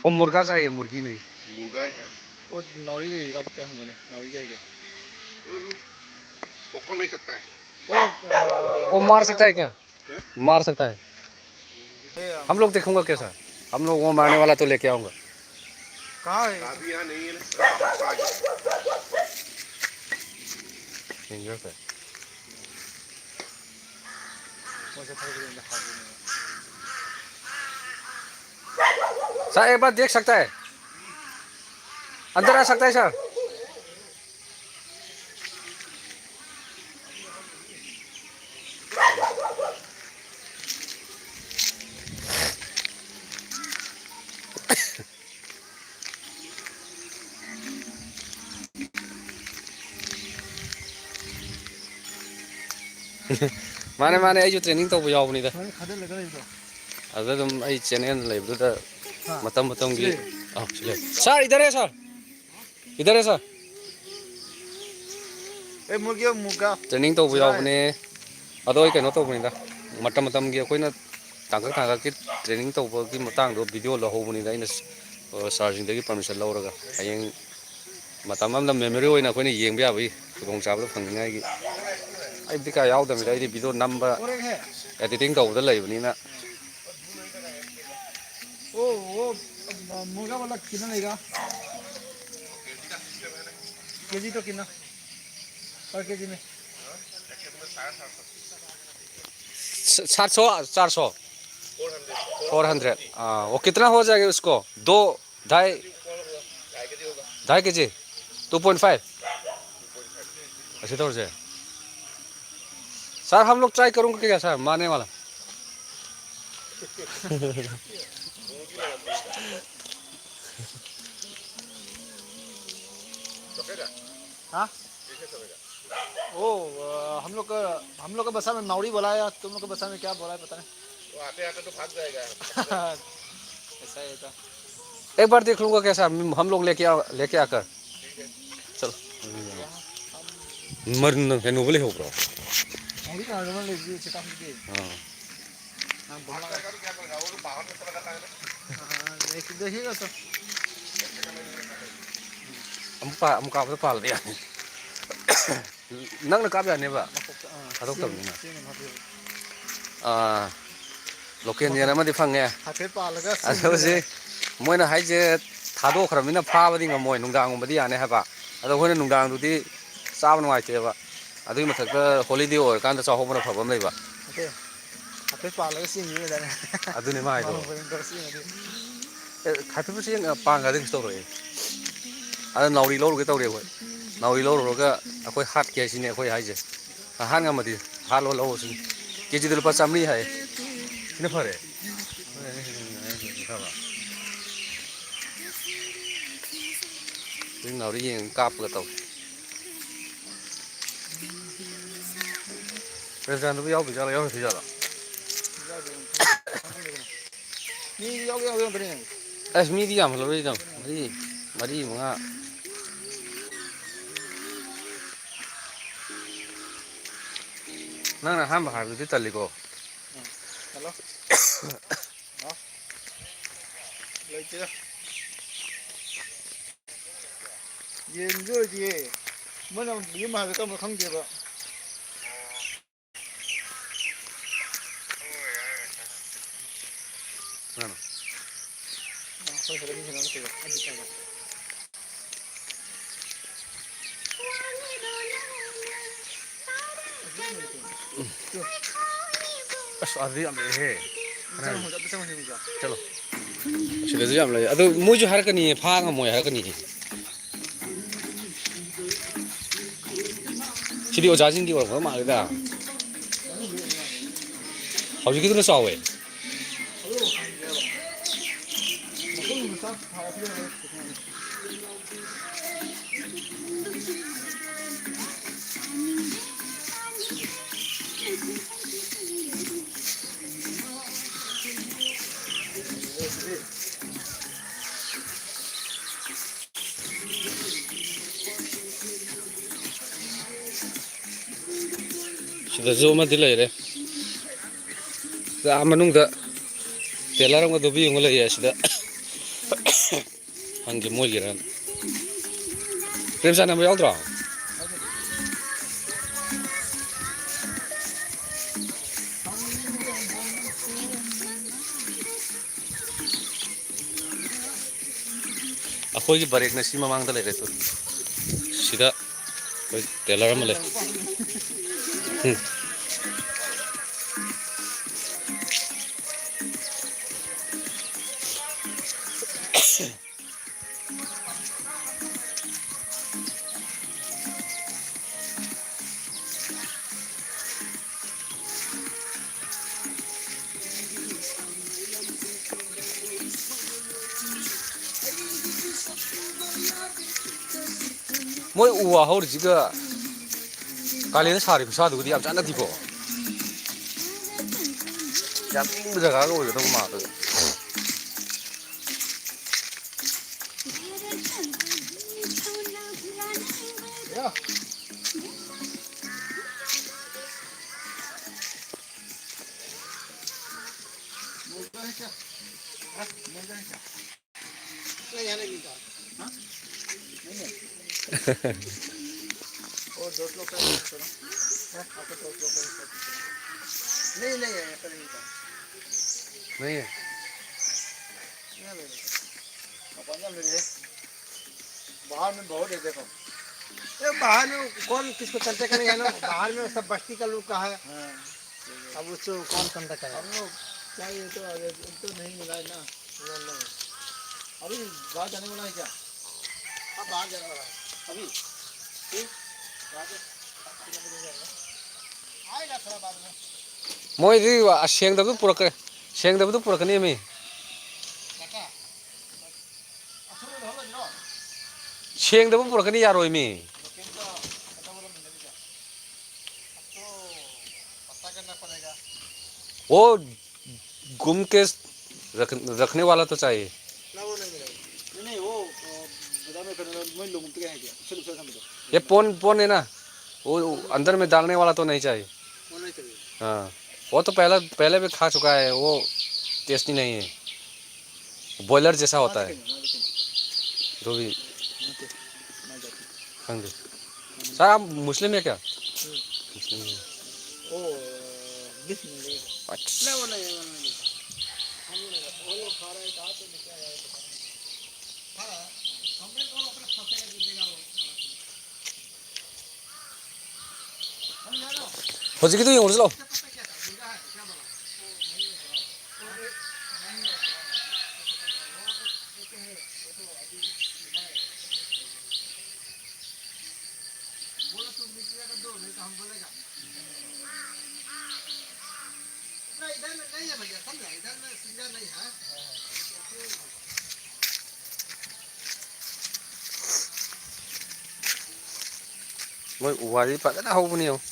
वो मुर्गा चाहिए, मुर्गी नहीं। मुर्गा है। वो नौरी का क्या होने? नौरी का है क्या? पकड़ नहीं सकता है। वो मार सकता है क्या? मार सकता है। हम लोग देखूंगा कैसा? हम लोग वो मारने वाला तो लेके आऊंगा। कहाँ है? अभी यहाँ नहीं है ना। Dangerous है। वो से थोड़ी देर में दिखा दूंगा। सर, एक बार देख सकता है, अंदर आ सकता है सर। ꯃꯥꯅꯦ, ꯃꯥꯅꯦ, ꯑꯩꯁꯨ training ꯇꯧꯕ ꯌꯥꯎꯕꯅꯤꯗ꯫ ꯁꯨꯃꯥꯏꯅ ꯈꯥꯗꯜꯂꯒ ꯂꯩꯕꯗꯣ꯫ ꯑꯗꯨꯗ ꯑꯗꯨꯝ ꯑꯩ channel ꯂꯩꯕꯗꯨꯗ ꯍꯥ꯫ ꯃꯇꯝ ꯃꯇꯝꯒꯤ ꯁꯤ꯫ ꯑꯥ, ꯁꯤ ꯂꯩ꯫ Sir, इधर है sir, इधर है sir꯫ ꯑꯦ, ꯃꯨꯔꯒꯤ, ꯃꯨꯔꯒꯥ꯫ Training ꯇꯧꯕ ꯁꯤ ꯂꯥꯛꯑꯦ꯫ ꯌꯥꯎꯕꯅꯦ꯫ ꯑꯗꯣ ꯑꯩ ꯀꯩꯅꯣ ꯇꯧꯕꯅꯤꯗ, ꯃꯇꯝ ꯃꯇꯝꯒꯤ ꯑꯩꯈꯣꯏꯅ ꯇꯥꯡꯀꯛ ꯇꯥꯡꯀꯛꯀꯤ training ꯇꯧꯕꯒꯤ ꯃꯇꯥꯡꯗꯣ video ꯂꯧꯍꯧꯕꯅꯤꯗ ꯑꯩꯅ, ꯑ, sirꯁꯤꯡꯗꯒꯤ permission ꯂꯧꯔꯒ꯫ ꯍꯌꯦꯡ ꯃꯇꯝ ꯑꯃꯗ memory ꯑꯣꯏꯅ ꯑꯩꯈꯣꯏꯅ ꯌꯦꯡꯕ ꯌꯥꯕꯒꯤ ꯈꯨꯗꯣꯡꯆꯥꯕꯗꯣ ꯐꯪꯅꯤꯡꯉꯥꯏꯒꯤ꯫ ꯑꯩꯕꯨꯗꯤ ꯀꯌꯥ ꯌꯥꯎꯗꯕꯅꯤꯗ, ꯑꯩꯗꯤ video ꯅꯝꯕ, editing ꯇꯧꯕꯗ ꯂꯩꯕꯅꯤꯅ꯫ वो, वो, मुर्गा वाला कितना लेगा? केजी तो कितना? पर केजी में? सात सौ, चार सौ? Four hundred। हाँ, वो कितना हो जाएगा उसको? दो, ढाई, ढाई केजी? Two point five? ऐसे तो हो जाए। Sir, हम लोग try करूँगा क्या sir, मारने वाला? हाँ? वो, अ, हम लोग का, हम लोग का भाषा में नावड़ी बोला है, तुम लोग का भाषा में क्या बोला है, पता नहीं। वो आते आते तो भाग जाएगा। ऐसा ही होता। एक बार देख लूँगा कैसा, हम, हम लोग लेके आ, लेके आकर। चलो। ꯃꯔꯨꯝꯗꯣ ꯀꯩꯅꯣꯕꯨ ꯂꯩꯍꯧꯕ꯭ꯔꯣ? ꯍꯧꯖꯤꯛ ꯀꯅꯥ ꯀꯅꯥ ꯂꯩꯕꯗꯨ ꯆꯦꯛꯀꯥ ꯍꯧꯖꯤꯛꯇꯤ? ꯑꯥ꯫ ꯅꯪ ꯕꯣꯝ ꯂꯥꯛꯑꯦ꯫ ꯑꯥ, ꯂꯩꯈꯤꯗ ꯍꯦꯛ ꯑꯁꯣ꯫ ꯑꯃꯨꯛ ꯄꯥ-, ꯑꯃꯨꯛ ꯀꯥꯞꯄꯗ ꯄꯥꯜꯂꯗꯤ ꯌꯥꯅꯤ꯫ ꯅꯪꯅ ꯀꯥꯞ ꯌꯥꯅꯦꯕ? ꯃꯀꯣꯛꯇ, ꯑꯥ, ꯊꯥꯗꯣꯛꯇꯕꯅꯤꯅ꯫ ꯆꯦꯡ, ꯆꯦꯡ ꯑꯃ ꯍꯥꯞꯄꯤꯔꯛꯑꯣ꯫ ꯑꯥ꯫ ꯂꯣꯀꯦꯜ ꯌꯦꯟ ꯑꯃꯗꯤ ꯐꯪꯉꯦ꯫ ꯍꯥꯏꯐꯦꯠ ꯄꯥꯜꯂꯒ ꯑꯗꯣ ꯁꯤꯡꯖꯨ ꯍꯧꯖꯤꯛ ꯃꯣꯏꯅ ꯍꯥꯏꯁꯦ ꯊꯥꯗꯣꯛꯈ꯭ꯔꯕꯅꯤꯅ ꯐꯥꯕꯗꯤ ꯉꯝꯃꯣꯏ, ꯅꯨꯡꯗꯥꯡꯒꯨꯝꯕꯗꯤ ꯌꯥꯅꯤ ꯍꯥꯏꯕ꯫ ꯑꯗꯣ ꯑꯩꯈꯣꯏꯅ ꯅꯨꯡꯗꯥꯡꯗꯨꯗꯤ ꯆꯥꯕ ꯅꯨꯡꯉꯥꯏꯇꯦꯕ꯫ ꯑꯗꯨꯒꯤ ꯃꯊꯛꯇ ꯍꯣꯂꯤꯗꯦ ꯑꯣꯏꯔꯀꯥꯟꯗ ꯆꯥꯍꯧꯕꯅ ꯐꯕ ꯑꯃ ꯂꯩꯕ꯫ ꯅꯠꯇꯦ, ꯍꯥꯏꯐꯦꯠ ꯄꯥꯜꯂꯒ ꯆꯦꯟꯈꯤꯕ ꯂꯩꯗꯥꯏꯅꯦ? ꯑꯗꯨꯅꯦ ꯃꯥ ꯍꯥꯏꯗꯣ꯫ ꯃꯥꯅ ꯍꯣꯔꯦꯟ ꯇꯧꯔ ꯆꯦꯟꯈ꯭ꯔꯗꯤ꯫ ꯑꯦ, ꯈꯥꯏꯐꯨꯕ ꯆꯦꯡ, ꯑ, ꯄꯥꯡꯒꯗꯤ ꯀꯩꯁꯨ ꯇꯧꯔꯣꯏ꯫ ꯑꯗ ꯅꯥꯎꯔꯤ ꯂꯧꯔꯨꯒꯦ ꯇꯧꯔꯤ ꯑꯩꯈꯣꯏ꯫ ꯅꯥꯎꯔꯤ ꯂꯧꯔꯨꯔꯒ ꯑꯩꯈꯣꯏ ꯍꯥꯠꯀꯦ ꯍꯥꯏꯁꯤꯅꯦ ꯑꯩꯈꯣꯏ ꯍꯥꯏꯁꯦ꯫ ꯑ, ꯍꯥꯠ ꯉꯝꯃꯗꯤ ꯍꯥꯠꯂꯣ ꯂꯧꯔꯣ ꯁꯤꯅꯤ꯫ ꯀꯦꯖꯤꯗ ꯂꯨꯄꯥ ꯆꯥꯝꯃꯔꯤ ꯍꯥꯏꯌꯦ꯫ ꯁꯤꯅ ꯐꯔꯦ꯫ ꯅꯥꯎꯔꯤ ꯌꯦꯡ ꯀꯥꯞꯄꯒ ꯇꯧ꯫ ꯄ꯭ꯔꯦꯝꯆꯥꯟꯗꯨꯕꯨ ꯌꯥꯎꯗꯣꯏꯖꯥꯠꯂꯣ, ꯌꯥꯎꯔꯣꯏꯗꯣꯏꯖꯥꯠꯂꯣ? ꯃꯤꯗꯤ ꯌꯥꯎꯒꯦ ꯌꯥꯎꯒꯦ ꯉꯥꯛꯇꯅꯦ꯫ ꯑꯁ, ꯃꯤꯗꯤ ꯌꯥꯝꯍꯜꯂꯔꯣꯏꯗ, ꯃꯔꯤ, ꯃꯔꯤ, ꯃꯉꯥ꯫ ꯅꯪꯅ ꯑꯍꯥꯟꯕ ꯍꯥꯏꯕꯗꯨꯗꯤ ꯇꯜꯂꯤꯀꯣ꯫ ꯍꯜꯂꯣ꯫ ꯍꯥꯎ꯫ ꯂꯩꯇꯦꯗ꯫ ꯌꯦꯟꯁꯨ ꯑꯣꯏꯗꯤꯌꯦ꯫ ꯃꯣꯏꯅ ꯌꯨꯝ ꯍꯥꯏꯕ ꯀꯔꯝꯕ ꯈꯪꯗꯦꯕ꯫ ꯀꯅꯥꯅꯣ? ꯑ, ꯑꯩꯈꯣꯏ ꯁꯤꯗ ꯃꯤ ꯀꯩꯅꯣ ꯅꯠꯇꯦꯕ꯫ ꯑꯩꯗꯤ ꯈꯪꯉꯦ꯫ ꯑꯁ, ꯑꯗꯨꯗꯤ ꯌꯥꯝ ꯂꯩꯍꯦ꯫ ꯆꯠꯂꯣ꯫ ꯁꯤꯗꯁꯨ ꯌꯥꯝ ꯂꯩ꯫ ꯑꯗꯨ ꯃꯣꯏꯁꯨ ꯍꯥꯏꯔꯛꯀꯅꯤꯌꯦ, ꯐꯥ ꯉꯝꯃꯣꯏ ꯍꯥꯏꯔꯛꯀꯅꯤꯌꯦ꯫ ꯁꯤꯗꯤ ꯑꯣꯖꯥꯁꯤꯡꯒꯤ ꯑꯣꯏꯔꯝꯒꯗꯧ ꯃꯥꯜꯂꯤꯗ꯫ ꯍꯧꯖꯤꯛꯀꯤꯗꯨꯅ ꯆꯥꯎꯋꯦ꯫ ꯁꯤꯗꯁꯨ ꯑꯃꯗꯤ ꯂꯩꯔꯦ꯫ ꯑꯥ ꯃꯅꯨꯡꯗ ꯇꯦꯂꯔ ꯑꯃꯒ ꯗꯣꯕꯤ ꯑꯃꯒ ꯂꯩꯌꯦ ꯑꯁꯤꯗ꯫ ꯍꯪꯒꯦ ꯃꯣꯏꯒꯤꯔꯅ꯫ ꯄ꯭ꯔꯦꯝꯆꯥꯟ ꯅꯝꯕꯔ ꯌꯥꯎꯗ꯭ꯔꯣ? ꯑꯩꯈꯣꯏꯒꯤ ꯕ꯭ꯔꯦꯛꯅ ꯁꯤ ꯃꯃꯥꯡꯗ ꯂꯩꯔꯦ꯫ ꯇꯨ, ꯁꯤꯗ ꯑꯩꯈꯣꯏ ꯇꯦꯂꯔ ꯑꯃ ꯂꯩ꯫ ꯎꯝ꯫ ꯃꯣꯏ ꯎ ꯋꯥ ꯍꯧꯔꯤꯁꯤꯒ ꯀꯥꯂꯦꯟꯗ ꯁꯥꯔꯤ ꯈꯨꯠꯁꯥꯗꯨꯒꯗꯤ ꯌꯥꯝ ꯆꯥꯟꯅꯗꯦꯀꯣ꯫ ꯌꯥꯝ ꯏꯪꯕ ꯖꯒꯥꯒ ꯑꯣꯏꯒꯗꯧꯕ ꯃꯥꯜꯂꯦ꯫ नहीं है। और दो किलो का है, थोड़ा। हाँ, आपको दो किलो का है, नहीं, नहीं है, यहाँ पे नहीं था। नहीं है। नहीं, नहीं, नहीं। बाहर में बहुत है, देखो। ये बाहर में कौन किसको चलते करेंगे ना? बाहर में सब बस्ती का लोग का है। हाँ। अब उसको कौन चलता करे? हम लोग क्या, ये तो, ये तो नहीं मिला है ना। नहीं, नहीं। अभी बाहर जाने वाला है क्या? हाँ, बाहर जाने वाला है। अभी? फिर? बाहर से? आएगा थोड़ा बाद में। ꯃꯣꯏꯗꯤ ꯑꯁꯦꯡꯗꯕꯗꯨ ꯄꯨꯔꯛꯀ-, ꯁꯦꯡꯗꯕꯗꯨ ꯄꯨꯔꯛꯀꯅꯦꯃꯤ꯫ ꯀꯥꯀꯥ, ꯑꯁꯣꯝꯗ ꯂꯧꯍꯜꯂꯁꯤꯔꯣ? ꯁꯦꯡꯗꯕ ꯄꯨꯔꯛꯀꯅꯤ, ꯌꯥꯔꯣꯏꯃꯤ꯫ ꯀꯩꯝꯇ ꯀꯩꯗꯧꯕ ꯂꯝꯗ ꯂꯩꯒꯦ? ꯑꯗꯣ, ꯄꯠꯇꯥ ꯀꯔꯅꯥ ꯄꯔꯦꯒꯥ꯫ वो गुम के रख-, रखने वाला तो चाहिए। ना, वो नहीं मिलेगा। नहीं, नहीं, वो, अ, बाजार में फिर वही लोग घूमते हैं क्या? उसे दूसरा समझो। ये पोन, पोन है ना, वो अंदर में डालने वाला तो नहीं चाहिए। वो नहीं चाहिए। हाँ, वो तो पहला, पहले भी खा चुका है, वो टेस्टी नहीं है, बॉयलर जैसा होता है। हाँ, चिकन, हाँ, चिकन। जो भी। हाँ, चिकन। हाँ, चिकन। सर, आप मुस्लिम है क्या? हम्म। मुस्लिम है। ओ, बिस्मिल्लाह। अच्छा। नहीं, वो नहीं, वो नहीं। हम लोग, वो लोग खा रहे हैं, कहाँ से लेके आया है, पता नहीं। हाँ, ꯍꯧꯖꯤꯛꯀꯤꯗꯨ ꯌꯦꯡꯉꯨꯁꯤ ꯂꯥꯎ꯫ ꯃꯣꯏ ꯎ ꯋꯥꯗꯤ ꯐꯖꯅ ꯍꯧꯕꯅꯤ ꯌꯦꯡꯉꯣ꯫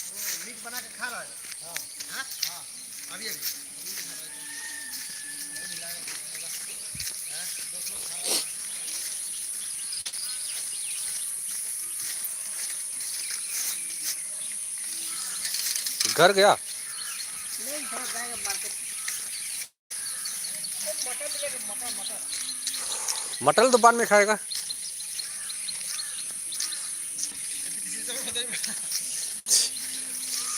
घर गया? नहीं, घर जाएगा मार्केट। मटर मिलेगा, मटर, मटर। मटर तो बाद में खाएगा।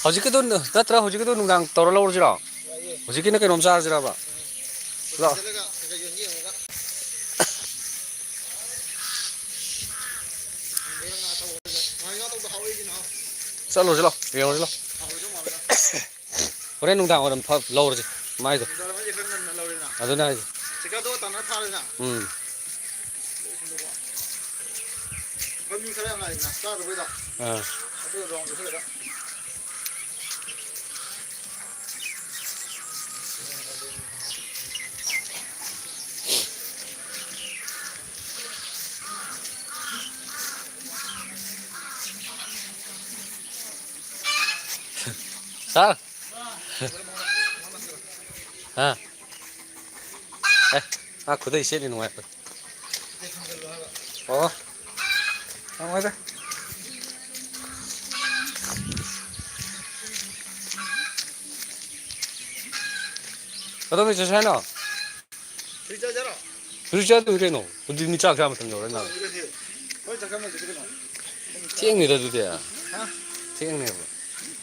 ꯍꯧꯖꯤꯛꯀꯤꯗꯣ ꯅꯠꯇ꯭ꯔ ꯍꯧꯖꯤꯛꯀꯤꯗꯣ ꯅꯨꯡꯗꯥꯡ ꯇꯧꯔ ꯂꯧꯔꯁꯤꯔꯣ? ꯍꯧꯖꯤꯛꯀꯤꯅ ꯀꯩꯅꯣꯝ ꯆꯥꯔꯁꯤꯔꯕ? ꯂꯥꯛꯑꯣ꯫ ꯆꯠꯂꯨꯔꯁꯤ ꯂꯥꯛꯑꯣ, ꯌꯦꯡꯉꯨꯔꯁꯤ ꯂꯥꯛꯑꯣ꯫ ꯍꯣꯔꯦꯟ ꯅꯨꯡꯗꯥꯡ ꯋꯥꯏꯔꯝ ꯐ-, ꯂꯧꯔꯁꯤ ꯃꯥꯏꯗꯣ꯫ ꯑꯗꯨꯅꯦ ꯍꯥꯏꯁꯦ꯫ ꯎꯝ꯫ ꯑꯥ꯫ ꯁꯥꯔ꯫ ꯍꯥ꯫ ꯑꯦ, ꯃꯥ ꯈꯨꯗꯩ ꯁꯦꯠꯂꯤ ꯅꯨꯡꯉꯥꯏꯕꯅꯤ꯫ ꯑꯣ꯫ ꯅꯨꯡꯉꯥꯏꯗ꯫ ꯀꯗꯣꯝꯗ ꯆꯠꯁꯦ ꯍꯥꯏꯅꯣ? ꯍꯧꯖꯤꯛ ꯆꯠꯇꯣꯏꯅꯤ ꯀꯩꯅꯣ꯫ ꯍꯧꯖꯤꯛ ꯃꯤ ꯆꯥꯛ ꯆꯥ ꯃꯇꯝ ꯌꯧꯔꯦ ꯅꯥꯕ꯫ ꯊꯦꯡꯅꯤꯗ ꯑꯗꯨꯗꯤ꯫ ꯊꯦꯡꯅꯦꯕ꯫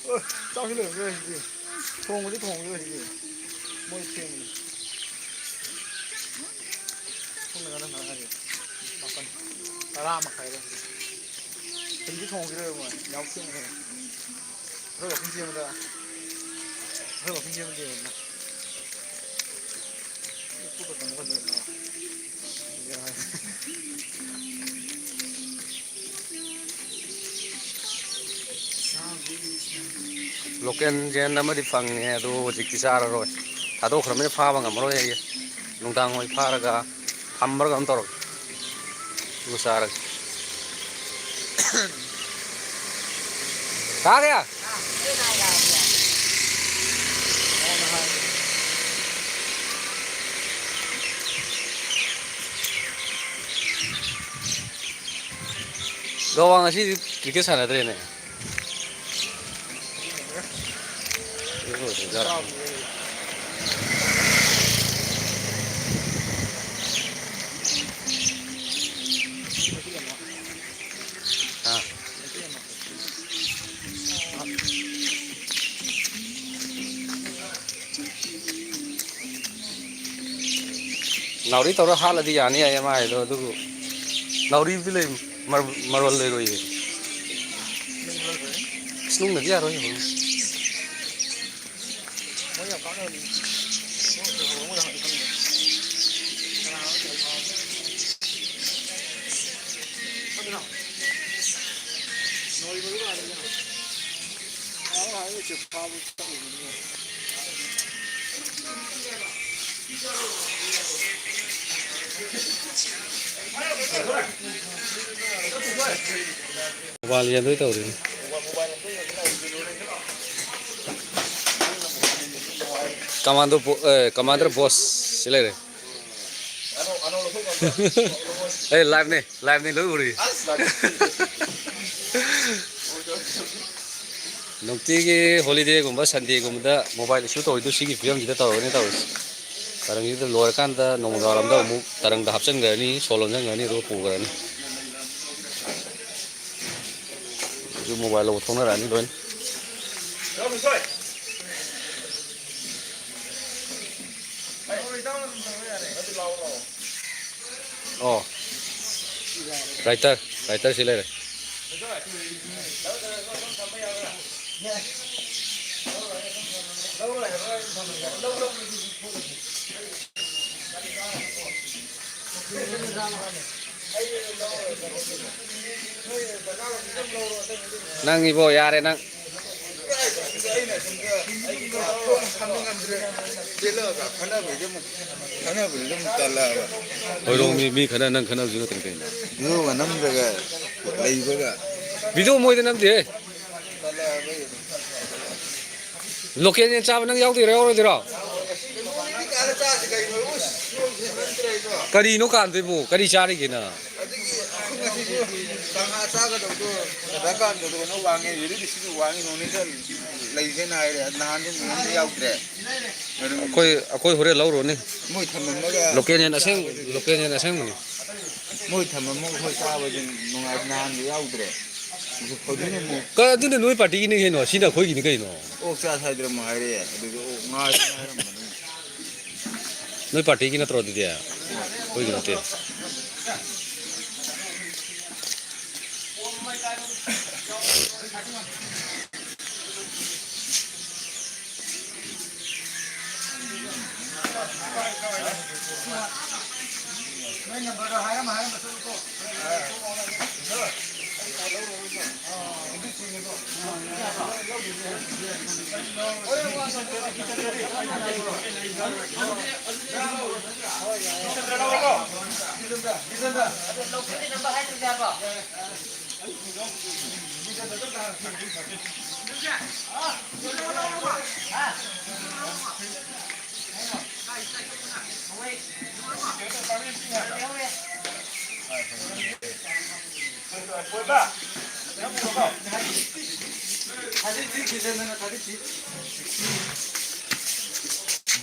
ꯑꯣ, ꯆꯥꯛꯁꯨ ꯂꯣꯏꯔꯝꯈꯤꯔꯣꯏ ꯍꯧꯖꯤꯛꯇꯤ꯫ ꯊꯣꯡꯕꯗꯤ ꯊꯣꯡꯈꯤꯔꯣꯏ ꯍꯧꯖꯤꯛꯇꯤ꯫ ꯃꯣꯏ ꯊꯦꯡꯉꯤ꯫ ꯄꯨꯡ ꯀꯌꯥꯗ ꯉꯥꯏꯔꯤ? ꯃꯥꯄꯟ꯫ ꯇꯔꯥ ꯃꯈꯥꯏꯗ ꯍꯧꯖꯤꯛ꯫ ꯍꯧꯖꯤꯛꯇꯤ ꯊꯣꯡꯈꯤꯔꯣꯏꯕ ꯃꯣꯏ꯫ ꯌꯥꯍꯧ ꯊꯦꯡꯉꯦ꯫ ꯑꯩꯈꯣꯏ ꯋꯥꯀꯤꯡ ꯆꯦꯟꯕꯗ, ꯑꯩꯈꯣꯏ ꯋꯥꯀꯤꯡ ꯆꯦꯟꯕꯗ ꯌꯦꯡꯉꯣꯗꯅ꯫ ꯀꯨꯞꯄ ꯀꯪꯕ ꯐꯖꯅ꯫ ꯌꯥꯔꯦ꯫ Local yen ꯑꯃꯗꯤ ꯐꯪꯉꯦ, ꯑꯗꯨ ꯍꯧꯖꯤꯛꯇꯤ ꯆꯥꯔꯔꯣꯏ꯫ ꯊꯥꯗꯣꯛꯈ꯭ꯔꯕꯅꯤꯅ ꯐꯥꯕ ꯉꯝꯃꯔꯣꯏ ꯑꯩ꯫ ꯅꯨꯡꯗꯥꯡ ꯑꯣꯏ ꯐꯥꯔꯒ ꯊꯝꯕ꯭ꯔꯥ ꯀꯩꯅꯣꯝ ꯇꯧꯔꯒꯦ꯫ ꯑꯗꯨꯒ ꯆꯥꯔꯒꯦ꯫ ꯀꯥꯒꯦ? ꯒꯋꯥ ꯉꯁꯤꯗꯤ cricket ꯁꯥꯟꯅꯗ꯭ꯔꯦꯅꯦ꯫ ꯑꯥ꯫ ꯅꯥꯎꯔꯤ ꯇꯧꯔ ꯍꯥꯠꯂꯗꯤ ꯌꯥꯅꯤ ꯍꯥꯏꯌꯦ ꯃꯥ ꯍꯥꯏꯗꯣ, ꯑꯗꯨꯕꯨ ꯅꯥꯎꯔꯤꯕꯨꯗꯤ ꯂꯩ, ꯃꯔ-, ꯃꯔꯣꯜ ꯂꯩꯔꯣꯏꯌꯦ꯫ ꯏꯁ, ꯅꯨꯡꯅꯗꯤ ꯌꯥꯔꯣꯏ꯫ Mobile ꯂꯦꯖꯦꯟꯗ ꯇꯧꯔꯤꯅꯤ꯫ Commando ꯕꯣ-, ꯑꯦ, Commander Boss ꯁꯤ ꯂꯩꯔꯦ꯫ ꯑꯩ live ꯅꯦ, live ꯅꯦ, ꯂꯣꯏ ꯎꯔꯤ꯫ ꯅꯨꯡꯇꯤꯒꯤ holiday ꯒꯨꯝꯕ, Sunday ꯒꯨꯝꯕꯗ mobile issue ꯇꯧꯔꯤꯗꯨ ꯁꯤꯒꯤ ꯐꯤꯕꯝꯁꯤꯗ ꯇꯧꯔꯒꯅꯤ ꯇꯧꯔꯤꯁꯦ꯫ ꯇꯔꯪꯁꯤꯗ ꯂꯣꯏꯔꯀꯥꯟꯗ ꯅꯣꯡꯃꯗꯥꯡ ꯋꯥꯏꯔꯝꯗ ꯑꯃꯨꯛ ꯇꯔꯪꯗ ꯍꯥꯞꯆꯤꯟꯈ꯭ꯔꯅꯤ, ꯁꯣ ꯂꯣꯟꯁꯤꯟꯈ꯭ꯔꯅꯤ, ꯑꯗꯨꯒ ꯄꯨꯈ꯭ꯔꯅꯤ꯫ ꯍꯧꯖꯤꯛ mobile ꯂꯧꯕ ꯊꯣꯛꯅꯔꯛꯑꯅꯤ ꯂꯣꯏꯅ꯫ ꯑꯣ, writer, writer ꯁꯤ ꯂꯩꯔꯦ꯫ ꯅꯪ ꯏꯕꯣ, ꯌꯥꯔꯦ ꯅꯪ꯫ ꯍꯣꯏꯔꯣꯡ ꯃꯤ, ꯃꯤ ꯈꯠꯅ, ꯅꯪ ꯈꯠꯅꯕꯁꯨ ꯅꯠꯇꯅ ꯀꯩꯅꯣ? ꯚꯤꯗꯤꯑꯣꯒ ꯅꯝꯗ꯭ꯔꯒ ꯂꯩꯕꯒ꯫ ꯚꯤꯗꯤꯑꯣ ꯃꯣꯏꯗ ꯅꯝꯗꯦꯍꯦ꯫ ꯂꯣꯀꯦꯜ ꯌꯦꯟ ꯆꯥꯕ ꯅꯪ ꯌꯥꯎꯗꯣꯏꯔꯣ, ꯌꯥꯎꯔꯣꯏꯗꯣꯏꯔꯣ? ꯀꯔꯤꯅꯣ ꯀꯥꯟꯗꯣꯏꯕꯨ? ꯀꯔꯤ ꯆꯥꯔꯤꯒꯦ ꯅꯪ? ꯑꯗꯒꯤ ꯑꯩꯈꯣꯏ ꯉꯁꯤꯁꯨ ꯀꯥꯡꯍꯥ ꯆꯥꯒꯗꯧꯗꯣ ꯗꯔꯀꯥꯔ ꯀꯥꯟꯗꯗꯣ ꯀꯩꯅꯣ ꯋꯥꯡꯉꯦ, ꯌꯨꯔꯤꯛ ꯑꯦꯁꯤꯠꯁꯨ ꯋꯥꯡꯉꯦ, ꯅꯣꯡ ꯅꯤꯅꯤꯗ ꯂꯩꯒꯦꯅ ꯍꯥꯏꯔꯦ, ꯅꯍꯥꯟꯁꯨ ꯅꯣꯡ ꯅꯤꯅꯤꯗ ꯌꯥꯎꯗ꯭ꯔꯦ꯫ ꯑꯗꯨꯝ ꯑꯩꯈꯣꯏ, ꯑꯩꯈꯣꯏ ꯍꯣꯔꯦꯟ ꯂꯧꯔꯨꯔꯅꯤ꯫ ꯃꯣꯏ ꯊꯝꯃꯝꯃꯒ ꯂꯣꯀꯦꯜ ꯌꯦꯟ ꯑꯁꯦꯡ-, ꯂꯣꯀꯦꯜ ꯌꯦꯟ ꯑꯁꯦꯡꯕꯅꯤ꯫ ꯃꯣꯏ ꯊꯝꯃꯝꯃꯒ ꯑꯩꯈꯣꯏ ꯆꯥꯕꯁꯦ ꯅꯨꯡꯉꯥꯏ, ꯅꯍꯥꯟꯁꯨ ꯌꯥꯎꯗ꯭ꯔꯦ꯫ ꯍꯧꯖꯤꯛ, ꯍꯧꯖꯤꯛꯅ ꯑꯃꯨꯛ ꯀ-, ꯑꯗꯨꯅ ꯅꯣꯏ ꯄꯥꯔꯇꯤꯒꯤꯅꯤ ꯀꯩꯅꯣ, ꯁꯤꯅ ꯑꯩꯈꯣꯏꯒꯤꯅꯤ ꯀꯩꯅꯣ꯫ ꯑꯣꯛ ꯆꯥꯁꯦ ꯍꯥꯏꯗ꯭ꯔ ꯑꯃꯨꯛ ꯍꯥꯏꯔꯛꯑꯦ, ꯑꯗꯨꯗꯤ ꯑꯣꯛ ꯉꯥ ꯍꯥꯏꯔꯝꯕꯅꯤ꯫ ꯅꯣꯏ ꯄꯥꯔꯇꯤꯒꯤ ꯅꯠꯇ꯭ꯔꯣ ꯑꯗꯨꯗꯤ? ꯑꯩꯈꯣꯏꯒꯤ ꯅꯠꯇꯦ꯫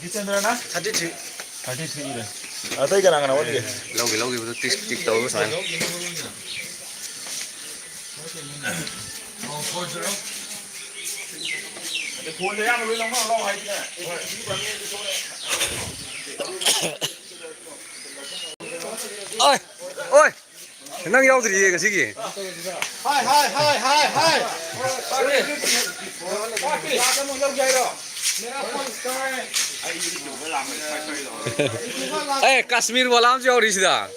ꯖꯤꯇꯦꯟꯗ꯭ꯔꯅ? Thirty three. ꯊꯥꯔꯇꯤ ꯊ꯭ꯔꯤ ꯏꯔꯦ꯫ ꯑꯇꯩ ꯀꯅꯥ ꯀꯅꯥ ꯋꯥꯠꯂꯤꯒꯦ? ꯂꯧꯒꯦ ꯂꯧꯈꯤꯕꯗꯣ ꯇꯤꯛ ꯇꯤꯛ ꯇꯧꯔꯒ ꯁꯨꯃꯥꯏꯅ꯫ ꯑꯗꯩ ꯐꯣꯟꯁꯦ ꯑꯌꯥꯝꯕ ꯂꯣꯏ ꯂꯧꯅꯔꯣ ꯂꯥꯎ ꯍꯥꯏꯗꯅ꯫ ꯑꯣꯏ! ꯑꯣꯏ! ꯅꯪ ꯌꯥꯎꯗ꯭ꯔꯤꯌꯦ ꯉꯁꯤꯒꯤ꯫ ꯍꯥꯏ, ꯍꯥꯏ, ꯍꯥꯏ, ꯍꯥꯏ, ꯍꯥꯏ꯫ ꯑꯦ, ꯀꯥꯁꯃꯤꯔ ꯋꯥꯂꯥ ꯑꯃꯁꯨ ꯌꯥꯎꯔꯤ ꯁꯤꯗ꯫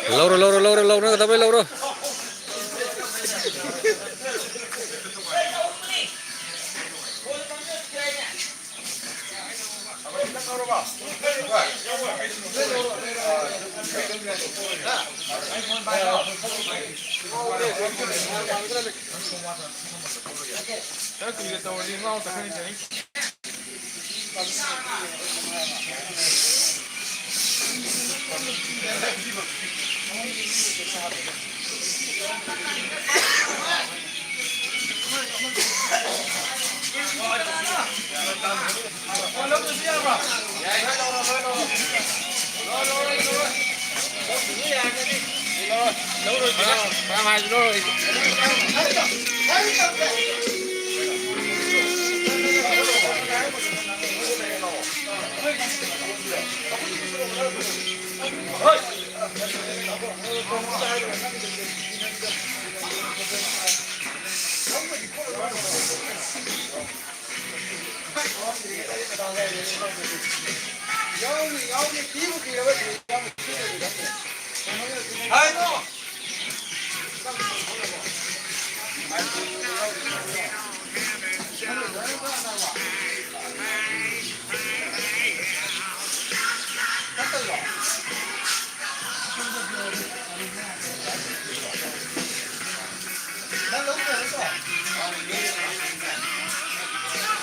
ꯂꯧꯔꯣ, ꯂꯧꯔꯣ, ꯂꯧꯔꯣ, ꯂꯧꯔꯣ, ꯂꯧꯔꯣ, ꯂꯧꯔꯣ꯫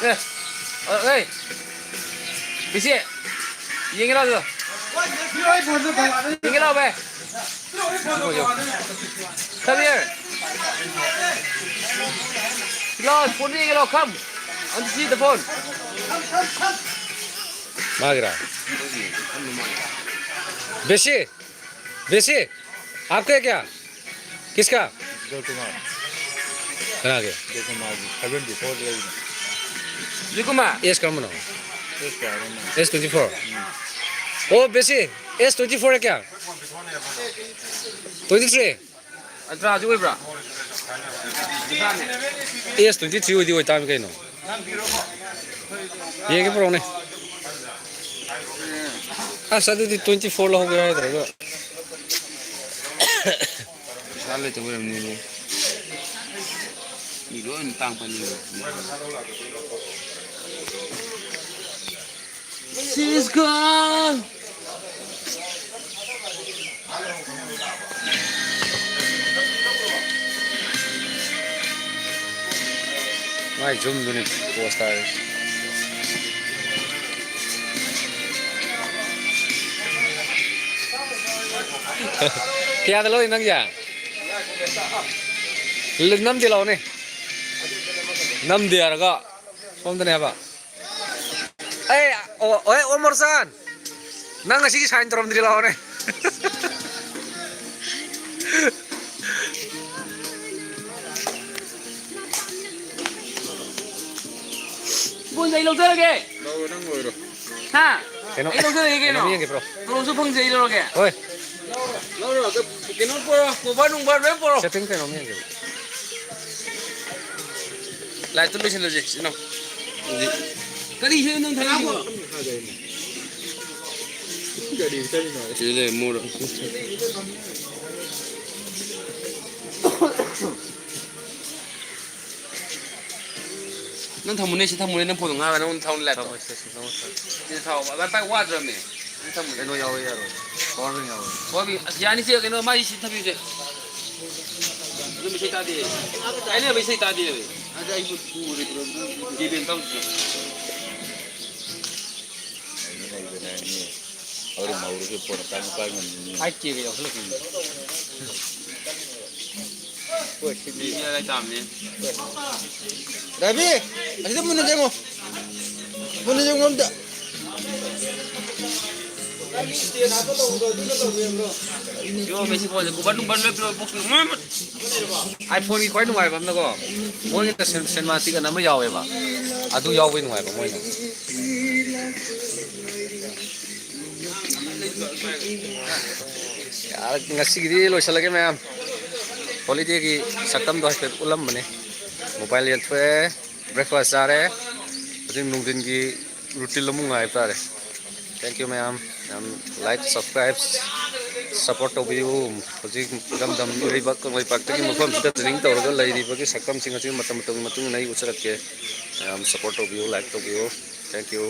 ꯑꯦ, ꯑ, ꯑꯦ, ꯕꯤꯁꯤ, ꯌꯦꯡꯒꯦ ꯂꯥꯎ ꯑꯗꯨꯗ꯫ ꯌꯦꯡꯒꯦ ꯂꯥꯎ, ꯚꯥꯏ꯫ Come here. ꯂꯥꯎ, ꯐꯣꯟꯗ ꯌꯦꯡꯒꯦ ꯂꯥꯎ, come. Aunty, see the phone. ꯃꯥꯒꯤꯔꯥ? ꯕꯦꯁꯤ, ꯕꯦꯁꯤ, आपका है क्या? किसका? ꯀꯅꯥꯒꯤ? ꯖꯤꯀꯨꯃꯥꯔ꯫ ꯑꯦꯁ ꯀꯔꯝꯕꯅꯣ? ꯑꯦꯁ ꯇ꯭ꯋꯦꯟꯇꯤ ꯐꯣꯔ꯫ ꯑꯣ, ꯕꯦꯁꯤ, ꯑꯦꯁ ꯇ꯭ꯋꯦꯟꯇꯤ ꯐꯣꯔ है क्या? Twenty three. ꯑꯜꯇ꯭ꯔꯥꯁꯨ ꯑꯣꯏꯕ꯭ꯔꯥ? ꯑꯦꯁ ꯇ꯭ꯋꯦꯟꯇꯤ ꯊ꯭ꯔꯤ ꯑꯣꯏꯗꯤ ꯑꯣꯏꯇꯥꯕꯅꯤ ꯀꯩꯅꯣ꯫ ꯌꯦꯡꯒꯦ ꯄꯨꯔꯛꯎꯅꯦ꯫ ꯑꯁ, ꯑꯗꯨꯗꯤ ꯇ꯭ꯋꯦꯟꯇꯤ ꯐꯣꯔ ꯂꯧꯍꯧꯒꯦ ꯍꯥꯏꯗ꯭ꯔꯒ꯫ ꯄꯩꯁꯥ ꯂꯩꯇꯕ ꯑꯣꯏꯔꯝꯅꯤꯅꯦ꯫ ꯃꯤ ꯂꯣꯏꯅ ꯇꯥꯡ ꯐꯅꯤꯕ꯫ She's gone. ꯃꯥꯏ ꯖꯨꯝꯗꯨꯅꯤ ꯄꯣꯁ ꯇꯥꯔꯦ꯫ ꯀꯌꯥꯗ ꯂꯧꯔꯤ ꯅꯪꯒꯤ? ꯅꯝꯗꯦ ꯂꯥꯛꯑꯣꯅꯦ꯫ ꯅꯝꯗꯦ ꯍꯥꯏꯔꯒ ꯁꯣꯝꯗꯅꯦ ꯍꯥꯏꯕ꯫ ꯑꯩ, ꯑꯣ, ꯑꯣꯏ, ꯑꯣ, ꯃꯣꯔꯆꯥꯟ, ꯅꯪ ꯉꯁꯤꯒꯤ ꯁꯥꯏꯟ ꯇꯧꯔꯝꯗ꯭ꯔꯤ, ꯂꯥꯛꯑꯣꯅꯦ꯫ ꯕꯣꯟꯁꯦ ꯑꯩ ꯂꯧꯖꯔꯒꯦ꯫ ꯂꯧꯔꯣ, ꯅꯪ ꯂꯣꯏꯔꯣ꯫ ꯍꯥ? ꯀꯩꯅꯣ? ꯑꯩ ꯂꯧꯖꯔꯒꯦ ꯀꯩꯅꯣ? ꯀꯩꯅꯣꯝ ꯌꯦꯡꯒꯦ, ꯄꯨꯔꯛꯑꯣ꯫ ꯇꯣꯂꯣꯞꯁꯨ ꯐꯪꯖꯩ, ꯂꯧꯔꯒꯦ꯫ ꯍꯣꯏ꯫ ꯂꯧꯔꯣ, ꯑꯗ ꯀꯩꯅꯣ ꯄꯨꯔꯛꯑꯣ, ꯀꯣꯕꯔ ꯅꯨꯡꯕꯔ ꯂꯣꯏ ꯄꯨꯔꯛꯑꯣ꯫ ꯁꯦꯠꯇꯤꯡ ꯀꯩꯅꯣꯝ ꯌꯦꯡꯒꯦ꯫ ꯂꯥꯏꯠꯇꯨ ꯂꯣꯏꯁꯤꯜꯂꯁꯦ, ꯏꯆꯤꯟ ꯏꯅꯥꯎ꯫ ꯀꯔꯤ ꯁꯦꯝꯃꯤꯅꯣ ꯅꯪ ꯊꯥꯔꯛꯏꯁꯤꯕꯣ? ꯁꯤꯗ ꯂꯩ, ꯃꯣꯔ꯫ ꯅꯪ ꯊꯝꯃꯨꯅꯦ, ꯁꯤ ꯊꯝꯃꯨꯅꯦ, ꯅꯪ ꯐꯣꯟꯗꯣ ꯉꯥꯡꯉꯒ ꯅꯪꯉꯣꯟꯗ ꯊꯝꯃꯨꯅꯦ, ꯂꯥꯏꯠꯇꯣ꯫ ꯊꯝꯃꯣ, ꯁꯤ, ꯁꯤ, ꯊꯝꯃꯣ, ꯁꯤ꯫ ꯁꯤꯗ ꯊꯥꯎ, ꯚꯥꯏ, ꯚꯥꯏ, ꯋꯥꯗ꯭ꯔꯕꯅꯦ꯫ ꯁꯤ ꯊꯝꯃꯨꯅꯦ꯫ ꯀꯩꯅꯣ ꯌꯥꯎꯋꯦ, ꯌꯥꯔꯣꯏ꯫ ꯄꯋꯥꯔ ꯕꯦꯡ ꯌꯥꯎꯋꯦ꯫ ꯄꯋꯥꯔ ꯕꯦꯡ, ꯑꯁ, ꯌꯥꯅꯤ, ꯁꯤ ꯀꯩꯅꯣ, ꯃꯥꯏ ꯁꯤ ꯊꯝꯕꯤꯌꯨꯁꯦ꯫ ꯑꯗꯨꯝ ꯏꯁꯩ ꯇꯥꯗꯦ꯫ ꯑꯩꯅ ꯏꯁꯩ ꯇꯥꯗꯦ꯫ ꯑꯗ ꯑꯩꯕꯨ ꯄꯨꯔꯤꯕ꯭ꯔꯣ? ꯗꯤꯕꯦꯟ ꯇꯧꯁꯤ꯫ ꯐꯥꯏꯚ ꯀꯦꯒ ꯌꯥꯎꯁꯜꯂꯛꯈꯤꯕꯅꯦ꯫ ꯍꯣꯏ, ꯁꯤꯗꯤ꯫ ꯃꯤ ꯃꯌꯥꯏ ꯇꯥꯕꯅꯦ꯫ ꯔꯕꯤ! ꯑꯁꯤꯗ ꯃꯨꯟꯅ ꯌꯦꯡꯉꯣ꯫ ꯃꯨꯟꯅ ꯌꯦꯡꯉꯣ ꯑꯝꯇ꯫ ꯌꯣ, ꯃꯦꯁꯤ ꯕꯣꯜꯁꯦ ꯀꯣꯚꯔ ꯅꯨꯡꯕꯔ ꯂꯣꯏ ꯄꯤꯔꯣ, ꯕꯣꯛꯁ ꯂꯣꯏ꯫ ꯑꯥꯏꯐꯣꯟꯒꯤ ꯈ꯭ꯋꯥꯏ ꯅꯨꯡꯉꯥꯏꯕ ꯑꯃꯅꯀꯣ, ꯃꯣꯏꯒꯤꯗ ꯁꯤꯟ-, ꯁꯤꯅꯦꯃꯥꯇꯤꯛ ꯑꯅ ꯑꯃ ꯌꯥꯎꯋꯦꯕ, ꯑꯗꯨ ꯌꯥꯎꯕꯩ ꯅꯨꯡꯉꯥꯏꯕ ꯃꯣꯏꯅ꯫ ꯌꯥꯔꯦ, ꯉꯁꯤꯒꯤꯗꯤ ꯂꯣꯏꯁꯤꯜꯂꯒꯦ ꯃꯌꯥꯝ꯫ ꯍꯣꯂꯤꯗꯦꯒꯤ ꯁꯛꯇꯝꯗꯣ ꯍꯥꯏꯐꯦꯠ ꯎꯠꯂꯝꯕꯅꯦ꯫ ꯃꯣꯕꯥꯏꯜ ꯂꯦꯖꯦꯟ ꯊꯣꯛꯑꯦ, ꯕ꯭ꯔꯦꯛꯐꯥꯁ ꯆꯥꯔꯦ, ꯍꯧꯖꯤꯛ ꯅꯨꯡꯊꯤꯟꯒꯤ ꯔꯨꯇꯤꯟ ꯑꯃꯨꯛ ꯉꯥꯏꯕ ꯇꯥꯔꯦ꯫ Thank you ꯃꯌꯥꯝ, ꯌꯥꯝ like, subscribe, support ꯇꯧꯕꯤꯌꯨ꯫ ꯍꯧꯖꯤꯛ ꯏꯔꯝꯗꯝ ꯏꯔꯩꯕꯥꯛ ꯀꯪꯂꯩꯄꯥꯛꯇꯒꯤ ꯃꯐꯝꯁꯤꯗ training ꯇꯧꯔꯒ ꯂꯩꯔꯤꯕꯒꯤ ꯁꯛꯇꯝꯁꯤꯡ ꯑꯁꯤ ꯃꯇꯝ ꯃꯇꯝꯒꯤ ꯃꯇꯨꯡ ꯏꯟꯅ ꯑꯩ ꯎꯠꯆꯔꯛꯀꯦ꯫ ꯃꯌꯥꯝ support ꯇꯧꯕꯤꯌꯨ, like ꯇꯧꯕꯤꯌꯨ꯫ Thank you꯫